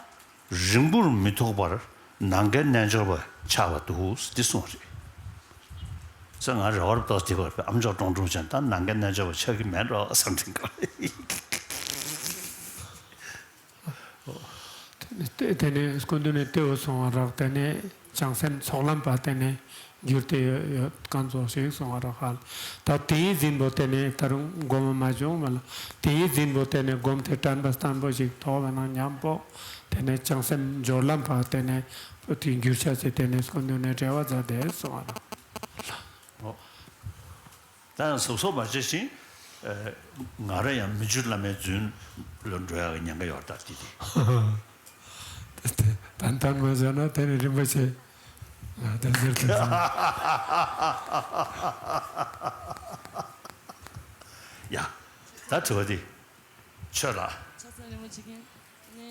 རིང་པོར་མི་ཐོགས་པར་ ནམ་མཁའི་རྣལ་འབྱོར་པ་ཆགས་པ་འདུག་འདི་གསུངས་རེད། ས་ང་རེ་བར་ཏོག་དེ་བར་ཨམ་ཅོག་ཀྲོང་ཀྲོང་ཅན་ད་ནམ་མཁའི་རྣལ་འབྱོར་པ་ཆགས་ཀྱི་མེད་འགྲོ་བསམ་དྲན་ག་དེ་ནས་སྐུ་མདུན་ནས་ལྟེ་བ་སོང་བ་རག་དེ་ནས་བྱང་སེམས་ཚོགས་ལམ་པ་དེ་ནས་འགྱུར་ཏེ་ཡོད་ཡོད་གང་ཚོགས་ཤིག་སོང་བ་རག་ཧ་ལ། ད་དེའི་འཛིན་པོ་དེ་ནས་ད་རུང་སྒོམ་མ་བྱུང་བ་ལ། དེའི་འཛིན་པོ་དེ་ནས་སྒོམ་དེ་དྲན་པ་བརྟན་པོ་ཞིག་ཐོགས་པ་ན་མཉམ་པོ་དེ་ནས་བྱང་སེམས་སྦྱོར་ལམ་པ་དེ་ནས་དེའི་འགྱུར་ཆ་ཚེ་དེ་ནས་སྐུ་མདུན་ནས་འབྲེལ་བ་མཛད་དེ་སོང་བ་རག་ད་ཡང་གཟབ་གཟབ་མ་བྱས་ཤིང་། ཨ། ང་རང་ཡང་མི་འགྱུར་བླ་མའི་རྫུན་ལ་འགྲོ་ཡག་གི་ཉེན་ཁ་ཡོད་ད་དེ་དེ། ཏན་ཏན་མ་བྱས་ན་དེ་ནི་རིན་པོ་ཆེ། ང་དེ་ཟེར་དུ་ཟིན། ཡ། ད་དྲི་བ་འདི། ཆོས་ལ། ཕྱག་འཚལ་རིན་པོ་ཆེ་མཁྱེན། ནི།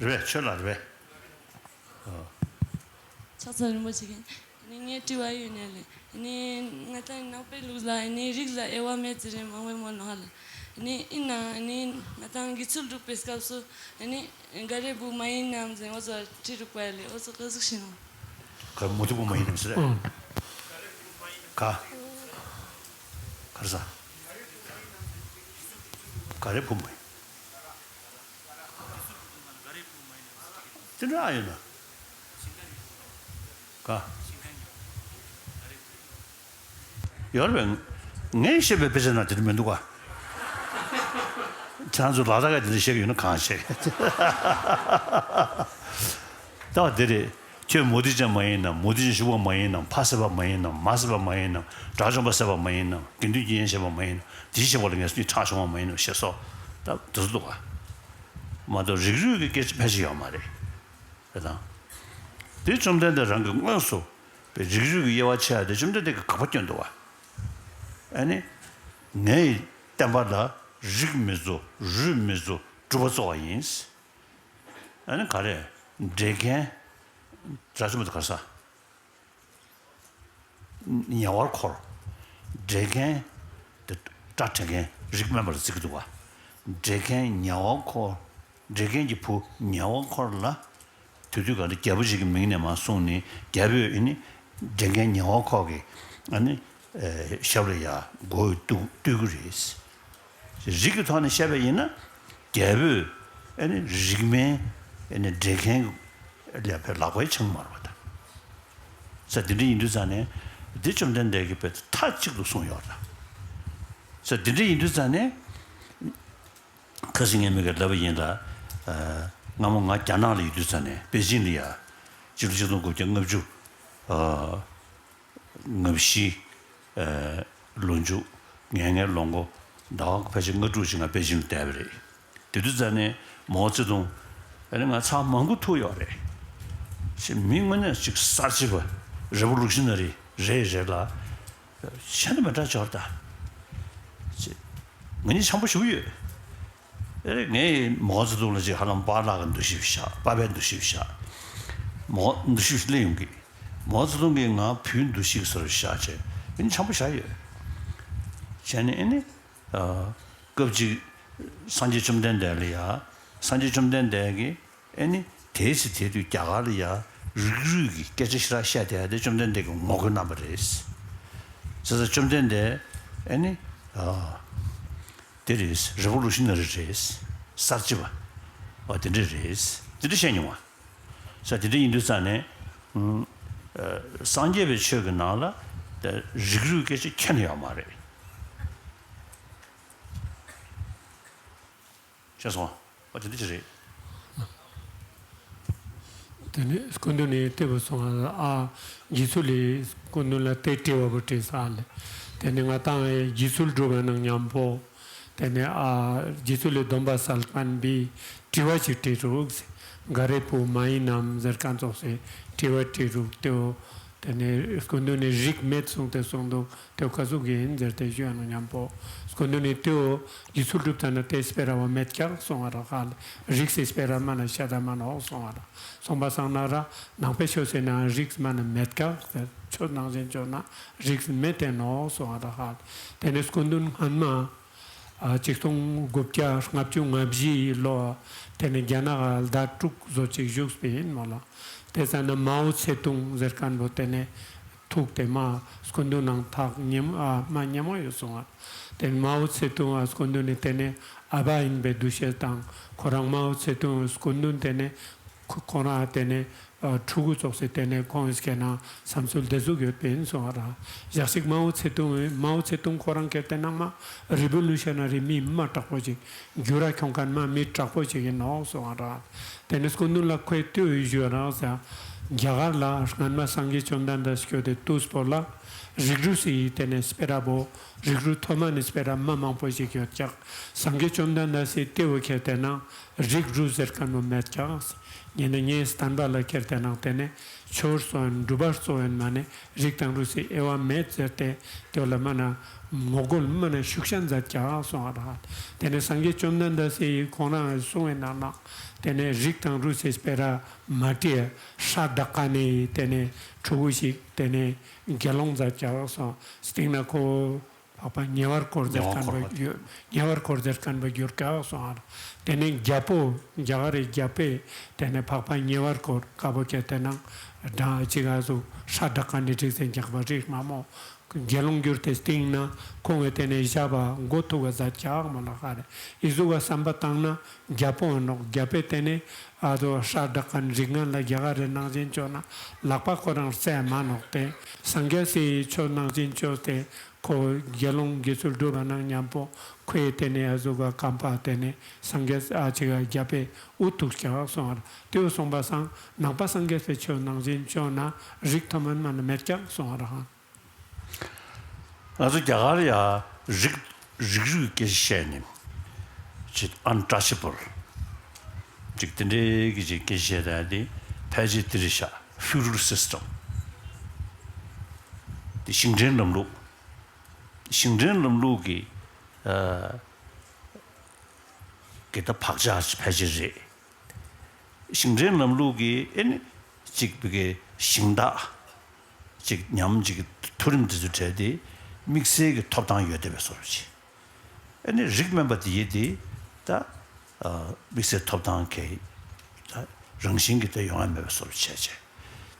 རེད་པས་ཆོས་ལ་རེད་པས། ཨོ། ཕྱག་འཚལ་རིན་པོ་ཆེ་མཁྱེན། ནི་ངའི་དྲི་བ་ཡོད་ནས་ལེ། ནི་ང་ད་ནང་པའི་ལུགས་ལ་ནི་རིགས་ལ་དབྱེ་བ་མེད་ཟེར་རེད་མང་པོས་མོལ་ནོ་ཧ་ལ། ནི་ཡིན་ནའང་ནི་ང་དང་དགེ་ཚུལ་སྒྲུབ་པའི་སྐབས་སུ་ནི་ག་རེ་བུ་མ་ཡིན་ནམ་ཟེར་འོ་ཙོ་བྲིས་རུག་པ་ལེ་འོ་ཙོ་ག་ཟུག་ཤེས་ནོ། ག་མུ་ཏིག་བུ་མ་ཡིན་ནམ་ཟེར། ཨང་། ག་ག་རེ་ཟ། ག་རེ་བུ་མ་ཡིན། དེ་འདྲ་ཨ་ཡོད་ན། ག་ཡོད་རེད་པས། ངས་བཤད་པའི་དཔེ་ཆ་ནང་དེ་འདྲ་མི་འདུག་ག་ཁྱེད་རང་ཚོ་ལ་དྭགས་ཀ་དེ་འདྲ་བཤད་ཀྱི་ཡོད་ན་གང་བཤད། ད་བ་དེ་རེད། ཁྱོད་མུ་སྟེགས་ཅན་མ་ཡིན་ནམ། མུ་སྟེགས་ཅན་ཞུགས་པ་མ་ཡིན་ནམ། ཕ་བསད་པ་མ་ཡིན་ནམ། མ་བསད་པ་མ་ཡིན་ནམ། དགྲ་བཅོམ་པ་བསད་པ་མ་ཡིན་ནམ། དགེ་འདུན་གྱི་དབྱེན་བྱས་པ་མ་ཡིན་ནམ། དེ་བྱས་པ་ལ་ངས་སུ་ཁྲག་ཕྱུང་བ་མ་ཡིན་ནམ་ཞེས་སོགས་ད་དེ་ཚོ་འདུག་ག་མ་གཏོགས་རིགས་རུས་ཀྱི་སྐད་ཆ་ཕལ་ཆེར་ཡོད་མ་རེད། རེད་དང་། དེ་བཅོམ་ལྡན་འདས་རང་གིས་དངོས་སུ་པའི་རིགས་རུས་ཀྱི་དབྱེ་བ་ཕྱེ་ཡ་དེ་བཅོམ་ལྡན་འདས་ཀྱིས་དགག་པ་བསྐྱོན་འདུག་བ། ཨ་ནི། ངའི་བསྟན་པ་ལ་རིགས་མི་བཟོ་རུས་མི་བཟོ་སྒྲུབ་པ་གཙོ་བ་ཡིན། ཨ་ནི་ག་རེ། འབྲེག་མཁན། དགྲ་བཅོམ་པ་དེ་ག་རེ་ཟ། ཉེ་བར་འཁོར། འབྲེག་མཁན། དེ་སྐྲ་བྲེག་མཁན་རིགས་དམན་པར་བརྩི་གི་འདུག་བ། འབྲེག་མཁན་ཉེ་བར་འཁོར། འབྲེག་མཁན་གྱི་བུ་ཉེ་བར་འཁོར་ལ། དེ་དུས་གང་དུ་རྒྱལ་པོ་ཞིག་གི་མིང་ནས་མར་གསུངས་ནས་རྒྱལ་པོས་ཨ་ནི་འབྲེག་མཁན་ཉེ་བར་འཁོར་གྱི་ཨ་ནི་ཞབས་ལ་ཡ་མགོ་བོས་གཏུག་གཏུག་གི་རེད། རིགས་ཀྱི་ཐོག་ནས་བཤད་པ་ཡིན་ན་རྒྱལ་པོས་ཨ་ནི་རིགས་དམན་ཨ་ནི་འབྲེག་མཁན་ལ་ཕར་ལག་པས་འཆང་མ་རུང་བ་དང་། ས་དེ་འདྲ་ཡིན་དུས་ཙང་ནས་འདི་བཅོམ་ལྡན་འདས་ཀྱིས་དཔེ་མཐའ་གཅིག་ཏུ་གསུངས་ཡོད་རེད། ས་དེ་འདྲ་ཡིན་དུས་ཙང་ནས། ཁ་སང་ངས་མི་ག་ལབ་པ་ཡིན་ལ། སྔ་མོ་ང་རྒྱ་ནག་ལ་ཡོད་དུས་ཙང་ནས་པེ་ཅིང་ལ་ཡ། སྤྱི་ལོ་ཆིག་སྟོང་དགུ་བརྒྱ་ལྔ་བཅུ། ལྔ་བཞི། ལོ་མཇུག་ངན་ངན་ལོ་མགོ་ཟླ་བ་ཕལ་ཆེར་ལྔ་དྲུག་ཅིག་ང་པེ་ཅིང་ལ་བསྡད་པ་རེད། དེ་དུས་ཙང་ནས་མའོ་ཙེ་ཏུང་ཨ་ནི་ང་ཚར་མང་པོ་ཐུག་ཡོད་རེད། ཅེས་མི་དངོས་གནས་ཅིག་གསར་བརྗེ་པ་རེ་བོ་ལུ་ཤི་ན་རི་རེད་རེད་ལ། ཤ་ནི་མི་འདྲ་འབྱོར་ད། ཅེས། ང་གཉིས་འཆམ་པོ་ཞུ་ཡོད། ཨེ་རེད་ངས་མའོ་ཙེ་ཏུང་ལ་ཅིག་ཧ་ལམ་པཱ་ལགས་ཀྱི་འདུ་ཤེས་བཞག་པཱ་པའི་འདུ་ཤེས་བཞག་མའོ་འདུ་ཤེས་སླེབས་ཡོང་གི་མའོ་ཙེ་ཏུང་གིས་ང་བུའི་འདུ་ཤེས་ཀྱི་སར་བཞག་བྱས་ཨེ་ནི་འཆམ་པོ་བཞག་ཡོད། བྱས་ནས་ཨེ་ནི། སྐབས་གཅིག་སངས་རྒྱས་བཅོམ་ལྡན་འདས་ལ་ཡ། སངས་རྒྱས་བཅོམ་ལྡན་འདས་ཀྱིས་ཨེ་ནི་དེའི་ཚེ་དེ་དུས་རྒྱ་གར་ལ་ཡ་རིགས་རུས་ཀྱི་སྐད་ཆ་ཞེ་དྲག་བཤད་བསྡད་ཡ་དེ་བཅོམ་ལྡན་འདས་ཀྱིས་ངོ་རྒོལ་གནང་བ་རེད། བྱས་ཙང་བཅོམ་ལྡན་འདས་ཨེ་ནི་ཨ། དེ་རེད། རེ་བོ་ལུ་ཤི་ན་རི་རེད། གསར་བརྗེ་པ། ཨ་དེ་འདྲ་རེད། དེ་འདྲ་བཤད་མྱོང་བ། ས་དེ་འདྲ་ཡིན་དུས་ཙང་ནས། སངས་རྒྱས་པའི་ཆོས་ཀྱི་ནང་ལ་རིགས་རུས་སྐད་ཆ་ཁྱོན་ནས་ཡོད་མ་རེད། ཤེས་སོང་ཨ། དེ་འདྲ་ཅིག་རེད། དེ་ནས་སྐུ་མདུན་ནས་ལྟེ་བུ་སོང་ཨ། དགེ་ཚུལ་ལས་སྐུ་མདུན་ལ་དེ་དྲི་བ་བུ་དྲིས་ས་ལས། དེ་ནས་ང་དང་དགེ་ཚུལ་སྒྲུབ་པ་ནང་མཉམ་པོ། དེ་ནས་ཨ་རྗེ་བཙུན་ལས་སྡོམ་པ་སལ་མཁན་པས་དྲི་བ་ཅིག་དྲིས་རུག་ག་རེ་བུ་མ་ཡིན་ནམ་ཟེར་མཁན་ཙོགས་སེ་དྲི་བ་དྲིས་རུག་དེའོ། དེ་ནས་སྐུ་མདུན་ནས་རིགས་མེད་གསུངས་ཏེ་གསུངས་འདུག་དེའོ་ག་ཟུག་ཡིན་ཟེར་ཏེ་ཞུ་ཡ་ནང་མཉམ་པོ། སྐུ་མདུན་ནས་དེའོ་དགེ་ཚུལ་སྒྲུབ་ད་ན་དེ་སྤེ་ར་བ་མེད་ཀྱག་གསུང་བ་ར་ཧ་ལས་རིགས་སེ་སྤེ་ར་མ་ན་ཤ་ད་མ་ནོག་གསུང་བ་ར། སོང་པ་སང་ན་ར་ནང་པའི་ཆོས་ཟེར་ན་རིགས་མ་ན་མེད་ཀ་ཟེར། ཆོས་ནང་བཞིན་བཅོས་ན་རིགས་མེད་དེ་ནོག་གསུང་བ་ར་ཧ། དེ་ནས་སྐུ་མདུན་སྔན་མ་ ཨ་ཆིག་སྟོང་དགུ་བརྒྱ་ལྔ་བཅུ་ང་བཞི་ལོ་དེ་ནས་རྒྱ་ནག་ལ་ཟླ་དྲུག་བཟོ་ཅིག་བཞུགས་པ་ཡིན་མོ་ལ། དེ་ཙ་ན་མའོ་ཚེ་ཏུང་ཟེར་མཁན་པོ་དེ་ནས་ཐུག་དེ་མ་སྐུ་མདུན་ནང་ཐག་ཉེ་མོ་ཨ་མ་ཉེ་མོ་ཡོད་སོང་ང་། དེ་ནས་མའོ་ཚེ་ཏུང་ཨ་སྐུ་མདུན་ནས་དེ་ནས་ཨ་ཕ་ཡིན་པའི་འདུ་ཤེས་དང་ཁོ་རང་མའོ་ཚེ་ཏུང་སྐུ་མདུན་དེ་ནས་ཁོ་ཁོ་རང་དེ་ནས་ཕྲུ་གུ་ཙོགས་སེ་དེ་ནས་ཁོང་གི་སྐད་ནང་བསམ་ཚུལ་དེ་ཟུག་ཡོད་པ་ཡིན་སོང་བ་ར། ཞག་ཞིག་མའོ་ཚེ་ཏུང་མའོ་ཚེ་ཏུང་ཁོ་རང་སྐད་དེ་ནང་མ་རི་བོ་ལུ་ཤ་ན་རི་མི་མ་དྲག་པོ་ཅིག་འགྱུར་ར་ཁྱོང་མཁན་མ་མི་དྲག་པོ་ཅིག་ཡིན་ནོག་སོང་བ་ར། དེ་ནས་སྐུ་མདུན་ལ་ཁོས་ལྟོས་ཡོད་ཞུ་ར་ཟེར། རྒྱ་གར་ལ་སྔན་མ་སངས་རྒྱས་བཅོམ་ལྡན་འདས་སྐྱོད་དེ་དུས་པོ་ལ་རིགས་རུས་སི་དེ་ནས་སྤེ་ར་བོ་རིགས་རུས་ཐོག་མ་ནས་སྤེ་ར་མ་མང་པོ་ཞིག་ཡོད་ཀྱག། སངས་རྒྱས་བཅོམ་ལྡན་འདས་སི་ལྟེ་བོ་ཁྱེར་དེ་ནང་རིགས་རུས་ཟེར་མཁན་མོ་མེད་ཀྱག། ཉེ་ནས་ངའི་བསྟན་པ་ལ་ཁྱེར་དེ་ནང་དེ་ནས་ཆོས་གཙོ་ཡིན་སྒྲུབ་པ་གཙོ་ཡིན་མ་ནས་རིགས་དང་རུས་སི་དབྱེ་བ་མེད་ཟེར་ཏེ་དེ་ལ་མ་ན་ངོ་རྒོལ་མ་ན་ཤུགས་ཆེན་མཛད་ཀྱག་སོང་བ་ར། དེ་ནས་སངས་རྒྱས་བཅོམ་ལྡན་འདས་སི་ཁོང་རང་གསུང་བའི་ནང་ན་དེ་ནས་རིགས་དང་རུས་སི་སྤེ་ར་མ་བྲིས་ཧྲ་བདག་ག་ནས་དེ་ནས་ཕྲུ་གུ་ཞིག་དེ་ནས་དགེ་སློང་མཛད་ཀྱག་སོང་སྟེང་ན་ཁོ། འཕགས་པ་ཉེ་བར་འཁོར་ཟེར་མཁན་པ་ཉེ་བར་འཁོར་ཟེར་མཁན་པ་གྱུར་ཀྱག་སོང་ཨ། དེ་ནས་རྒྱལ་པོ་རྒྱ་གར་རི་རྒྱལ་པོས་དེ་ནས་འཕགས་པ་ཉེ་བར་འཁོར་དཀར་པོ་ཁྱེར་དེ་ནང་སྒྲ་ཅིག་ཨ་ཟུག་ཧྲ་བདག་ག་ནས་བྲིས་ཟེར་རྒྱག་པ་རིགས་མ་མོ་དགེ་སློང་གྱུར་ཏེ་སྟེང་ན་ཁོང་གི་དེ་ནས་ཞབས་མགོ་ཐུག་ག་མཛད་ཀྱག་མོ་ལ་ཧ་རེ་ཨི་ཟུག་ག་བསམ་པ་བཏང་ན་རྒྱལ་པོ་ཨ་ནོག་རྒྱལ་པོས་དེ་ནས་ཨ་ཟུག་ཧྲ་བདག་ག་ནས་རིགས་ངན་ལ་རྒྱ་གར་རི་ནང་བཞིན་བཅོས་ན་ལག་པ་ཁོ་རང་རྩེ་མ་ནོག་སྟེ་སངས་རྒྱས་སི་ཆོས་ནང་བཞིན་བཅོས་ཏེ། ཁོ་དགེ་སློང་དགེ་ཚུལ་སྒྲུབ་པ་ནང་མཉམ་པོ་ཁོའི་དེ་ནས་ཨ་ཟུག་ག་རྐང་པ་དེ་ནས་སངས་རྒྱས་ཨ་ཅིག་ག་རྒྱལ་པོའི་དབུ་ཐུག་ཀྱག་སོང་བ་ར། དེའུ་སོང་པ་སང་ནང་པ་སངས་རྒྱས་པའི་ཆོས་ནང་བཞིན་བཅོས་ན་རིགས་ཐོག་མ་མ་ན་མེད་ཀྱག་སོང་བ་ར། ང་ཚོ་རྒྱ་གར་ཡ་རིགས་རིགས་རུས་སྐད་ཆ་བཤད་ནས་ཅིག་untouchable་ཅིག་དེ་འདྲའི་གི་ཅིག་སྐད་ཆ་བཤད་ད་དེ་ཕལ་ཆེར་དེ་རེད་ཤག feudal system་དེ་ཞིང་བྲན་ལམ་ལུགས། ཞིང་བྲན་ལམ་ལུགས་ཀྱི་ཨ་གི་ད་བག་ཆགས་ཕལ་ཆེར་རེད། ཞིང་བྲན་ལམ་ལུགས་ཀྱི་ཨེ་ནི་གཅིག་པའི་གི་ཞིང་བདག་གཅིག་ཉམས་གཅིག་གི་མཐོ་རིམ་དེ་ཚོ་གྲས་དེ་དམིགས་བསལ་གྱི་ཐོབ་ཐང་ཡོད་བསྡད་པའི་བཟོ་འདྲ་ཅིག་ཨེ་ནི་རིགས་དམན་པ་དེ་ཡི་དེ་ད་དམིགས་བསལ་ཐོབ་ཐང་གི་ད་རང་བཞིན་གྱི་ད་ཡོང་ཡ་མེད་པའི་བཟོ་འདྲ་བྱས་བྱས་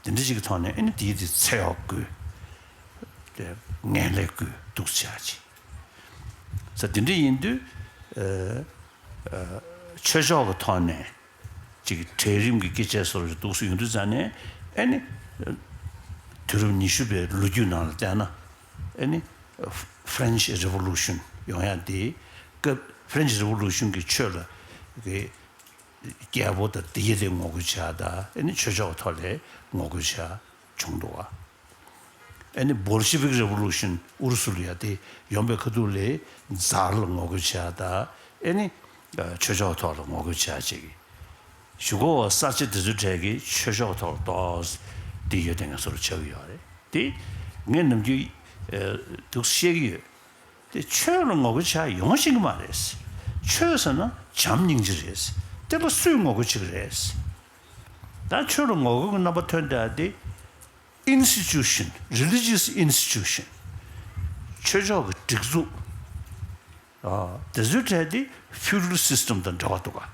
དེ་འདྲ་ཅིག་གི་ཐོག་ནས་ཨེ་ནི་དེ་ཡི་དེ་འཚེ་བ་བསྐུལ། དེ་ངན་ལྷད་བསྐུལ་འདུག་བྱས་ཅིག་ས་དེ་འདྲ་ཡིན་དུས་ཨ་ཨ་ཆོས་ཕྱོགས་ཀྱི་ཐོག་ནས་ཅིག་གྲལ་རིམ་གྱི་སྐད་ཆ་སོགས་ཤིག་འདུག་སེ་ཡོང་དུས་ཙང་ནས་ཨེ་ནི་དུས་རབས་ཉི་ཤུ་པའི་ལོ་རྒྱུས་ནང་ལ་བལྟས་ན་ཨེ་ནི་French Revolution་ཡོང་ཡ་དེ་སྐབས་French Revolution་གྱི་ཆོས་ལ་གི་རྒྱལ་པོ་དང་དེ་ཡི་དེ་ངོ་རྒོལ་བྱ་དང་ཨེ་ནི་ཆོས་ཕྱོགས་ཐོག་ལས་ངོ་རྒོལ་བྱ་བྱུང་འདུག་བ། ཨེ་ནི་Bolshevik Revolution་ཨུ་རུ་སུ་ལ་ཡ་དེ་ཡོང་པའི་ཁ་ཐུག་ལས་ཛར་ལ་ངོ་རྒོལ་བྱ་དང་ཨེ་ནི་ཆོས་ཕྱོགས་ཐོག་ལ་ངོ་རྒོལ་བྱ་བྱེད་ཀྱི། གཞུག་གུ་གསར་བརྗེ་དེ་ཚོའི་གྲས་ཀྱི་ཆོས་ཕྱོགས་ཐོག་ཏོག་དེ་ཡོད་དེ་ངས་སོར་ཆགས་ཀྱི་ཡོད་རེད་དེ། ངས་ནམ་རྒྱུན་ཨེ་འདུག་བཤད་ཀྱི་ཡོད། དེ་ཆོས་ལ་ངོ་རྒོལ་བྱ་ཡོང་ཤེས་ཀྱི་མ་རེད། ཆོས་ཟེར་ན་བྱམས་སྙིང་རྗེ་རེད། དེ་ལ་སུས་ངོ་རྒོལ་བྱེད་ཀྱི་རེད། ད་ཆོས་ལ་ངོ་རྒོལ་གྱི་རྣམ་པ་ཐོན་བསྡད་དེ་institution, religious institution ཆོས་ཕྱོགས་ཀྱི་སྒྲིག་འཛུགས་ཨ་དེ་ཚོའི་གྲས་དེ་feudal system་དང་འབྲེལ་བ་འདུག་ག་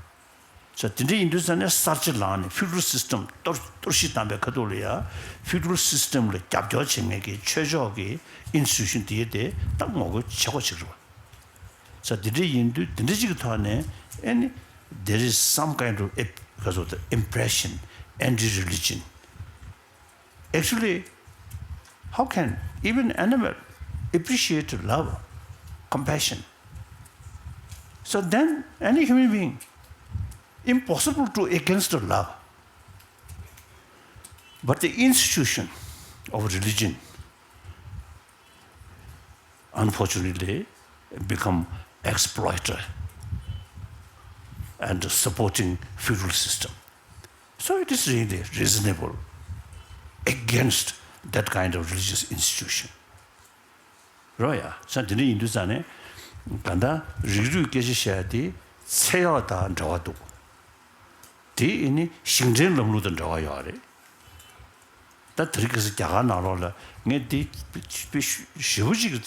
ས་དེ་འདྲ་ཡིན་དུས་ཙང་ནས་གསར་བརྗེ་ལངས་ནས་feudal system་གཏོར་གཏོར་བཤིག་བཏང་པའི་ཁ་ཐུག་ལ་ཡ་feudal system་ལ་རྒྱབ་སྐྱོར་བྱེད་མཁན་གྱི་ཆོས་ཕྱོགས་ཀྱི་institution་དེ་དེ་ད་ངོ་རྒོལ་བྱེད་དགོས་ཆགས་རེད་བ། ས་དེ་འདྲ་ཡིན་དུས་དེ་འདྲ་ཅིག་གི་ཐོག་ནས་ཨེ་ནི་there is some kind of ip- ག་ཚོད་impression, anti-religion. Actually, how can even animal appreciate love, compassion? So then, any human being, impossible to against love. But the institution of religion, unfortunately, become exploiter and supporting feudal system. So it is really reasonable against that kind of religious institution. རོ་ཡ། ས་འདི་འདྲ་ཡིན་དུས་ཙང་ནས་ད་ལྟ་རིགས་རུས་སྐད་ཆ་བཤད་ཡ་དེ་འཚེ་བ་དང་འབྲེལ་བ་འདུག་དེ་ཨེ་ནི་ཞིང་བྲན་ལམ་ལུགས་དང་འབྲེལ་བ་ཡོད་རེད། ད་དེ་རིང་ཁ་སང་རྒྱ་གར་ནང་ལོགས་ལ་ངས་འདི་དཔེ་ཞེ་པོ་ཅིག་ད་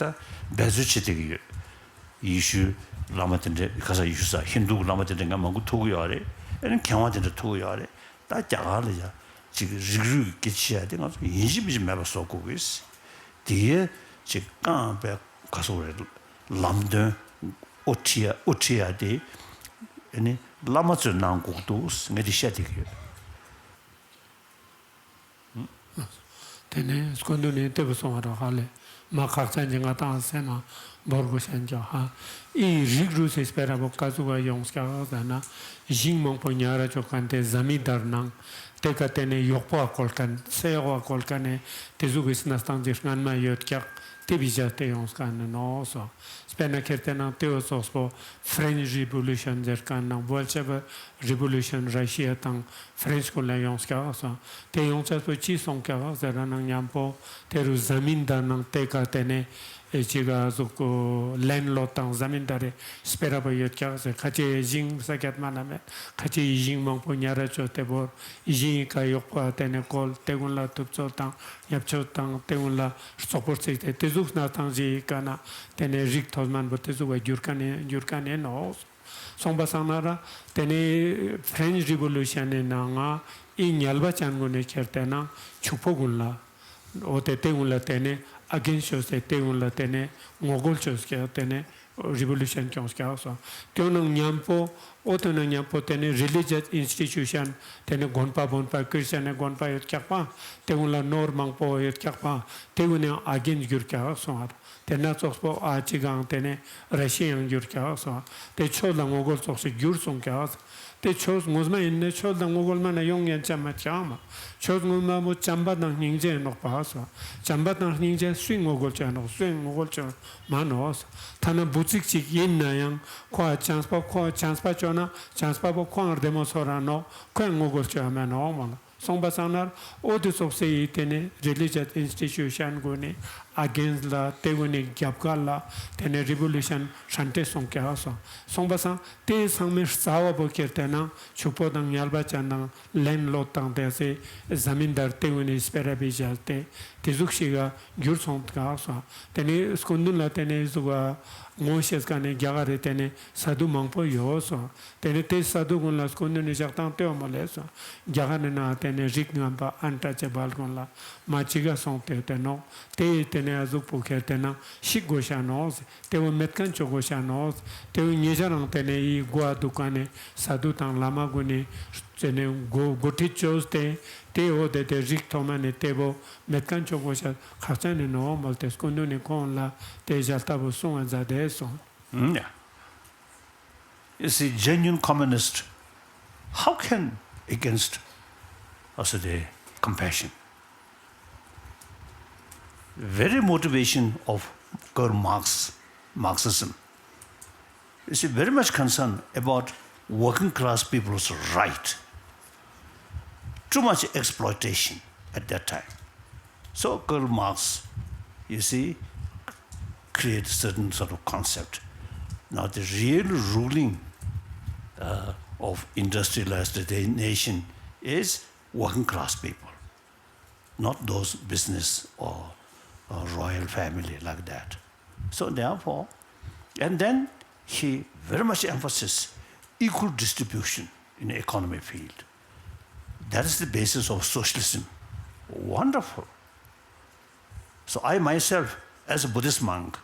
འབད་རྩོལ་བྱེད་བསྡད་ཀྱི་ཡོད། ཡེ་ཤུ་ བླ་མ་དེ་འདྲའི་ག་ས་ཡུལ་ས་ཧིན་དུ་གི་བླ་མ་དེ་འདྲ་ང་མང་པོ་ཐུག་གི་ཡོད་རེད། ཨ་ནི་མཁས་དབང་དེ་འདྲ་ཐུག་གི་ཡོད་རེད། ད་རྒྱ་གར་ལ་ཡ་ཅིག་རིགས་རུས་ཀྱི་སྐད་ཆ་བཤད་ཡ་དེ་ང་ཚོ་ཡིན་གཅིག་མིན་གཅིག་མེད་པ་བཟོ་དགོས་གི་ཟེར། དེ་ཡས་ཅིག་རྐང་པའི་ག་སོག་རེད། ལམ་སྟོན་དབུ་ཁྲིད་ཡ་དབུ་ཁྲིད་ཡ་དེ་ཨ་ནི་བླ་མ་ཚོས་གནང་དགོས་འདུག་ཟེར་ངས་དེ་བཤད་བསྡད་ཀྱི་ཡོད། དེ་ནས་སྐུ་མདུན་ནས་ལྟེ་བུ་སོང་བ་རོགས་ཧ་ལས་མ་ཁག་ཅན་གྱི་ང་དང་སེམས་མ་འབོར་དགོས་ཤན་ཀྱང་ཧ། ཨི་རིགས་རུས་སི་སྤེ་ར་བོ་ཀ་ཟུག་ག་ཡོངས་ཀྱག་ཟེར་ན། ཞིང་མང་པོ་ཉར་ར་ཆོག་མཁན་དེ་ཟ་མི་དར་ནང་དེ་ཀ་དེ་ནས་གཡོག་པོ་བཀོལ་མཁན་སེ་གཡོག་བཀོལ་མཁན་ནས་དེ་ཟུག་གི་སི་ན་སྟངས་ཀྱི་སྔན་མ་ཡོད་ཀྱག་དེ་བི་ཇ་དེ་ཡོངས་མཁན་ནི་ནོག་སོ། སྤེར་ན་ཁེར་དེ་ནང་དེ་བོ་ཙོགས་པོ་French Revolution ཟེར་མཁན་ནང་Bolshevik Revolution Russia དང་French ཀུན་ལ་ཡོངས་ཀྱག་སོང་། དེ་ཡོངས་ཆགས་པོ་ཅི་སོང་ཀྱག་ཟེར་ན་ནང་མཉམ་པོ་དེ་རུ་ཟ་མིན་དར་ནང་དེ་ཀ་དེ་ནས་ཨེ་ཅི་ག་ཟུག་གོ་ལེན་ལོ་དང་ཟ་མིན་དར་རེ་སྤེ་ར་པ་ཡོད་ཀྱག་ཟེར། ཁ་ཆེ་ཞིང་ས་ཀྱད་མ་ན་མེད། ཁ་ཆེ་ཞིང་མང་པོ་ཉར་ར་ཆོ་དེ་བོ་ཞིང་ཀ་གཡོག་པོ་དེ་ནས་བཀོལ་དེ་ཀུན་ལ་ཐུབ་ཚོད་དང་ཡབ་ཆོས་དང་དེ་ཀུན་ལ་བཙོག་པོར་བརྩིས་ཏེ་དེ་ཟུག་སྣ་ཐང་ཞིག་ག་ན་དེ་ནས་རིགས་མཐོ་དམན་པོ་དེ་ཟུག་བ་འགྱུར་ཀ་ནས་འགྱུར་ཀ་ནས་ནོག། སོང་པ་སང་ན་ར་དེ་ནས་French Revolution ནས་ནང་ང་ཨི་ཉལ་བ་ཅན་ཀུན་ནས་ཁྱེར་ཏེ་ན་ཕྱུག་པོ་ཀུན་ལ་འོ་དེ་དེ་ཀུན་ལ་དེ་ནས་against ཅོས་ཏེ་དེ་ཀུན་ལ་དེ་ནས་ངོ་རྒོལ་ཅོས་ཀྱག་དེ་ནས་Revolution ཀྱོངས་ཀྱག་སོང་། དེ་ནང་མཉམ་པོ་འོ་དེ་ནང་མཉམ་པོ་དེ་ནས་Religious Institution དེ་ནས་དགོན་པ་དགོན་པ་ཀིར་ཅན་ནས་དགོན་པ་ཡོད་ཀྱག་པ། དེ་ཀུན་ལ་ནོར་མང་པོ་ཡོད་ཀྱག་པ། དེ་ཀུན་ནས་against གྱུར་ཀྱག་སོང་། དེ་ན་ཙོགས་པོ་ཨ་ཅི་གང་དེ་ནས་ར་ཤི་ཡང་འགྱུར་ཀྱག་སོང་། དེ་ཆོས་ལ་ངོ་རྒོལ་ཙོགས་སུ་འགྱུར་སོང་ཀྱག། དེ་ཆོས་ངོ་མ་ཡིན་ན་ཆོས་ལ་ངོ་རྒོལ་མ་ན་ཡོང་ཡན་ཅམ་མ་ཀྱག་མ། ཆོས་ངོ་མ་མོ་བྱམས་པ་དང་སྙིང་རྗེ་ནོག་པ་སོང་། བྱམས་པ་དང་སྙིང་རྗེ་སུས་ངོ་རྒོལ་ཅོ་ནོག། སུས་ངོ་རྒོལ་ཅོ་མ་ནོག། ཐ་ན་འབུ་ཚིག་ཅིག་ཡིན་ན་ཡང་ཁོ་ཨ་བྱམས་པ་ཁོ་བྱམས་པ་ཅོ་ན་བྱམས་པ་པོ་ཁོའང་བདེ་མོ་ཚོར་ར་ནོག། ཁོས་ངོ་རྒོལ་ཅོ་མ་ནོག་མ་ལ། སོང་པ་སང་ན་འོ་དེ་ཙོགས་སེ་ཡི་དེ་ནས་Religious Institution གུན་ནས་against ལ་དེ་གུན་ནས་རྒྱབ་ཁ་ལ་དེ་ནས་Revolution ཧྲན་ཏེ་སོང་ཀྱག་སོང་། སོང་པ་སང་དེ་ཚང་མའི་རྩ་བ་པོ་ཁྱེར་ཏེ་ན་ཕྱུག་པོ་དང་ཉལ་བ་ཅན་དང་ལེན་ལོ་དང་དེ་སེ་ཟ་མིན་དར་དེ་གུན་ནས་སྤེ་ར་བི་བཞག་སྟེ་དེ་ཟུག་ཞིག་ག་འགྱུར་སོང་ཀྱག་སོང་། དེ་ནས་སྐུ་མདུན་ལ་དེ་ནས་ཟུག་ག་ངོ་ཤེས་ཀ་ནས་རྒྱ་གར་རེ་དེ་ནས་ས་དུ་མང་པོ་ཡོད་སོང་། དེ་ནས་དེ་ས་དུ་ཀུན་ལ་སྐུ་མདུན་ནས་ཞག་དང་ལྟོས་མོ་ལས་སོང་། རྒྱ་གར་ནས་ན་དེ་ནས་རིགས་ངན་པ་untouchable ཀུན་ལ་མ་ཅི་ག་སོང་སྟེ་དེ་ནོག། དེ་ཡི་དེ་ནས་ཨ་ཟུག་པོ་ཁྱེར་དེ་ན་ཤིག་དགོས་ཤ་ནོག། དེ་བོ་མེད་མཁན་ཆོ་དགོས་ཤ་ནོག། དེ་བོ་ཉེ་ཆར་རང་དེ་ནས་ཡི་གོ་ཨ་འདུག་ག་ནས་ས་དུ་དང་བླ་མ་ཀུན་ནས་དེ་ནས་འགོ་འགོ་ཁྲིད་བཅོས་ཏེ་དེ་འོ་དེ་དེ་རིགས་ཐོག་མ་ནས་དེ་བོ་མེད་མཁན་ཆོ་དགོས་ཤ་ཁག་ཅན་ནས་ནོག་མོལ་ཏེ་སྐུ་མདུན་ནས་ཁོང་ལ་དེ་ཞལ་ལྟ་བུ་གསུང་བ་མཛད་དེ་སོང་། ཨུམ། ཡ། You see, genuine communist, how can against also the compassion? Very motivation of Karl Marx, Marxism. You see, very much concerned about working class people's right. Too much exploitation at that time. So Karl Marx, you see, create certain sort of concept. Now the real ruling uh, of industrialized nation is working class people, not those business or uh, royal family like that. So therefore, and then he very much emphasizes equal distribution in the economy field. That is the basis of socialism. Wonderful. So I myself, as a Buddhist monk,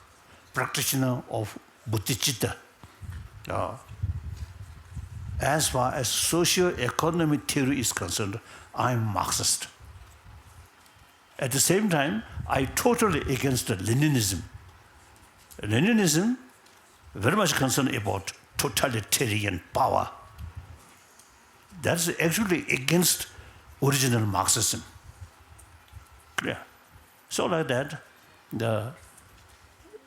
practitioner of Bodhicitta, uh, as far as socio-economic theory is concerned, I am Marxist. At the same time, I totally against Leninism. Leninism very much concerned about totalitarian power. That's actually against original Marxism. Clear? So like that, the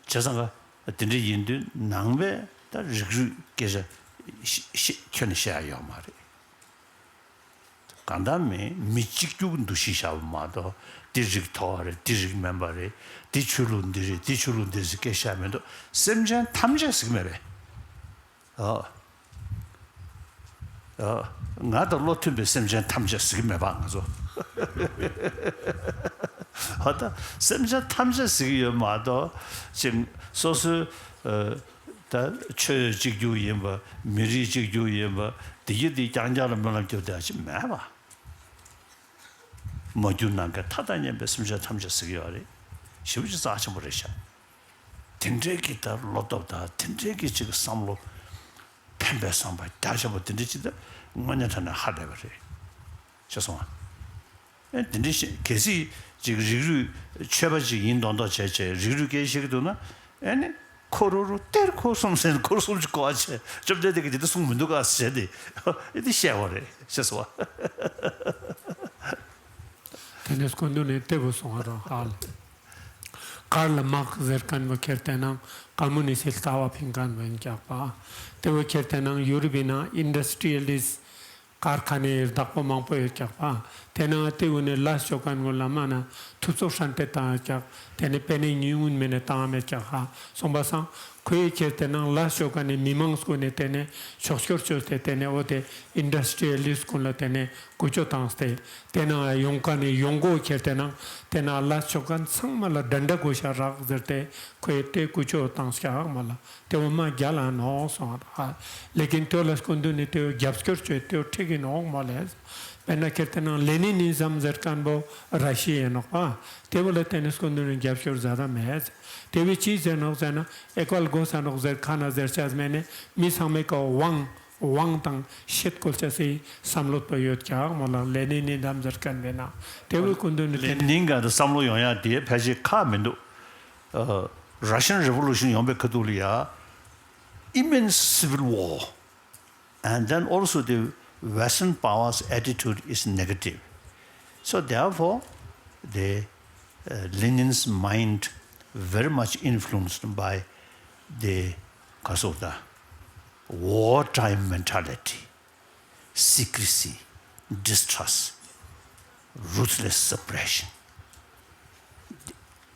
བྱས་ཙང་ག་དེ་འདྲ་ཡིན་དུས་ནང་པའི་ད་རིགས་རུས་སྐད་ཆ་ཤི་ཤི་ཁྱོན་ནས་བཤད་ཡ་ཡོད་མ་རེད། གང་ལྟར་མིན་མི་གཅིག་གྱུར་འདུ་ཤེས་བཞག་པ་མ་གཏོགས་འདི་རིགས་མཐོ་བ་རེད། འདི་རིགས་དམན་པ་རེད། འདི་ཆོས་ལུགས་འདི་རེད། འདི་ཆོས་ལུགས་འདི་ཟེར་སྐད་བཤད་མི་འདུག། སེམས་ཅན་ཐམས་ཅད་ཟེར་གྱི་མེད་པས། ཨོ། ཨོ། ང་དང་བློ་མཐུན་པའི་སེམས་ཅན་ཐམས་ཅད་ཟེར་གྱི་མེད་པ་ང་ཚོ། ཨོ་ད་སེམས་ཅན་ཐམས་ཅད་ཟེར་གྱི་ཡོད་མ་གཏོགས་ཅིག་སོ་སོའི་ཨ། ད་ཆོས་གཅིག་གྱུར་ཡིན་པ། མི་རིགས་གཅིག་གྱུར་ཡིན་པ། དེ་གི་དེ་རྐྱང་རྐྱང་ལ་སྨོན་ལམ་རྒྱབ་བསྡད་ཡ་ཅིག་མེད་པ། མ་གྱུར་ནམ་མཁའི་མཐའ་དང་མཉམ་པའི་སེམས་ཅན་ཐམས་ཅད་ཟེར་གྱི་ཡོད་རེད། ཞེ་པོ་ཅིག་རྩ་ཆེན་པོ་རེད་ཤག་དེ་འདྲའི་གི་ད་བློ་སྟོབས་དང་དེ་འདྲའི་གི་ཅིག་བསམ་བློ་ཕན་པའི་བསམ་པ་རྒྱ་ཆེན་པོ་དེ་འདྲའི་ཅིག་ད་དངོས་གནས་དྲང་གནས་ཧ་ལས་པ་རེད། ཤེས་སོང་ཨ། ཨེ་དེ་འདྲའི་ཤེས། གལ་སྲིད་ཅིག་རིགས་རུས་ཆོས་པ་ཅིག་ཡིན་མདོག་མདོག་བྱས་བྱས་རིགས་རུས་སྐད་ཆ་བཤད་ཀྱི་འདུག་ན། ཨེ་ནི་ཁོ་རུ་རུ་གཏེར་ཁོ་གསུམ་ཟེར་ནས་ཁོ་རུ་གསུམ་གྱི་གོ་བ་བྱས། བཅོམ་ལྡན་འདས་ཀྱིས་དེ་འདྲ་གསུངས་མི་འདུག་ག་ཟེར་ཏེ་ཨེ་འདི་བཤད་པ་རེད། ཤེས་སོང་ཨ། དེ་ནས་སྐུ་མདུན་ནས་ལྟེ་བུ་སོང་བ་རང་ཧ་ལ། ཀརལ་མཱག་ཟེར་མཁན་པོ་ཁྱེར་ཏེ་ནང་ཀོ་མུ་ནི་སི་ལྟ་བ་ཕིང་མཁན་པོ་ཡིན་ཀྱག་པ། ལྟེ་བུ་ཁྱེར་ཏེ་ནང་ཡུ་རོབ་ཡིན་ན་ཨིན་ཌ་སི་ཊི་ཡ་ལི་སི་ཀར་ཁ་ནའི་བདག་པོ་མང་པོ་ཡོད་ཀྱག་པ། དེ་ནང་ལྟེ་བུ་ནས་ལས་བྱོ་མཁན་ཀུན་ལ་མ་ན་ཐུབ་ཚོད་ཧྲན་ཏེ་བཏང་ཡོད་ཀྱག་དེ་ནས་པེ་ནེ་ཉུང་ངུན་མེད་ནས་བཏང་མེད་ཀྱག་ཧ་སོང་པ་སང་། ཁོས་ཁྱེར་ཏེ་ནང་ལས་བྱོ་མཁན་ནི་མི་མང་སྐུ་ནས་དེ་ནས་ཕྱོགས་སྐྱོར་བྱོས་ཏེ་དེ་ནས་འོ་དེ་ཨིན་ཌ་སི་ཊི་ཡ་ལི་སི་ཀུན་ལ་དེ་ནས་ཀུ་ཅོ་བཏང་སྟེ། དེ་ནང་ཡོང་མཁན་ནི་ཡོང་སྒོ་ཁྱེར་ཏེ་ནང་དེ་ནང་ལས་བྱོ་མཁན་ཚང་མ་ལ་འདྲ་འདྲ་དགོས་ཤ་རག་ཟེར་ཏེ་ཁོས་དེ་ཀུ་ཅོ་བཏང་ཤག་མ་ལ་དེ་འོ་མ་རྒྱ་ལ་ནོག་སོང་ཨ། ལེ་ཀིན་དེ་ལ་སྐུ་མདུན་ནི་དེ་རྒྱབ་སྐྱོར་བྱོས་དེ་འཁྲིག་གི་ནོག་མ་ལས། དཔེར་ན་ཁྱེར་ཏེ་ནང་ལེ་ནི་ནི་ཛམ་ཟེར་མཁན་པོ་ར་ཤི་ཡའི་ནོག་པ། དེ་བོ་ལ་དེ་ནི་སྐུ་མདུན་ནི་རྒྱབ་སྐྱོར་ཛ་ད་མེད། དེ་བས་ཅི་ཟེར་ནོག་ཟེར་ན་ཨེ་ཀལ་གོ་ས་ནོག་ཟེར་ཁ་ན་ཟེར་ཆ་མེད་ནི་མི་ཚང་མའི་ཀ་དབང་དབང་དང་ཤེད་བཀོལ་ཆ་སི་བསམ་བློ་པོ་ཡོད་ཀྱག་མོ་ལ་ལེ་ནི་ནི་ཛམ་ཟེར་མཁན་པས་ན་དེ་བས་སྐུ་མདུན་ནི་དེ་ལེ་ནི་ནི་ག་དུ་བསམ་བློ་ཡོང་ཡ་དེ་ཕལ་ཆེར་ཁག་མི་འདུག་ཨ། Russian Revolution ཡོང་པའི་ཁ་ཐུག་ལ་ཡ་immense civil war and then also the Western powers attitude is negative. So therefore the uh, Lenin's mind very much influenced by the ག་སོག་ད་wartime mentality, secrecy, distrust, ruthless suppression.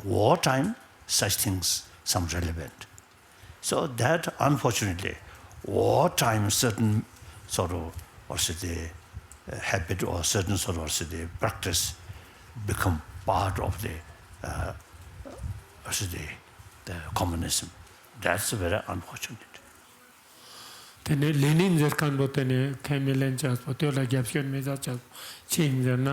Wartime, such things some relevant. So that unfortunately, wartime certain sort of, or should they, uh, habit or certain sort of, or should they, practice become part of the, uh, or should they, the communism. That's very unfortunate. དེ་ནས་ལེ་ནིན་ཟེར་མཁན་པོ་དེ་ནས་ཁས་མི་ལེན་ཅག་པོ་དེ་ལ་རྒྱབ་སྐྱོར་མི་བྱ་ཅག་ཅི་ཡིན་ཟེར་ན།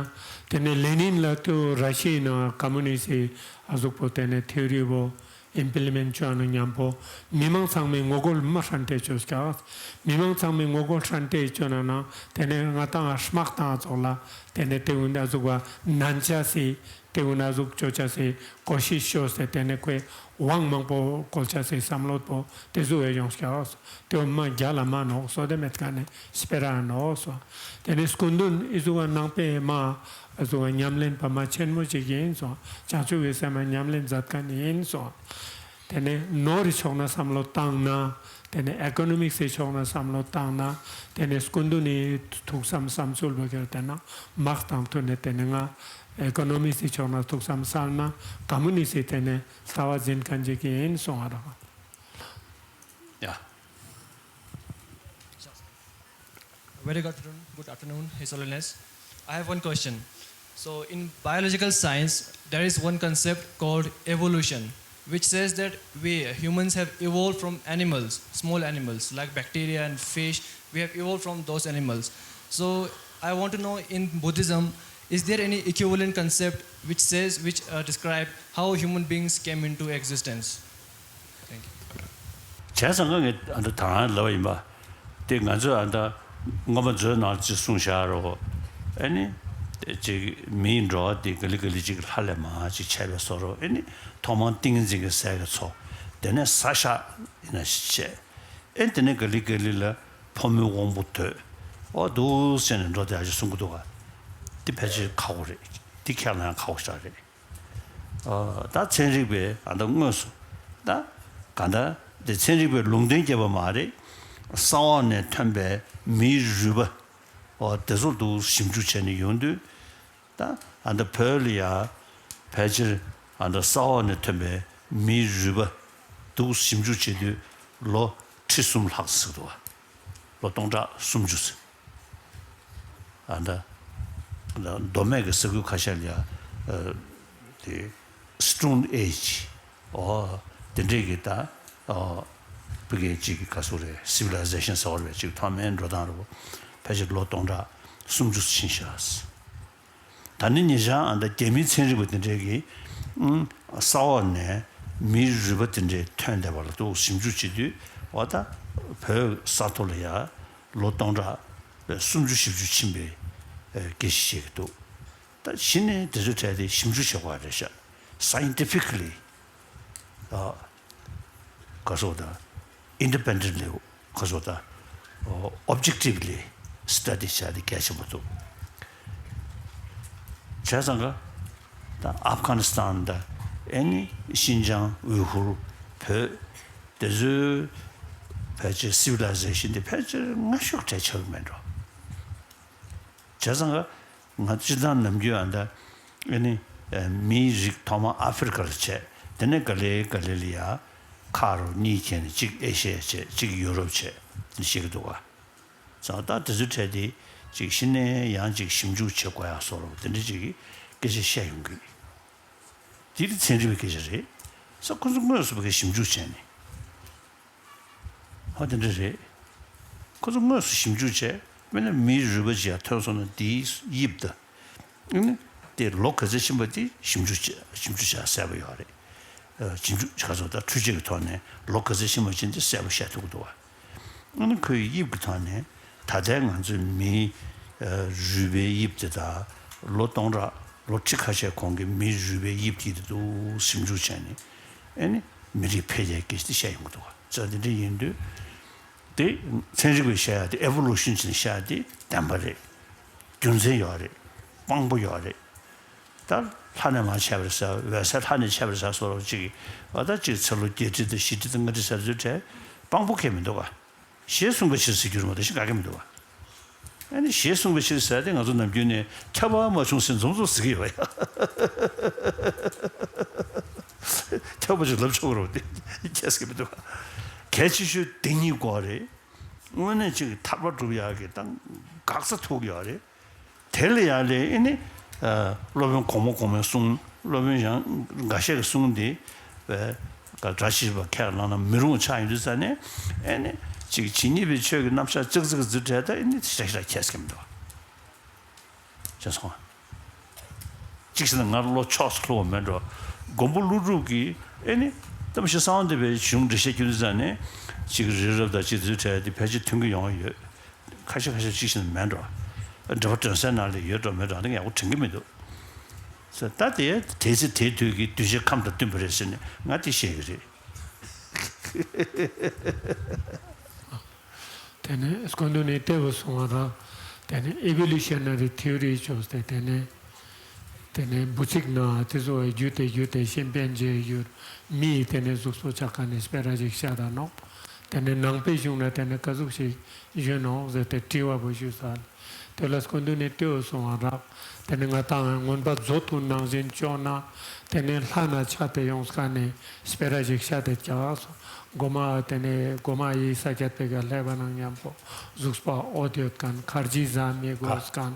དེ་ནས་ལེ་ནིན་ལ་དུ་ར་ཤི་ཡའི་ནང་ཀོ་མུ་ནི་སི་ཨ་ཟུག་པོ་དེ་ནས་ཐེའོ་རི་བོ་ཨིམ་པི་ལི་མེན་ཊི་བྱོས་ན་མཉམ་པོ་མི་མང་ཚང་མའི་ངོ་རྒོལ་མ་ཧྲན་ཏེ་བྱོས་ཀྱག་མི་མང་ཚང་མའི་ངོ་རྒོལ་ཧྲན་ཏེ་བྱོས་ན་ན་དེ་ནས་ང་ཏང་ཨ་དམག་དང་ཙོགས་ལ་དེ་ནས་དེ་འུན་ཨ་ཟུག་པ་ནན་ཅ་སི། དེ་འུ་ན་ཟུག་ཅོ་ཅ་སེ་གོ་ཤི་ཤོ་སེ་དེ་ནས་ཁོས་དབང་མང་པོ་བཀོལ་ཅ་སེ་བསམ་བློ་པོ་དེ་ཟུག་བས་ཡོང་སྐྱ་འོ་སོ། དེ་འུ་མ་རྒྱ་ལ་མ་ནོག་སོ་དེ་མེད་ཀ་ནས་སྤེ་ར་ནོག་སོ། དེ་ནས་སྐུ་མདུན་ཨི་ཟུག་བ་ནང་པའི་མ་ཨི་ཟུག་བ་ཉམས་ལེན་པ་མ་ཆེན་མོ་ཅིག་ཡིན་སོ། བྱང་ཆུབ་ཀྱི་སེམས་མ་ཉམས་ལེན་མཛད་མཁན་ཡིན་སོ། དེ་ནས་ནོར་རི་ཕྱོགས་ན་བསམ་བློ་བཏང་ན། དེ་ནས་ཨེ་ཀོ་ནོ་མིག་སི་ཕྱོགས་ན་བསམ་བློ་བཏང་ན། དེ་ནས་སྐུ་མདུན་ནི་ཐུགས་བསམ་བསམ་ཚུལ་བོ་ཁྱེར་དེ་ན་དམག་དང་མཐུན་ནས་དེ་ནས་ང་ཨེ་ཀོ་ནོ་མིག་སི་ཕྱོགས་ན་ཐུགས་བསམ་བསམ་ན་ཀོ་མུ་ནི་སི་དེ་ནས་ལྟ་བ་འཛིན་མཁན་ཅིག་ཡིན་སོང་བ་ར། Yeah. Very good afternoon, good afternoon, His Holiness. I have one question. So, in biological science, there is one concept called evolution, which says that we humans have evolved from animals, small animals like bacteria and fish. We have evolved from those animals. So, I want to know, in Buddhism, is there any equivalent concept which says, which uh, describe how human beings came into existence? Thank you. བྱས་ཙང་ང་ངས་ཨ་འདྲ་ད་རང་ལབ་པ་ཡིན་པ། དེ་ང་ཚོས་ཨ་འདྲ་སྔོན་མ་མཛོད་ནང་ཅིག་གསུངས་བཞག་རོ། ཨ་ནི། ཅིག་མིའི་འགྲོ་བ་དེ་ག་ལེ་ག་ལེ་ཅིག་ལྷ་ལས་མར་ཅིག་ཆད་པའི་བཟོ་འདྲ། ཨ་ནི། ཐོག་མར་ཏིང་ངེ་འཛིན་གྱི་སྲས་ཀྱི་ཚོགས། དེ་ནས་ས་ཞག་ཡིན་ན་ཞིག་བྱས། ཨ་ནི་དེ་ནས་ག་ལེ་ག་ལེ་ལ་ཕོ་མོའི་དབང་པོ་ཐོབ། འོ་འདུག་བྱས་ནས་འགྲོ་བསྡད་ཡག་ཅིག་གསུང་གི་འདུག་ག། དེ་ཕལ་ཆེར་ཁག་པོ་རེད། དེ་ཁས་ལེན་ཡང་ཁག་པོ་ཞིག་རེད། ཨ། ད་ཚན་རིག་པས་ཨ་ད་དངོས་སུ་ད་ག་ད་དེ་ཚན་རིག་པས་ལུང་བསྟན་བརྒྱབ་པ་མ་རེད། ས་འོག་ནས་ཐོན་པའི་མིའི་རུས་པ། ཨོ་དེ་ཚོ་འདུག་ཞིབ་འཇུག་བྱས་ནས་ཡོང་དུས། ད་ཨ་ད་བོད་ལ་ཡ་ཕལ་ཆེར་ཨ་ད་ས་འོག་ནས་ཐོན་པའི་མིའི་རུས་པ་འདུག་ཞིབ་འཇུག་བྱེད་དུས་ལོ་ཁྲི་གསུམ་ལྷག་ཟེར་འདུག་བ། ལོ་སྟོང་ཕྲག་སུམ་ཅུ་ཟེར། ཨ་ད་ད་མདོ་སྨད་ཀྱི་ས་ཁུལ་ཁ་ཤས་ལ་ཡ་ཨ་དེ་Stone Age ཨོ་དེ་འདྲས་ཀྱི་ད་ཨོ་ ཕ་གིའི་ཅིག་ག་ཟེར་རེད། སི་བི་ལའི་ཟེ་ཤན་ཟེར་བ་རེད། ཅིག་ཐོག་མའི་འགྲོ་སྟངས་རེད་པ། ཕལ་ཆེར་ལོ་སྟོང་ཕྲག་སུམ་ཅུ་ཕྱིན་ཤག། ད་ནི་ཉེ་ཆར་ཨ་ད་རྒྱ་མིའི་ཚན་རིག་པ་དེ་འདྲས་ཀྱིས་ཨང་ས་འོག་ནས་མིའི་རུས་པ་དེ་འདྲས་ཐོན་བསྡད་པ་ལ་འདུག་ཞིབ་འཇུག་བྱེད་དུས་འོ་ད་བོད་ས་མཐོ་ལ་ཡ་ལོ་སྟོང་ཕྲག་སུམ་ཅུ་བཞི་བཅུ་ཕྱིན་པའི་སྐད་ཆ་བཤད་ཀྱི་འདུག། ད་གཞི་ནས་དེ་ཚོའི་གྲས་དེ་ཞིབ་འཇུག་བྱེད་དགོས་རེད་ཤག། scientifically། ཨ། ག་ཟེར་ད། independently། ག་ཟེར་ད། ཨོ་objectively study བྱ་དེ་གལ་ཆེན་པོ་འདུག། བྱས་ཙང་ག་ད་ཨབ་གྷ་ནི་སི་ཐན་དང་ཨེ་ནི་ཤིན་ཅང་ཝུའི་ཧུར་བོད་དེ་ཚོའི་ཕལ་ཆེར་སི་བི་ལའི་ཟེ་ཤན་དེ་ཕལ་ཆེར་སྔ་ཤོས་གྲས་ཆགས་ཀྱི་མེད་འགྲོ། བྱས་ཙང་ག་ང་སྤྱིར་བཏང་ནམ་རྒྱུན་ཨ་ད་ཨེ་ནི་མིའི་རིགས་ཐོག་མ་ཨ་ཧྥེ་རི་ཁ་ལ་བྱས། དེ་ནས་ག་ལེ་ག་ལེ་ལ་ཡ་ཁ་རོ་གཉིས་བྱས་ནས་གཅིག་ཨེ་ཤི་ཡ་བྱས། གཅིག་ཡུ་རོབ་བྱས་ནས་བཤད་ཀྱི་འདུག་ག། ཙང་ད་དེ་ཚོའི་གྲས་དེ་ཅིག་གཞི་ནས་ཡང་ཅིག་ཞིབ་འཇུག་བྱེད་དགོས་ཡག་བཟོ་འདྲ་པོ་དེ་འདྲ་ཅིག་གི་སྐད་ཆ་བཤད་ཡོང་གི། དེ་ནི་ཚན་རིག་པའི་སྐད་ཆ་རེད། ས་ཁོ་ཚོ་དངོས་སུ་བ་གི་ཞིབ་འཇུག་བྱས་ནས། ཧོ་དེ་འདྲ་རེད། ཁོ་ཚོ་དངོས་སུ་ཞིབ་འཇུག་བྱས། དཔེར་ན་མིའི་རུས་པ་ཅིག་ཡར་ཐོན་སོང་ན་དེའི་དབྱིབས་དང་། ཨ་ནི་དེ་ལོ་ག་ཚོད་ཕྱིན་པ་དེ་ཞིབ་འཇུག་བྱས། ཞིབ་འཇུག་བྱས་གསལ་པོ་ཡོད་རེད། ཨ། ཞིབ་འཇུག་བྱས་ཚོ་ད་འཕྲུལ་ཆས་ཀྱི་ཐོག་ནས་ལོ་ག་ཚོད་ཕྱིན་པ་ཅིག་དེ་གསལ་པོ་བཤད་ཐུབ་ཀྱི་འདུག་བ། ཨ་ནི་ཁོའི་དབྱིབས་ཀྱི་ཐོག་ནས་ད་ལྟའི་ང་ཚོའི་མིའི་ཨ་རུས་པའི་དབྱིབས་དེ་དང་། ལོ་སྟོང་ཕྲག་ལོ་ཁྲི་ཁ་ཤས་གོང་གི་མིའི་རུས་པའི་དབྱིབས་དེ་དེ་འདུག་ཞིབ་འཇུག་བྱས་ནས། ཨ་ནི་མི་རིགས་འཕེལ་རྒྱས་སྐད་ཆ་དེ་བཤད་ཡོང་གི་འདུག་བ། ཙང་དེ་འདྲ་ཡིན་དུས། དེ་ཚན་རིག་པས་བཤད་ཡ་དེ་ཨེ་ཝོ་ལུ་ཤན་བྱས་ནས་བཤད་ཡ་དེ་བདེན་པ་རེད། རྒྱུ་མཚན་ཡོད་རེད། དཔང་པོ་ཡོད་རེད། ད་ལྷ་ནས་མར་ཆད་པ་རེད་ཟེར། འོད་གསལ་ལྷ་ནས་ཆད་པ་རེད་ཟེར་སོགས་ཅིག་གིས་ཨ་ད་ཅིག་ཚེ་ལོ་བརྒྱད་ཁྲི་དང་བཞི་ཁྲི་དང་ལྔ་ཁྲི་ཟེར་ཚོའི་གྲས་དཔང་པོ་གང་ཡང་མི་འདུག་ག། ཞེས་གསུངས་པའི་ཕྱིར་ཟེར་རྒྱུ་རེད་མ་གཏོགས་གཞན་ག་གེ་མི་འདུག་བ། ཨ་ནི་ཞེས་གསུངས་པའི་ཕྱིར་ཟེར་ཏེ་ང་ཚོ་ནམ་རྒྱུན་ནས་ཁྱབ་པ་མ་བྱུང་ཟེར་འཛོམས་འཛོམས་ཟེར་གྱི་ཡོད་པ་ཡ། ཁྱབ་པ་ཅིག་ལབ་ཆོག་གི་རེད་དེ། ཁྱད་ཟེར་གྱི་མི་འདུག་བ། གལ་ཆེ་ཤོས་དེ་གཉིས་དགོས་རེད། དངོས་གནས་ཅིག་ཐར་པ་སྒྲུབ་ཡག་གི་ད་འགག་རྩ་ཐུག་ཡོད་རེད། དེ་ལ་ཡང་ལས་ཨེ་ནི། ཨ། སློབ་དཔོན་གོང་མ་གོང་མའི་གསུང་། སློབ་དཔོན་ཡང་འགའ་ཤས་ཀྱི་གསུང་དེ་བས་ག་འདྲ་ཞིག་བ་ཁས་བླངས་ན་མི་རུང་བ་ཆགས་ཡོང་དུས་ཙ་ནས། ཨེ་ནི་ཅིག་ཇི་སྙེད་པའི་ཆོས་ཀྱི་རྣམ་གཞག་ཅིག་ཙིག་ཟིག་བྲལ་ད་ཨེ་ནི་ཞེ་དྲག་ཁྱད་མཚར་མི་འདུག་བ། ཅེས་གསུངས། གཅིག་བྱས་ན་ང་བློ་ཕྱོགས་སུ་ལྷུང་བ་མེད་འགྲོ། མགོན་པོ་ཀླུ་སྒྲུབ་ཀྱིས་ཨེ་ནི་ཏམ་ཤི་གསང་བ་འདུས་པའི་གཞུང་འགྲེལ་བཤད་བགྱིས་དུས་ཙ་ནས་ཅིག་རི་རབ་དང་ཅིག་དེ་ཚོའི་གྲས་དེ་ཕལ་ཆེར་མཐུན་གྱི་ཡོང་ཡོད། ཁ་ཤས་ཁ་ཤས་གཅིག་བྱས་ན་མེད་འགྲོ། འགྲེལ་པ་སྒྲོན་གསལ་ནང་ལ་ཡོད་འགྲོ་མེད་འགྲོ་དེ་ཡག་པོ་དྲན་གྱི་མི་འདུག་ཟེར། ད་དེ་དེ་ཚེ་དེའི་དུས་ཀྱི་གདུལ་བྱའི་ཁམས་དང་བསྟུན་པ་རེད་ཟེར་ནས་ང་དེ་བཤད་ཀྱི་རེད། དེ་ནས་སྐུ་མདུན་ནས་དེ་བོ་གསུང་བ་དང་། དེ་ནས་ཨི་བོ་ལུ་ཤ་ན་རི་ཐི་ཡོ་རི་བཅོས་ཏེ། དེ་ནས་དེ་ནས་འབུ་ཚིག་ན་དེ་ཚོ་བརྒྱུད་དེ་བརྒྱུད་དེ་གཤིན་པོའི་རྗེས་ཡུལ་མིའི་དེ་ནས་གཟུགས་པོ་ཆགས་ཀ་ནས་སྤེ་ར་ཞིག་ཤ་དང་ནོག། དེ་ནས་ནང་པའི་གཞུང་ན་དེ་ནས་ག་ཟུག་ཞིག་བཞུགས་ནོག་ཟེར་ཏེ་དྲི་བ་བོ་ཞུས་ས། དེ་ལ་སྐུ་མདུན་ནས་དེ་བོ་གསུང་བ་རག། དེ་ནས་ང་དང་མངོན་པ་མཛོད་དུ་ནང་བཞིན་བཅོས་ན། དེ་ནས་ལྷ་ན་ཆགས་ཏེ་ཡོངས་ཀ་ནས་སྤེ་ར་ཞིག་ཤ་དེ་རྒྱག་སོང་། མགོ་མ་དེ་ནས་མགོ་མ་ཡི་ས་སྐྱ་པེ་ག་ལྷེ་བ་ནང་མཉམ་པོ་གཟུགས་པོ་འོད་ཡོད་མཁན། ཁར་ཇི་ཟ་མི་དགོས་མཁན།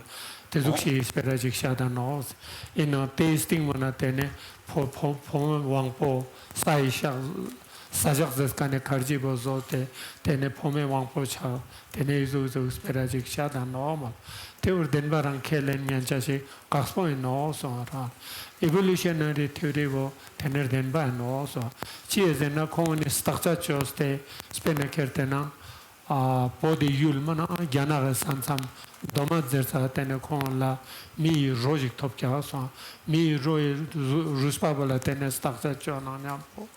དེ་ཟུག་ཞིག་སྤེ་ར་ཞིག་ཤ་དང་ནོག། ཡིན་ནའང་དེའི་སྟེང་མ་ན་དེ་ནས་ཕོ་ཕོ་ཕོ་མོ་དབང་པོ་ས་ཡི་ཤག་ས་ཞག་ཟེར་ཀ་ནས་ཁར་ཇི་བོ་བཟོ་སྟེ། དེ་ནས་ཕོ་མོའི་དབང་པོ་ཆགས། དེ་ནས་ཡི་ཟུག་ཟུག་སྤེ་ར་ཅིག་ཤ་དང་ནོག་མ། དེ་བོར་བདེན་པ་རང་ཁས་ལེན་ཉན་ཆ་ཞིག་དཀགས་པོ་ཡིན་ནོག་གསུང་བ་རང་། ཨི་བོ་ལུ་ཤ་ན་རི་ཐི་ཡོ་རི་བོ་དེ་ནས་བདེན་པ་ཡིན་ནོག་གསུང་། ཅི་ཡིན་ཟེར་ན་ཁོང་ནི་བརྟག་དཔྱད་བཅོས་ཏེ་དཔེར་ན་ཁྱེར་ཏེ་ན། ཨ། བོད་དེ་ཡུལ་མ་ན་རྒྱ་ནག་གི་ས་མཚམས་རྡོ་མ་ཟེར་ས་དེ་ནས་ཁོང་ལ་མི་ཡི་རོ་ཞིག་ཐོབ་རྒྱག་སོང་། མི་ཡི་རོ་ཡི་རུས་པ་བོ་ལ་དེ་ནས་བརྟག་དཔྱད་བཅོས་ནང་མཉམ་པོ།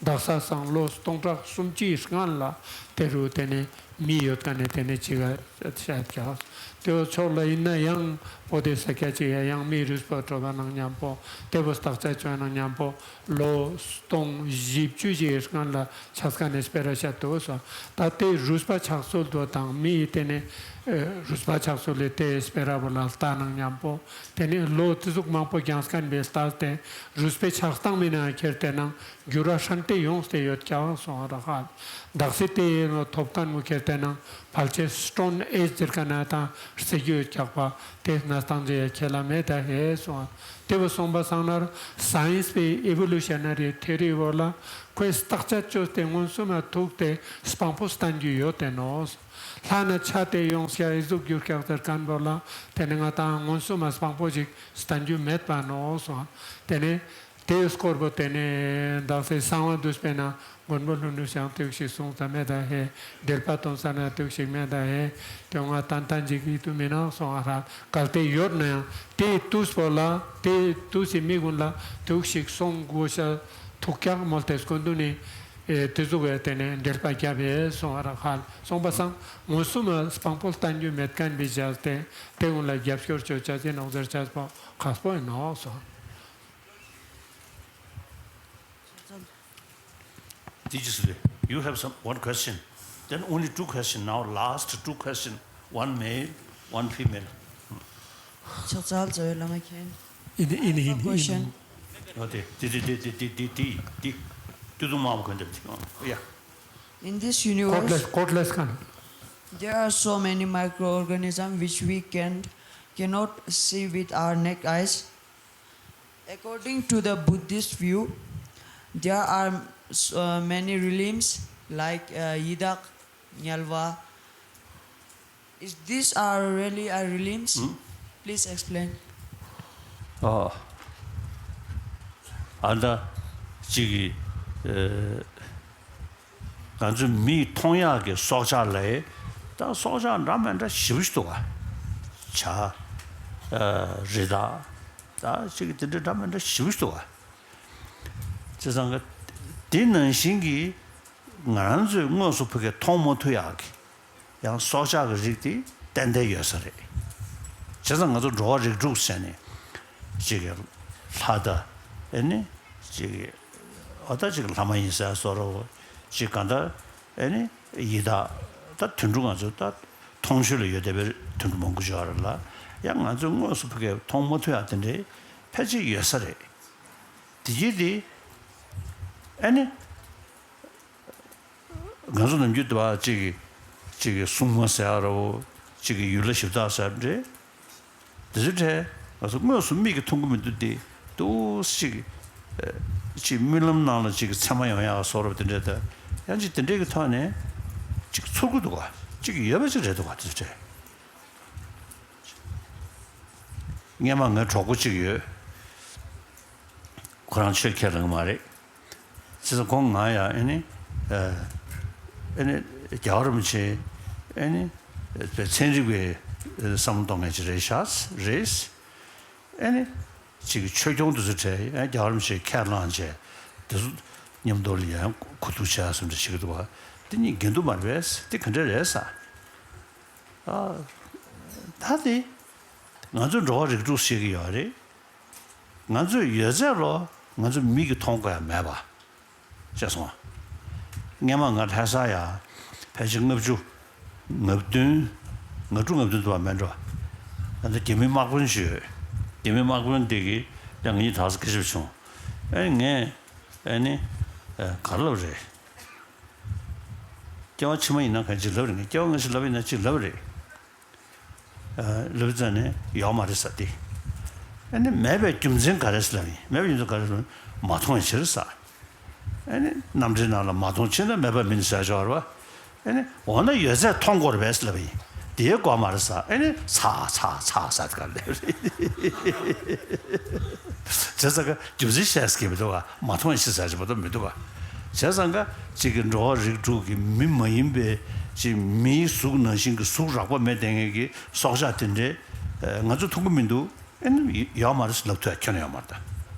དག་ས་སང་ལོ་སྟོང་ཕྲག་སུམ་ཅུའི་སྔན་ལ་དེ་རུ་དེ་ནས་མི་ཡོད་ཀ་ནས་དེ་ནས་ཅི་ག་བཤད་ཀྱང་། དེ་བོ་ཕྱོགས་ལ་ཡིན་ན་ཡང་བོད་དེ་ས་སྐྱ་ཅིག་ཡ་ཡང་མིའི་རུས་པ་བྲོ་བ་ནང་མཉམ་པོ་དེ་བོ་བརྟག་དཔྱད་བཅོས་ནང་མཉམ་པོ་ལོ་སྟོང་བཞི་བཅུ་ཞིག་སྔན་ལ་ཆགས་ཀ་ནས་སྤེ་ར་བཤད་དུ་སོང་། ད་དེ་རུས་པ་ཆགས་ཚུལ་དོ་དང་མི་ཡི་དེ་ནས་ རུས་པ་ཆགས་ཚུལ་ལས་དེ་སྤེ་ར་བོ་ལ་ལྟ་ནང་མཉམ་པོ་དེ་ནས་ལོ་དེ་ཟུག་མང་པོ་རྒྱང་སྐན་པའི་ལྟ་སྟེ་རུས་པའི་ཆགས་སྟངས་མི་ན་ཁྱེར་ཏེ་ནང་འགྱུར་བ་ཧྲན་ཏེ་ཡོངས་ཏེ་ཡོད་ཀྱང་སོང་བ་ར་ཧ་ལ། དག་སེ་དེ་ཡིན་ནོ་ཐོབ་ཐང་མུ་ཁྱེར་ཏེ་ནང་ཕལ་ཆེར་སྟོན་ཨེ་ཟེར་ག་ན་དང་རྩི་རྒྱུ་ཡོད་ཀྱག་པ་དེ་ན་སྟངས་ཅི་ཡ་ཁྱེད་ལ་མེད་ད་ཧེ་སོང་བ། དེ་བོ་སོང་པ་སང་ན་སའེན་སི་པའི་ཨི་བོ་ལུ་ཤ་ན་རི་ཐེ་རི་བོ་ལ་ཁོས་བརྟག་དཔྱད་བཅོས་ཏེ་མངོན་སུམ་མ་ཐུག་སྟེ་སྤང་པོ་བསྟན་རྒྱུ་ཡོད་དེ་ནོ། ལྷ་ན་ཆ་དེ་ཡོངས་ཀྱང་ཨི་ཟུག་རྒྱུ་སྐྱག་ཟེར་མཁན་བོ་ལ་དེ་ནི་ང་དང་མངོན་སུམ་མ་སྤང་པོ་ཞིག་བསྟན་རྒྱུ་མེད་པ་ནོ་སོང་། དེ་ནི་དེའི་སྐོར་བོ་དེ་ནི་བདག་སའི་གསང་བ་འདུས་པའི་ནང་མགོན་པོ་ཀླུ་སྒྲུབ་ཞང་དུག་ཞིག་གསུངས་ས་མེད་ད་ཧེ། འགྲེལ་པ་གཏོང་ས་ན་དུག་ཞིག་མེད་ད་ཧེ། དེ་ང་ཏན་ཏན་ཅིག་ཡིད་དུ་མི་ནང་སོང་ཨ་ར་གལ་ཏེ་ཡོད་ན་ཡང་དེའི་དུས་བོ་ལ་དེའི་དུས་སི་མི་ཀུན་ལ་དུག་ཞིག་སོང་དགོས་ཤ་ཐུག་ཀྱག་མོལ་ཏེ་སྐུ་མདུན་ནི། ཨེ་དེ་ཟུག་བས་དེ་ནས་འགྲེལ་པ་བརྒྱབ་པས་སོང་བ་ར་ཧ་ལ་སོང་པ་སང་མངོན་སུམ་མ་སྤང་པོ་བསྟན་རྒྱུ་མེད་མཁན་པའི་བྱས་ཏེ་དེ་ཀུན་ལ་རྒྱབ་སྐྱོར་བཅོ་བྱ་ཅི་ནོག་ཟེར་བྱས་པོ་ཁག་པོ་ཡིན་ནོག་སོང་། Teacher, you have some one question. Then only two question. Now last two question. One male, one female. ཕྱག་འཚལ་ལོ། བླ་མ་མཁྱེན། ཨིན་ཨིན་ཨིན་ཨིན། Question. Oh, the, the, the, the, the, the, the, the, the, the, the, the, yeah. In this universe, cordless, cordless gun. There are so many microorganisms which we can cannot see with our naked eyes. According to the Buddhist view, there are uh, many realms like uh, Yidak, Nyalva. Is this are really a realms? Hmm? Please explain. Oh. And uh, ཅིག་གི་ཨ། ང་ཚོ་མིས་མཐོང་ཡག་གི་སྲོག་ཆགས་ལ་ད་སྲོག་ཆགས་འདྲ་མི་འདྲ་ཞེ་པོ་ཞིག་འདུག་ག་བྱ། ཨ། རི་དྭགས། ད་ཅིག་དེ་འདྲ་འདྲ་མི་འདྲ་ཞེ་པོ་ཞིག་འདུག་ག་བྱས་ཙང་ག་དེ་ནང་བཞིན་གྱི་ང་རང་ཚོས་དངོས་སུ་ཕ་གིར་མཐོང་མ་ཐུབ་ཡག་གི་ཡང་སྲོག་ཆགས་ཀྱི་རིགས་དེ་ཏན་ཏན་ཡོད་ས་རེད། བྱས་ཙང་ང་ཚོ་འགྲོ་བ་རིགས་དྲུག་ཟེར་ནས་ཅིག་གི་ལྷ་དང་ཨེ་ནི་ཅིག་གི་འོ་ད་ཅིག་ལྷ་མ་ཡིན་ཟེར་བཟོ་འདྲ་བོ་ཅིག་གང་ལྟར་ཨེ་ནི་ཡི་དྭགས་ད་དུད་འགྲོ་ང་ཚོ་ད་མཐོང་ཆོས་ལ་ཡོད་བསྡད་པའི་དུད་འགྲོ་མང་པོ་ཅིག་ཡོད་རེད་ལ། ཡང་ང་ཚོས་དངོས་སུ་ཕ་གིར་མཐོང་མ་ཐུབ་ཡག་དེ་འདྲའི་ཕལ་ཆེར་ཡོད་ས་རེད། དེ་རྗེས་དེ་ཨེ་ནི། ང་ཚོ་ནམ་རྒྱུན་དུ་བ་གཅིག་གིས་གཅིག་གིས་སྲུང་མ་ཟེར་ཡ་ར་བོ། གཅིག་གིས་ཡུལ་ལྷ་གཞི་བདག་ཟེར་འདྲ། དེ་ཚོའི་གྲས་ང་ཚོ་དངོས་སུ་མིག་གིས་མཐོང་གི་མི་འདུག་སྟེ། འདུག་གཅིག་གཅིག་རྨི་ལམ་ནང་ལ་གཅིག་གི་མཚན་མ་ཡོང་ཡག་བཟོ་འདྲ་དེ་འདྲ་དང་། ཡང་གཅིག་དེ་འདྲའི་གི་ཐོག་ནས་གཅིག་ཚོར་གི་འདུག་ག་གཅིག་ཡོད་པ་གཅིག་རེད་འདུག་ག་དེ་ཚོའི་གྲས། སྔན་མ་ངའི་གྲོགས་པོ་གཅིག་ཡོད། ཁོ་རང་ཆོས་ཁས་ལེན་གྱི་མ་རེད། བྱས་ཙང་ཁོང་ང་ཡ་ཨེ་ནི། ཨེ་ནི། རྒྱལ་བ་རིན་པོ་ཆེ་ཨེ་ནི། ཚན་རིག་པའི་བསམ་བློ་གཏོང་མཁན་ཅིག་རེད་ཤག་རེད། ཨེ་ནི། ཅིག་ཆོས་སྐྱོང་དེ་ཚོ་གྲས་ཡང་རྒྱལ་བ་རིན་པོ་ཆེ་ཁས་བླངས་བྱས་དེ་ཚོ་མཉམ་དུ་ལ་ཡང་གོ་བསྡུར་བྱས་སོང་འདྲ་ཞིག་འདུག་བ། དེ་གཉིས་འགལ་འདུ་མ་རེད་པས། དེ་ག་འདྲ་རེད་ས། ཨ། ད་དེ་ང་ཚོ་འགྲོ་བ་རིགས་དྲུག་ཤེས་ཀྱི་ཡོད་རེད། ང་ཚོས་ཡོད་ཚད་ལོ་ང་ཚོ་མིག་གིས་མཐོང་དགོས་ཡ་མེད་པ། ཤེས་སོང་ང་། སྔན་མ་ང་ལྷ་ས་ཡ་ཕལ་ཆེར་ལྔ་བཅུ་ང་བདུན་ང་དྲུག་ང་བདུན་འདུག་པ་མེད་འགྲོ། ད་ལྟ་རྒྱ་མི་དམག་དཔོན་ཞིག་ཡོད། རྒྱ་མི་དམག་དཔོན་དེ་གིས་ཡང་ང་གཉིས་དག་ས་སྐད་ཆ་བྱུང་། ཨེ་ངས་ཨེ་ནི་ག་རེ་ལབ་རེད། སྐྱེ་བ་ཕྱི་མ་ཡིན་ན་གང་ཅི་ལབ་རེད། ངས་སྐྱེ་བ་སྔ་ཕྱི་ལབ་ཡིན་ན་ཅི་ལབ་རེད། ལབ་ཙང་ནས་ཡོག་མ་རེད་ས་དེ། ཨ་ནི་མེད་པའི་རྒྱུ་མཚན་ག་རེ་ཟེར་ལབ་ཡིན། མེད་པའི་རྒྱུ་མཚན་ག་རེ་ཟེར་ལབ་ཡིན། མ་མཐོང་བའི་ཕྱིར་ས། ཨ་ནི་རྣམ་འགྲེལ་ནང་ལ་མ་མཐོང་ཕྱིར་ན་མེད་པ་མིན་ཟེར་ཆོག་རེད་བ། ཨ་ནི་འོ་ན་ཡོད་ཚད་མཐོང་དགོས་རེད་པས་ལབ་ཡིན། དེའི་དགོས་མ་རེད་ས། ཨ་ནི་ཚ་ཚ་ཚ་ཚ་དེ་ག་ལབ་རེད། བྱས་ཙང་ཀ་རྒྱུ་མཚན་བཤད་སྐྱེ་མི་འདུག་བ། མ་མཐོང་བའི་ཕྱིར་ཟེར་ཆོག་པ་མི་འདུག་བ། བྱས་ཙང་ཀ་གཅིག་གི་འགྲོ་བ་རིགས་དྲུག་གི་མི་མ་ཡིན་པའི་གཅིག་མིའི་གཟུགས་ནང་བཞིན་གྱི་གཟུགས་རགས་པ་མེད་བསྡད་མཁན་གྱི་སྲོག་ཆགས་དེ་འདྲས་ང་ཚོས་མཐོང་གི་མི་འདུག་ཨེ་ནི་ཡོད་མ་རེད་ལབ་ཐུབ་ཡ་ཁྱོན་ནས་ཡོད་མ་རེད་ད།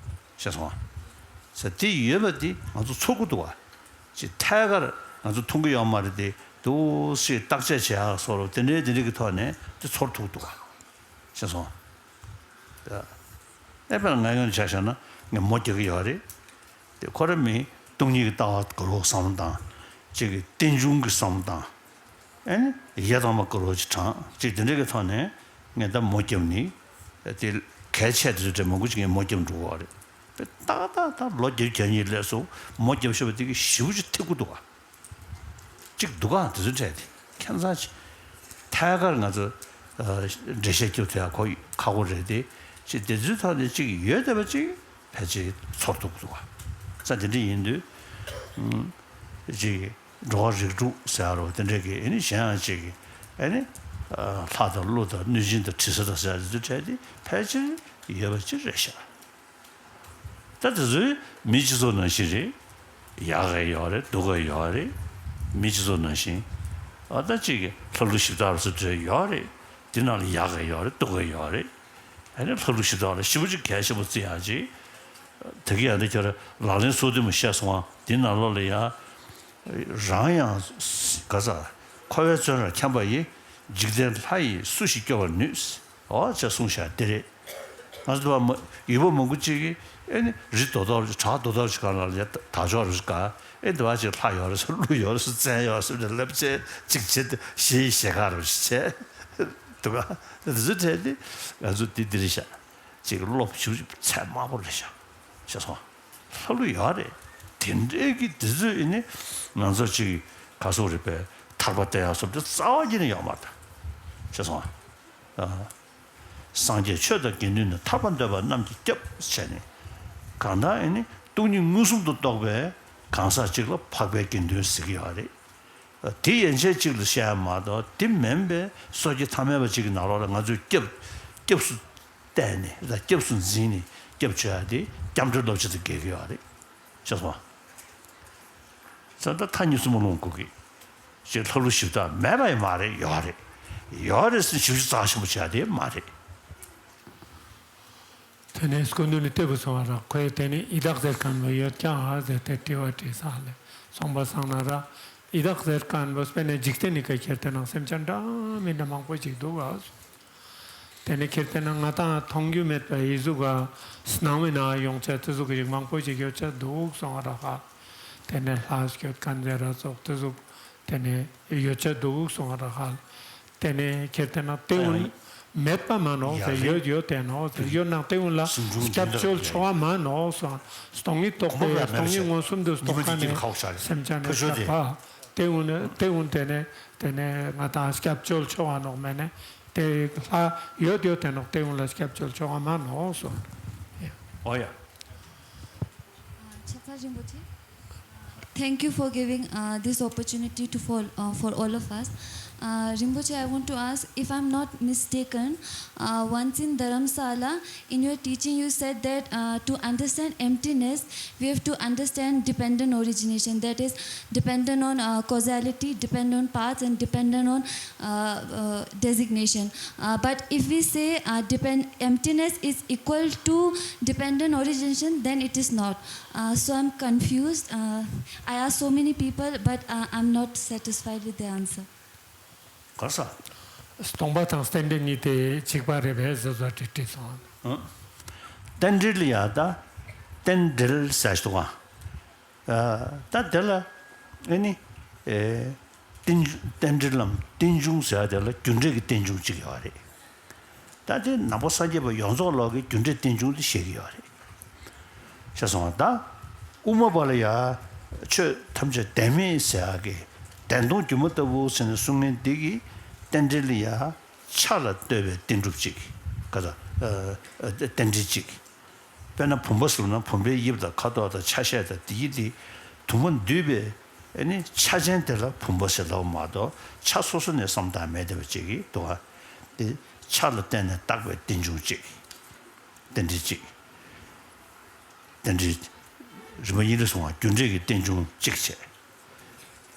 ཤེས་སོང་ང་། ཟེར་དེ་ཡོད་པ་དེ་ང་ཚོ་ཚོར་གི་འདུག་བ། ཅིག་ཐད་ཀར་ང་ཚོ་མཐོང་གི་ཡོད་མ་རེད་དེ་འདུག་སེ་བརྟག་དཔྱད་བྱེད་ཡག་སོགས་དེ་འདྲའི་དེ་འདྲའི་གི་ཐོག་ནས་དེ་ཚོར་ཐུབ་འདུག་བ། ཤེས་སོང་ང་། ཨེ་དཔེར་ན་ང་ཡོང་ཆ་བཞག་ན་ངས་མོ་རྒྱག་གི་ཡོད་རེད། དེ་ཁོ་རང་མིས་སྟོང་ཉིད་ཀྱི་ལྟ་བ་དགོས་རོགས་བསམ་བློ་བཏང་། གཅིག་གི་རྟེན་འབྱུང་གི་བསམ་བློ་བཏང་། ཨེ་ནི་ཡ་དང་མ་ཀུ་རོ་ཅིག་དྲངས་ཅིག་དེ་འདྲ་གི་ཐོག་ནས་ངས་ད་མོ་བརྒྱབ་ནི་དེ་གལ་ཆེ་དེ་ཚོ་དྲན་མང་པོ་ཅིག་ངས་མོ་བརྒྱབ་འགྲོ་གི་རེད། ཏག་ཏག་ཏག་ལོ་བརྒྱད་བརྒྱད་གཉིས་སླེབས་སོང་། མོ་བརྒྱབ་ཤོར་བ་དེ་གི་ཞེ་པོ་ཅིག་ཐེབས་ཀྱི་འདུག་ག་ཅིག་འདུག་ག་དེ་ཚོ་འཕྲད་དེ་ཁྱད་མཚར་ཆེ། ཐད་ཀར་ང་ཚོ་འགྲེལ་བཤད་རྒྱབ་ཐུབ་ཡ་ཁོ་ཁག་པོ་རེད་དེ། ཅིག་དེ་ཚོའི་ཐོག་ནས་ཅིག་ཡོད་བསྡད་པ་ཅིག་ཕལ་ཆེར་ཚོར་ཐུབ་ཀྱི་འདུག་ག་ས་དེ་འདྲ་ཡིན་དུས་ཅིག་འགྲོ་བ་རིགས་དྲུག་ཟེར་བ་རོ་དེ་འདྲ་གི་ཨེ་ནི་གཞན་ཡང་ཅིག་གི་ཨེ་ནི་ལྷ་དང་ཀླུ་དང་གནོད་སྦྱིན་དང་དྲི་ཟ་དང་ཟེར་ཡ་དེ་ཚོའི་གྲས་དེ་ཕལ་ཆེར་ཡོད་པ་ཅིག་རེད་ཤག་ད་དེ་ཚོའི་མི་སྤྱི་ཚོགས་ནང་བཞིན་རེད། ཡག་གི་ཡོད་རེད། སྡུག་གི་ཡོད་རེད། མི་སྤྱི་ཚོགས་ནང་བཞིན་ཨ་ད་ཅིག་གི་ལྷ་ཀླུ་གཞི་བདག་རུ་སུ་འདྲ་ཡོད་རེད། དེ་ནང་ལ་ཡག་གི་ཡོད་རེད། སྡུག་གི་ཡོད་རེད། ཨ་ནི་ལྷ་ཀླུ་གཞི་བདག་ལ་ཞེ་པོ་ཅིག་གལ་ཆེན་པོ་བརྩི་ཡག་ཅིག་དེ་གི་ཡང་དེ་ཁྱོད་ལག་ལེན་སོ་བདུན་མ་བཤད་སོང་བ་དེ་ནང་ལོགས་ལ་ཡང་རང་ཡང་ག་ས་འཁོར་བའི་བཙོན་རར་འཁྱམས་པ་ཡི། འཇིག་རྟེན་ལྷ་ཡིས་སུ་ཞིག་སྐྱོབ་པར་ནུས། ཨོ་ཅེས་གསུངས་བཞག་དེ་རེད། ང་ཚོ་བ་མ་ཡུལ་པ་མང་པོ་ཅིག་གིས་ཨེ་ནི་རི་རྡོག་རྡོག་བྲག་རྡོག་རྡོག་ཅིག་སྒང་ལ་ཡ་དར་ལྕོག་རེ་ཞིག་ག་ཨེ་འདི་བ་ཅིག་ལྷ་ཡོད་རེད་ཟེར། ཀླུ་ཡོད་རེད་ཟེར། བཙན་ཡོད་རེད་ཟེར་ལབ་བྱས་ཅིག་བྱེད་དེ་ཞེ་ཡི་ཞེ་ཁ་རུ་བྱས་འདུག་ག་དེ་ཚོ་འཕྲད་དེ་ང་ཚོ་འདི་འདི་རེད་ཤག་ཅིག་སློབ་ཞུ་ཚད་དམའ་པོ་རེད་ཤག་ཤེས་སོང་། ལྷ་ཀླུ་ཡོད་རེད། དེ་འདྲའི་གི་དེ་ཚོས་ཨེ་ནི་ང་ཚོ་ཅིག་ག་སོག་རེད་པས་ཐར་པ་སྟེར་ཡག་སོགས་དེ་རྩ་བ་ཉིད་ནས་ཡོད་མ་རེད། ཤེས་སོང་ཨ། སངས་རྒྱས་ཆོས་དང་དགེ་འདུན་ནི། ཐར་པ་འདོད་པ་རྣམས་ཀྱི་སྐྱབས་བྱས་ནས། གང་དག་ཨེ་ནི་སྟོང་ཉིད་མངོན་སུམ་དུ་རྟོགས་པའི་གང་ཟག་ཅིག་ལ་འཕགས་པའི་དགེ་འདུན་ཟེར་གྱི་ཡོད་རེད། དེ་ཡན་ཆད་ཅིག་ལ་བཤད་ཡ་མ་གཏོགས་དེ་མིན་པའི་སོ་སྐྱེ་ཐ་མལ་པ་ཅིག་གི་ནང་ལོགས་ལ་ང་ཚོས་སྐྱབས་སྐྱབས་སུ་བལྟས་ནས་ལ་སྐྱབས་སུ་འཛིན་ནས་སྐྱབས་བཅོལ་ཡ་དེ་སྐྱབས་འགྲོའི་བསླབ་བྱ་དང་འགལ་གྱི་ཡོད་རེད། ཤེས་སོང་ཨ། ས་ད་ཐ་སྙད་གསུམ་པོ་ལོངས་སྐུ་གི་ཅེས་ལྷ་ཀླུ་གཞི་བདག་མེད་པ་ཡང་མ་རེད། ཡོད་རེད། ཡོད་རེད་ཟེར་ཞིབ་ཞིབ་རྩ་ཆེན་པོ་བྱས་དེ་མ་རེད། དེ་ནས་སྐུ་མདུན་ནས་ལྟ་བུ་སོང་བ་ར་ཁོས་དེ་ནས་ཡི་དྭགས་ཟེར་མཁན་པོ་ཡོད་ཀྱང་ཨ་ཟེར་ཏེ་དྲི་བ་དྲིས་ས་ལས་སོང་པ་སང་ན་ར་ཡི་དྭགས་ཟེར་མཁན་པོ་དཔེར་ན་འཇིག་རྟེན་ནི་ཀ་ཁྱེར་ཏེ་ན་སེམས་ཅན་འདྲ་མི་འདྲ་མང་པོ་ཅིག་འདུག་ཨ། དེ་ནས་ཁྱེར་ཏེ་ན་ང་དང་མཐོང་རྒྱུ་མེད་པའི་ཡི་གཟུགས་ཀ་སྣང་བའི་ནང་ཡོང་ཆ་དེ་གཟུགས་ཀྱི་རིགས་མང་པོ་ཅིག་ཡོད་ཆ་འདུག་སོང་བ་ར་ཧ། དེ་ནས་ལྷ་སྐྱོད་མཁན་ཟེར་ར་ཙོགས་དེ་གཟུགས་དེ་ནས་ཡོད་ཆ་འདུག་སོང་བ་ར་ཧ། དེ་ནས་ཁྱེར་ཏེ་ན་དེ་ཡང་ཀུན་མེད་པ་མ་ནོག་ཟེར། ཡོད་ཡོད་དེ་ནོག་ཟེར། ཡོད་ན་དེ་ཀུན་ལ་སྐྱབས་བཅོལ་ཆོག་པ་མ་ནོག་སོང་། སྟོང་ཉིད་རྟོགས་པའི་སྟོང་ཉིད་མངོན་སུམ་དུ་རྟོགས་མཁན་ནི་སེམས་ཅན་ནི་སྐྱབས་པ། དེ་ཀུན་དེ་ཀུན་དེ་ནས་དེ་ནས་ང་དང་སྐྱབས་བཅོལ་ཆོག་པ་ནོག་མེད་ནས། དེ་ལྷ་ཡོད་ཡོད་དེ་ནོག་དེ་ཀུན་ལ་སྐྱབས་བཅོལ་ཆོག་པ་མ་ནོག་སོང་། ཨོ་ཡ། Thank you for giving uh, this opportunity to for, uh, for all of us. Uh, Rinpoche, I want to ask, if I'm not mistaken, uh, once in Dharamsala, in your teaching, you said that uh, to understand emptiness, we have to understand dependent origination, that is, dependent on uh, causality, dependent on paths, and dependent on uh, uh, designation. Uh, but if we say uh, depend emptiness is equal to dependent origination, then it is not. Uh, so I'm confused. Uh, I asked so many people, but uh, I'm not satisfied with the answer. ག་ས། སྟོང་པ་དང་རྟེན་འབྲེལ་གཉིས་དེ་གཅིག་པ་རེད་པས་ཟེར་བཟོ་འདྲི་འདྲི་སོང་། རྟེན་འབྲེལ་ཡ་ད། རྟེན་འབྲེལ་ཟེར་ཞིག་འདུག་ག་ད་དེ་ལ་ཨེ་ནི། རྟེན་རྟེན་འབྲེལ་ལམ་རྟེན་འབྱུང་ཟེར་བ་དེ་ལ་རྒྱུ་འབྲས་ཀྱི་རྟེན་འབྱུང་གཅིག་ཡོད་རེད། ད་དེ་ནང་པ་སངས་རྒྱས་པ་ཡོངས་རྫོགས་ལོག་གི་རྒྱུ་འབྲས་རྟེན་འབྱུང་དེ་བཤད་ཀྱི་ཡོད་རེད། ཤེས་སོང་ང་། ད་དབུ་མ་པ་ལ་ཡ་ཆོས་ཐམས་ཅད་བདེན་མེད་ཟེར་ཡག་གི་བདེན་སྟོང་སྒྱུ་མ་ལྟ་བུ་ཟེར་ནས་གསུང་མཁན་འདི་གི་རྟེན་འབྲེལ་ལ་ཡ་ཆ་ལ་ལྟོས་པའི་རྟེན་གྲུབ་གཅིག་ག་ད་རྟེན་འབྲེལ་གཅིག་དཔེར་ན་བུམ་པ་ཟེར་ན་བུམ་པའི་དབྱིབས་དང་ཁ་དོག་དང་ཆ་ཤས་དང་དེ་ཡི་དེ་དུ་མ་འདུས་པའི་ཨེ་ནི་ཆ་ཅན་དེ་ལ་བུམ་པ་ཟེར་ལབ་མ་གཏོགས་ཆ་སོ་སོ་ནས་བསམ་བཏང་མེད་བསྡད་པ་ཅིག་གིས་འདུག་ག་དེ་ཆ་ལ་བརྟེན་ནས་བཏགས་པའི་རྟེན་འབྱུང་གཅིག་རྟེན་འབྲེལ་གཅིག་རྟེན་འབྲེལ། རིམ་པ་གཉིས་ལ་སོང་བ་རྒྱུ་འབྲས་ཀྱི་རྟེན་འབྱུང་གཅིག་བྱས།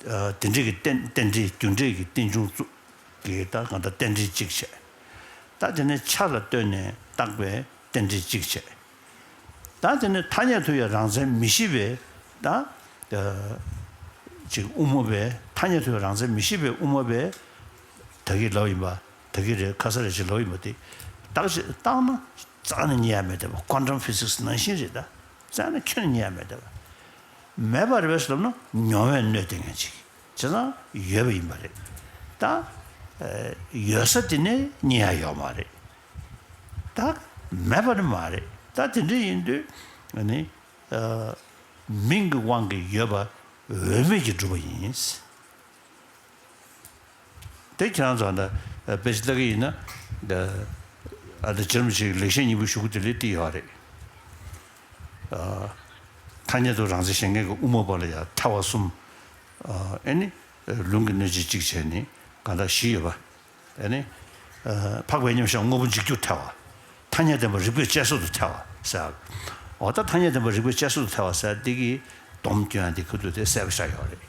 དེ་འབྲས་ཀྱི་རྟེན་རྟེན་འབྲེལ་རྒྱུ་འབྲས་ཀྱི་རྟེན་འབྱུང་བཙུགས་ཀྱི་ད་གང་ལྟར་རྟེན་འབྲེལ་གཅིག་བྱས། ད་དེ་ནས་ཆ་ལ་ལྟོས་ནས་བཏགས་པའི་རྟེན་འབྲེལ་གཅིག་བྱས། ད་དེ་ནས་ཐ་སྙད་དུ་ཡང་རང་མཚན་མི་ཤེས་པའི་ད་ཅིག་དབུ་མ་པས་ཐ་སྙད་དུ་ཡང་རང་མཚན་མི་ཤེས་པའི་དབུ་མ་པས་ད་གི་ལབ་ཡིན་པ། ད་གི་རེད་ཁ་ས་རེད་ཅེས་ལབ་ཡིན་པ་དེ་བརྟག་ཅིག་བརྟག་ན་རྩ་ནས་རྙེད་ཡ་མེད་བསྡད་པ། ཀོན་ཊམ་ཕི་ཟིག་སི་ནང་བཞིན་རེད་ད། རྩ་ནས་ཁྱོན་ནས་རྙེད་ཡ་མེད་བསྡད་པ། མེད་པ་རེད་པས་ཟེར་ལབ་ན་མྱོང་བས་གནོད་དེ་ངན་ཅིག་བྱས་ཙང་ཡོད་པ་ཡིན་པ་རེད། ད་ཡོད་ས་དེ་ནས་རྙེད་ཡ་ཡོད་མ་རེད། ད་མེད་པ་ནི་མ་རེད། ད་དེ་འདྲ་ཡིན་དུས་ཨ་ནི་མིང་གི་དབང་གིས་ཡོད་པ་འོས་མེད་ཀྱིས་གྲུབ་པ་ཡིན། དེ་ཁྱེད་རང་ཚོ་ད་དཔེ་ཆ་ལྟ་གི་ཡིན་ན། ཨ་ད་ཇེ་རམ་ཞིག་ལེགས་བཤད་སྙིང་པོའི་གཞུག་གུ་དེ་ལས་བྲིས་ཡོད་རེད། ཐ་སྙད་དུ་རང་མཚན་གཞན་ངེས་ཀྱི་དབུ་མ་པ་ལ་ཡང་ཐལ་བ་གསུམ། ཨ་ནི་ལུང་གི་གནོད་བྱེད་གཅིག་བྱས་ནས་གང་དག་བཞི་ཡོད་པ། ཨ་ནི་འཕགས་པའི་མཉམ་གཞག་དངོས་པོ་འཇིག་རྒྱུར་ཐལ་བ། ཐ་སྙད་བདེན་པ་རིགས་པས་དཔྱད་བཟོད་དུ་ཐལ་བ་ཟེར། འོ་ད་ཐ་སྙད་བདེན་པ་རིགས་པས་དཔྱད་བཟོད་དུ་ཐལ་བ་ཟེར་འདི་གི་སྡོམ་སྐྱོན་འདི་ཁུ་ཐུག་དེ་གསལ་པོ་ཆགས་ཡོད་རེད།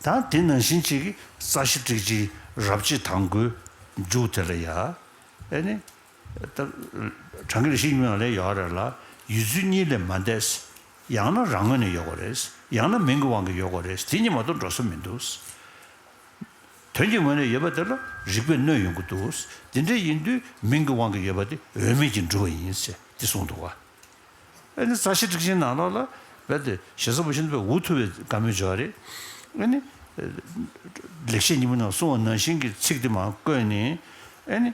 ད་དེ་ནང་བཞིན་གཅིག་གི་རྩ་ཤེ་ཊཱིཀ་ཅིག་རབ་བྱེད་དང་པོའི་མཇུག་དེ་ལ་ཡ། ཨ་ནི། ད་གྲངས་ཀྱི་རིགས་ཤིག་མིན་ལ་ཡོད་རེད་ལ། ཡོད་ཚུལ་གཉིས་ལས་མ་འདས། ཡང་ན་རང་ངོས་ནས་ཡོད་དགོས་རེད། ཡང་ན་མིང་གི་དབང་གིས་ཡོད་དགོས་རེད། དེ་གཉིས་མ་གཏོགས་འགྲོ་ས་མི་འདུག་དོན་གྱི་ངོས་ནས་ཡོད་པ་དེ་ལ་རིགས་པས་གནོད་ཡོང་གི་འདུག་དེ་འདྲ་ཡིན་དུས་མིང་གི་དབང་གིས་ཡོད་པ་དེ་འོས་མེད་ཀྱིས་འགྲུབ་པ་ཡིན་ཟེར་དེ་གསུངས་འདུག་བ། ཨ་ནི་རྩ་ཤེ་ཊཱིཀ་ཆེན་ནང་ལོགས་ལ་རྦད་དེ་ཞེ་ས་བུ་ཤིན་པའི་འུ་ཐུག་པའི་བཀའ་མོལ་སྦྱོར་རེད། ཨ་ནི་ལེགས་བཤད་སྙིང་པོ་ནང་གསུངས་པ་ནང་བཞིན་གྱི་ཚིག་དེ་མར་བཀོད་ནས། ཨ་ནི་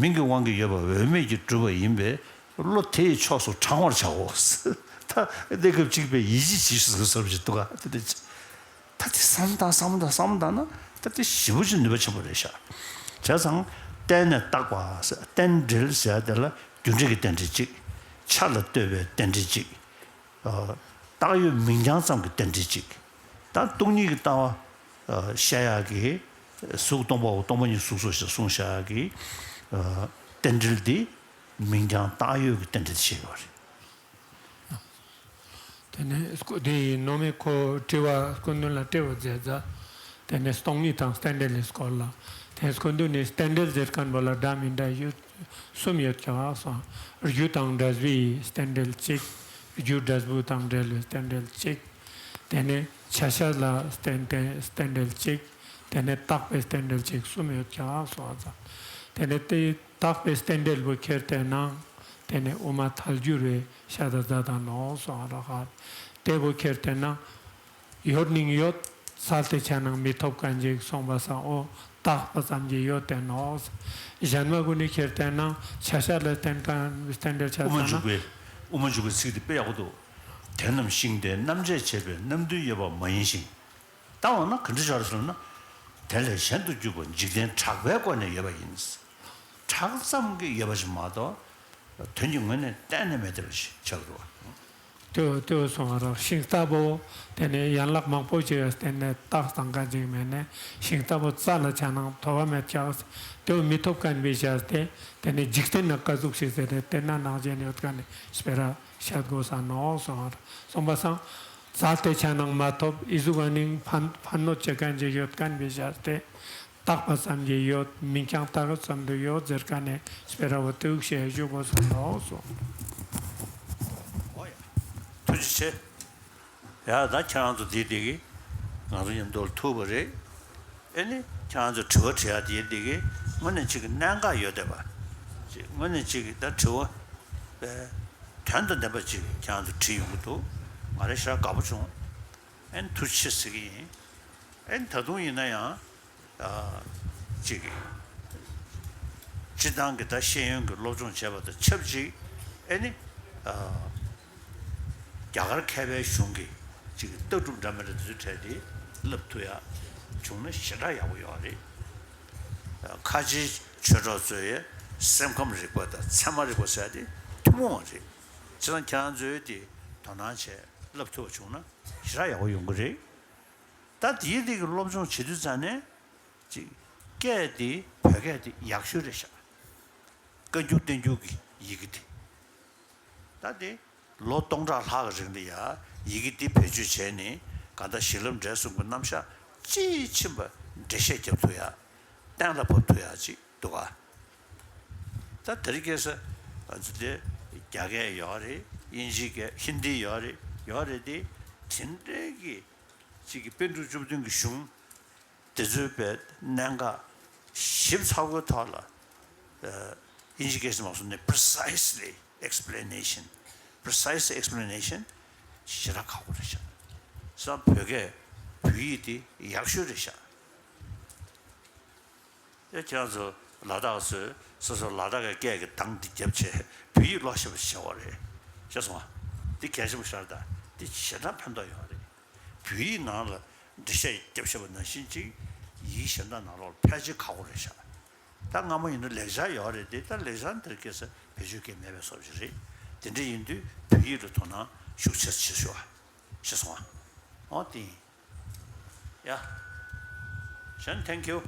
མིང་གི་དབང་གིས་ཡོད་པ་འོས་མེད་ཀྱིས་གྲུབ་པ་ཡིན་པས་བློ་དེ་ཡི་ཕྱོགས་སུ་དྲང་བར་བྱའོ། ད་གནས་སྐབས་གཅིག་པའི་ཡིད་ཆེས་བྱེད་ཟེར་བ་ཞིག་འདུག་ག་དེ་འདྲ། ད་དེ་བསམ་བཏང་བསམ་བཏང་བསམ་བཏང་ན་ད་དེ་ཞེ་པོ་ཅིག་ནུས་པ་ཆེན་པོ་རེད་ཤག་བྱས་ཙང་རྟེན་ནས་བཏགས་པ་ཟེར་རྟེན་འབྲེལ་ཟེར་དེ་ལ་རྒྱུ་འབྲས་ཀྱི་རྟེན་འབྲེལ་གཅིག་ཆ་ལ་ལྟོས་པའི་རྟེན་འབྲེལ་གཅིག་བཏགས་ཡོད་མིང་རྐྱང་ཙམ་གྱི་རྟེན་འབྲེལ་གཅིག་ད་སྟོང་ཉིད་ཀྱི་ལྟ་བ་བཤད་ཡག་གི་གཟུགས་སྟོང་པའོ། སྟོང་པ་ཉིད་གཟུགས་སོ་ཞེས་གསུངས་བཞག་གི་རྟེན་འབྲེལ་འདི་མིང་རྐྱང་བཏགས་ཡོད་ཀྱི་རྟེན་འབྲེལ་དེ་བཤད་ཡོད་རེད། དེ་ནས་སྐུ་དེ་ཡི་ནང་མི་ཁོ་དྲི་བ་སྐུ་མདུན་ལ་དྲི་བ་མཛད་ཙང་། དེ་ནས་སྟོང་ཉིད་དང་རྟེན་འབྲེལ་ལ་སྐོར་ལ། དེ་སྐུ་མདུན་ནས་རྟེན་འབྲེལ་ཟེར་མཁན་པོ་ལ་འདྲ་མི་འདྲ་ཡོད་གསུམ་ཡོད་ཀྱང་སོང་། རྒྱུ་དང་འབྲས་བུའི་རྟེན་འབྲེལ་གཅིག་རྒྱུ་འབྲས་བུ་དང་འབྲེལ་བའི་རྟེན་འབྲེལ་གཅིག་དེ་ནས་ཆ་ཤས་ལ་རྟེན་རྟེན་རྟེན་འབྲེལ་གཅིག་དེ་ནས་བཏགས་པའི་རྟེན་འབྲེལ་གཅིག་གསུམ་ཡོད་ཀྱང་སོང་ཙང་། དེ་ནས་དེ་བཏགས་པའི་རྟེན་འབྲེལ་བོ་ཁྱེར་ཏེ་ན། དེ་ནས་དབུ་མ་ཐལ་འགྱུར་བའི་ཤ་ད་ཛ་ད་ནོ་སོང་ར་ཧ། དེ་བོ་ཁྱེར་ཏེ་ན། ཡོད་ནིང་ཡོད། ཚལ་དེ་ཆ་ནང་མི་ཐོབ་མཁན་ཅིག་སོང་པ་སང་འོ་བཏགས་པ་ཙམ་གྱི་ཡོད་དེ་ནོ། གཞན་མ་གུན་ནི་ཁྱེར་ཏེ་ན་ཆ་ཤས་ལ་བརྟེན་མཁན་རྟེན་འབྲེལ་ཆ་དབུ་མ་ཙམ་ན། འཇུག་པའི་དབུ་མ་འཇུག་པའི་ཚིག་དེ་དཔེ་ཡག་པོ་འདུག་དེ་རྣམས་ཤིང་རྟའི་རྣམ་བཅད་བྱས་པའི་རྣམ་བདུན་ཡོད་པ་མ་ཡིན་ཞིང་། ད་འོ་ན་ག་འདྲ་སྦྱར་ཟེར་ན། དེ་ལས་གཞན་དུ་གྱུར་པ་འཇིག་རྟེན་གྲགས་པའི་སྒོ་ནས་ཡོད་པ་ཡིན། གྲགས་ཙམ་གྱིས་ཡོད་པ་ཞིག་མ་གཏོགས། དོན་གྱི་ངོས་ནས་གཏན་ནས་མེད་བསྡད་པ་ཞིག་ཆགས་འདུག་བ། དེའུ་དེའུ་སོང་བ་རག་ཤིང་རྟ་བོ། དེ་ནས་ཡན་ལག་མང་པོ་ཅིག་ལ་བརྟེན་ནས་བཏགས་བཏང་མཁན་ཅིག་མེད་ནས་ཤིང་རྟ་བོ་རྩ་ལ་ཆ་ནང་ཐོབ་པ་མེད་ཀྱང་། དེའུ་མི་ཐོབ་མཁན་པའི་ཞལ་ཏེ། དེ་ནས་འཇིག་རྟེན་ན་ག་ཟུག་ཞིག་ཟེར་ཏེ་དེ་ན་ནང་བཞིན་ཡོད་མཁན་ནི་སྤེ་ར་བཤད་དགོས་ས་ནོ་སོང་བ་རག་སོང་པ་སང་། རྩ་དེ་ཆ་ནང་མ་ཐོབ་ཨི་ཟུག་ཨ་ནིང་ཕན་ཕན་གནོད་བྱེད་མཁན་ཅིག་ཡོད་མཁན་པའི་ཞལ་ཏེ། བཏགས་པ་ཙམ་གྱིས་ཡོད། མིང་རྐྱང་བཏགས་ཙམ་དུ་ཡོད་ཟེར་མཁན་ནི་སྤེ་ར་བོ་དེའུ་ཞེས་ཞུ་དགོས་སོང་ལོག་སོང་། ཨོ་ཡ། ཐུགས་རྗེ་ཆེ། ཡ་ད་ཁྱེད་རང་ཚོ་འདི་འདི་གི་ང་ཚོ་མཉམ་དུ་ཐུག་པ་རེད། ཨེ་ནི་ཁྱེད་རང་ཚོ་དྲི་བ་དྲི་ཡ་འདི་འདི་གི་དངོས་གནས་གཅིག་གི་གནད་འགག་ཡོད་བསྡད་པ། གཅིག་དངོས་གནས་གཅིག་གི་ད་དྲི་བ་པའི་དོན་དང་ལྡན་པ་ཅིག་ཁྱེད་རང་ཚོ་དྲིས་ཡོང་གི་འདུག་ང་རེ་ཞེ་དྲག་དགའ་པོ་བྱུང་། ཨེ་ནི་ཐུགས་རྗེ་ཆེ་ཟེར་གི་ཡིན། ཨེ་ནི་ད་དུང་ཡིན་ན་ཡང་། ཨ། ཅིག་སྤྱིར་བཏང་གི་ད་ཤེས་ཡོན་གྱི་སློབ་སྦྱོང་བྱས་པ་དང་ཆབས་ཅིག་ཨེ་ནི། ཨ། རྒྱ་གར་མཁས་པའི་གཞུང་གི་ཅིག་ལྟ་གྲུབ་འདྲ་མི་འདྲ་དེ་ཚོའི་གྲས་དེ་བསླབ་ཐུབ་ཡ་བྱུང་ན་ཞེ་དྲག་ཡག་པོ་ཡོད་རེད། ཨ། ཁ་ཆེའི་ཆོས་གྲོགས་ཚོས་སེམས་ཁམས་རིག་པ་དང་ཚད་མ་རིག་པ་ཟེར་ཡ་དེ་ཐུན་མོང་བ་རེད། བྱས་ཙང་ཁྱེད་རང་ཚོས་དེ་དོ་སྣང་བྱས་བསླབ་ཐུབ་པ་བྱུང་ན་ཞེ་དྲག་ཡག་པོ་ཡོང་གི་རེད། ད་དེའི་རིགས་ཀྱི་སློབ་སྦྱོང་བྱེད་དུས་ཙང་ནས། ཅིག་སྐད་དེ་བོད་སྐད་དེ་ཡག་ཤོས་རེད་ཤག་བཀའ་འགྱུར་བསྟན་འགྱུར་གྱི་ཡི་གེ་དེ། ད་དེ་ལོ་སྟོང་ཕྲག་ལྷག་གི་རིང་ལ་ཡ་ཡི་གེ་འདི་བེད་སྤྱོད་བྱས་ནས་གང་ལྟར་གཞི་ལམ་འབྲས་གསུམ་གྱི་རྣམ་གཞག་དཔྱིས་ཕྱིན་པ་འགྲེལ་བཤད་རྒྱབ་ཐུབ་ཡ། གཏན་ལ་ཕབ་ཐུབ་ཡ་ཅིག་འདུག་ག་ད་དེ་རིང་ཁ་སང་ང་ཚོ་དེ་རྒྱ་སྐད་ཡོད་རེད། དབྱིན་ཇིའི་སྐད་ཧིན་དི་ཡོད་རེད། ཡོད་རེད་དེ། དེ་འདྲའི་གི་ཅིག་གི་པཎ་གྲུབ་བཅུ་བདུན་གྱི་གཞུང་དེ་ཚོའི་པའི་གནད་འགག་ཞིབ་ཚགས་པོའི་ཐོག་ལ། ཨ། དབྱིན་ཇི་སྐད་ཞིག་མ་སོང་ནས་precisely explanation, precise explanation ཞེ་དྲག་ཁག་པོ་རེད་ཤག་ས་བོད་སྐད་བོད་ བོད་ཡིག་དེ་ཡག་ཤོས་རེད་ཤག་ཡ། ཁྱེད་རང་ཚོ་ལ་དྭགས་ཚོས་སོ་སོ་ལ་དྭགས་ཀྱི་སྐད་ཀྱི་གདངས་འདི་རྒྱབ་བྱས་བོད་ཡིག་ཀློག་ཤེས་པ་ཞིག་བྱེད་དགོས་རེད། ཤེས་སོང་ང་། འདི་གལ་ཆེན་པོ་ཞིག་རེད། ད་འདི་ཞེ་དྲག་ཕན་ཐོགས་ཡོད་རེད། བོད་ཡིག་ནང་ལ་འགྲེལ་བཤད་རྒྱབ་ཤེས་པ་ནང་བཞིན་ཅིག་ཡིག་གཞན་དག་ནང་ལོགས་ལ་ཕལ་ཆེར་ཁག་པོ་རེད་ཤག་ད་སྔ་མོ་ཡིན་ན་ལེགས་སྦྱར་ཡོད་རེད་དེ། ད་ལེགས་སྦྱར་འདིར་སྐད་ཆ་བེད་སྤྱོད་མཁན་མེད་པའི་བཟོ་ཞིག་རེད། དེ་འདྲ་ཡིན་དུས་བོད་ཡིག་ལ་དོ་སྣང་ཤུགས་ཆེ་བྱེད་ཤོག་ཤེས་སོང་ང་། འོ་དེ་ཡིན། Yeah. Shen, thank you.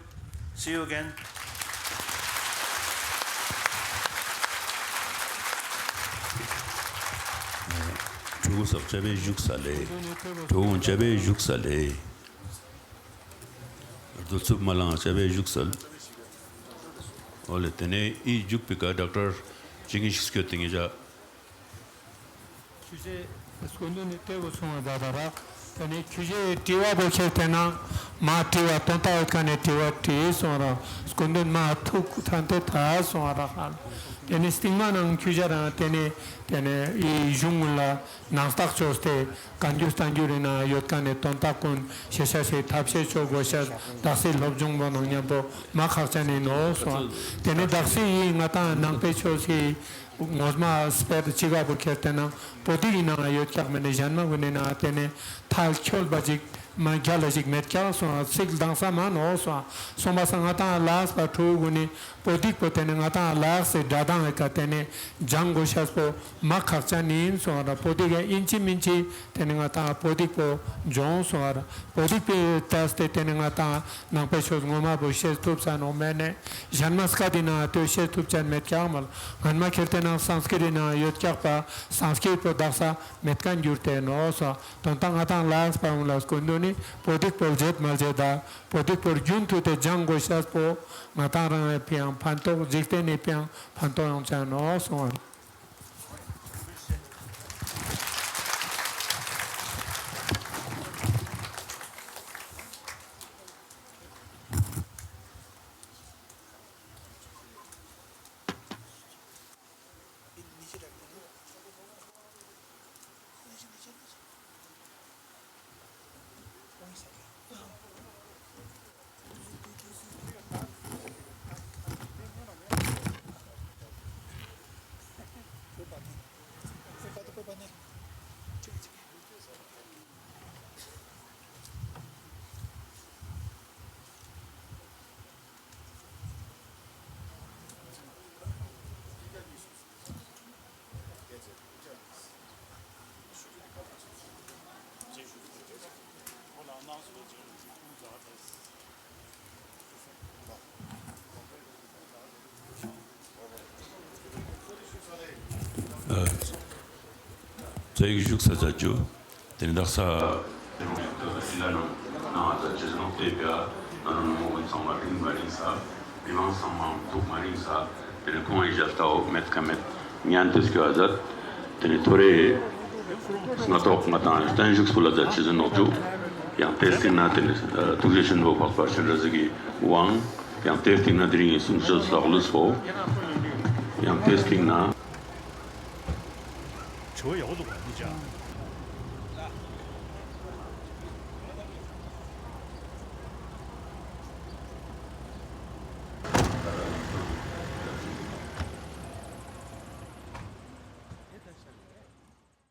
See you again. ཕྲུ་གུ་སོགས་སྐྱབས་པའི་བཞུགས་ས་ལས། ཕྲུ་གུ་སྐྱབས་པའི་བཞུགས་ས་ལས། རྡོ་རྩུབ་མ་ལང་སྐྱབས་པའི་བཞུགས་ས་ལས། ཨོ་ལེ། དེ་ནས་ཨི་རྒྱུག་པའི་ཀ་ཌོག་ཊར་ཅིག་གིས་ཤིག་སྐྱོད་དེ་ངེད་ཅག་ཁྱོད་ཚོའི་སྐུ་མདུན་ནས་བལྟས་དགོས་སོང་བ་ད་ད་ར། དེ་ནས་ཁྱོད་ཚོའི་དྲི་བ་པོ་ཁྱེར་དེ་ན་མ་དྲི་བ་དོན་དག་ཡོད་ཁ་ནས་དྲི་བ་དྲིས་སོང་ར། སྐུ་མདུན་མ་ཐུག་ཐན་དེ་ད་སོང་བ་ར་ཧ། དེ་ནས་སྟིང་མ་ནང་ཁྱོད་ཚོ་རང་དེ་ནས་དེ་ནས་ཨི་གཞུང་ལ་ནང་རྟགས་ཆོག་སྟེ་གང་རྒྱུ་གཏང་རྒྱུ་རེད་ན་ཡོད་ཁ་ནས་དོན་དག་ཀུན་ཤེས་བྱ་ཞིག་ཐབས་ཤེས་ཆོག་དགོས་ཤ། དག་སའི་སློབ་སྦྱོང་པོ་ནང་མཉམ་པོ་མ་ཁག་ཅན་ནས་ནོ་སོང་བ། དེ་ནས་དག་སའི་ཡིན་ང་དང་ནང་པའི་ཆོས་སི། ངོ་མ་སྤེར་ཅི་ག་པོ་ཁྱེར་དེ་ན་བོད་ཡིག་ནང་ཡོད་ཀྱག་མིན་ནི་གཞན་མ་གུན་ནི་ན་དེ་ནི་ཐལ་འཁྱོལ་པ་ཅིག་མ་རྒྱ་ལ་ཅིག་མེད་ཀྱག་སོང་ཚིག་དང་ས་མ་ནོ་སོང་སོང་པ་ས་ང་དང་ལགས་པ་ཕྲུ་གུ་ནི་བོད་ཡིག་པོ་དེ་ནི་ང་དང་ལགས་སི་སྒྲ་གདངས་ཡི་ཀ་དེ་ནི་སྦྱང་དགོས་ཤ་པོ་མ་ཁག་ཅན་ནི་ཡིན་སོང་ར། བོད་ཡིག་ཡིན་ཅི་མིན་ཅི་དེ་ནི་ང་དང་བོད་ཡིག་པོ་སྦྱོང་སོང་ར། བོད་ཡིག་པའི་ཏས་དེ་དེ་ནི་ང་དང་ནང་པའི་ཆོས་ངོ་མ་པོ་ཤེས་ཐུབ་ས་ནོ་མེད་ནས་གཞན་མ་སྐད་དེ་ན་ལྟོས་ཤེས་ཐུབ་ཅན་མེད་ཀྱག་མ་ལ། སྔན་མ་ཁྱེར་ཏེ་ན་སཾ་སྐྲྀཏ་ནང་ཡོད་ཀྱག་པ་སཾ་སྐྲྀཏ་པོ་དག་ས་མེད་ཀ་འགྱུར་ཏེ་ནོ་སོ། དོན་དག་ང་དང་ལགས་པ་འོང་ལ་སྐུ་མདུན་ནི་བོད་ཡིག་པོ་བརྗེད་མ་བརྗེད་ད་བོད་ཡིག་པོ་རྒྱུན་མཐུད་དེ་སྦྱང་དགོས་ཤ་པོ་ང་དང་རང་ཡང་ཕན་ཐོགས་འཇིག་རྟེན་ནི་ཕན་ཐོགས་ཡོང་ཅན་ནོ་སོང་བ། ཚེ་ཡིག་བཞུགས་ས་ཚ་རྒྱུ། དེ་ནི་དག་ས། དེ་རིང་ཡང་དུ་ཤི་ལ་ནང་ནང་ང་ཚ་ཇི་ལོང་བལྟས་པ་ན་ནོ་ནོ་མོ་ཀུན་ཚང་མ་རིང་མ་རིང་ས། མི་མང་ཚང་མ་ཐུག་མ་རིང་ས། དེ་ནི་ཁོང་ཡི་ཞབས་ལྟ་བོ་མེད་ཁ་མེད་ཉན་དུ་སྐྱོ་བ་མཛད། དེ་ནི་ཐོ་རེ་སྔ་ཐོག་ང་དང་བརྟན་བཞུགས་སུ་ལ་མཛད་ཆི་ཟིན་ནོག་ཅུ། ཡང་དེ་སྟེང་ན་དེ་ནི་ཐུགས་རྗེ་ཆེན་པོ་འཕགས་པ་སྤྱན་རས་གཟིགས་ཀྱི་དབང་། ཡང་དེ་སྟེང་ན་དེ་རིང་གསུང་ཆོས་ལག་ལུས་པོ། ཡང་དེ་སྟེང་ན། དྲི་བ་ཡག་པོ་འདུག་ག་འདི་ཅག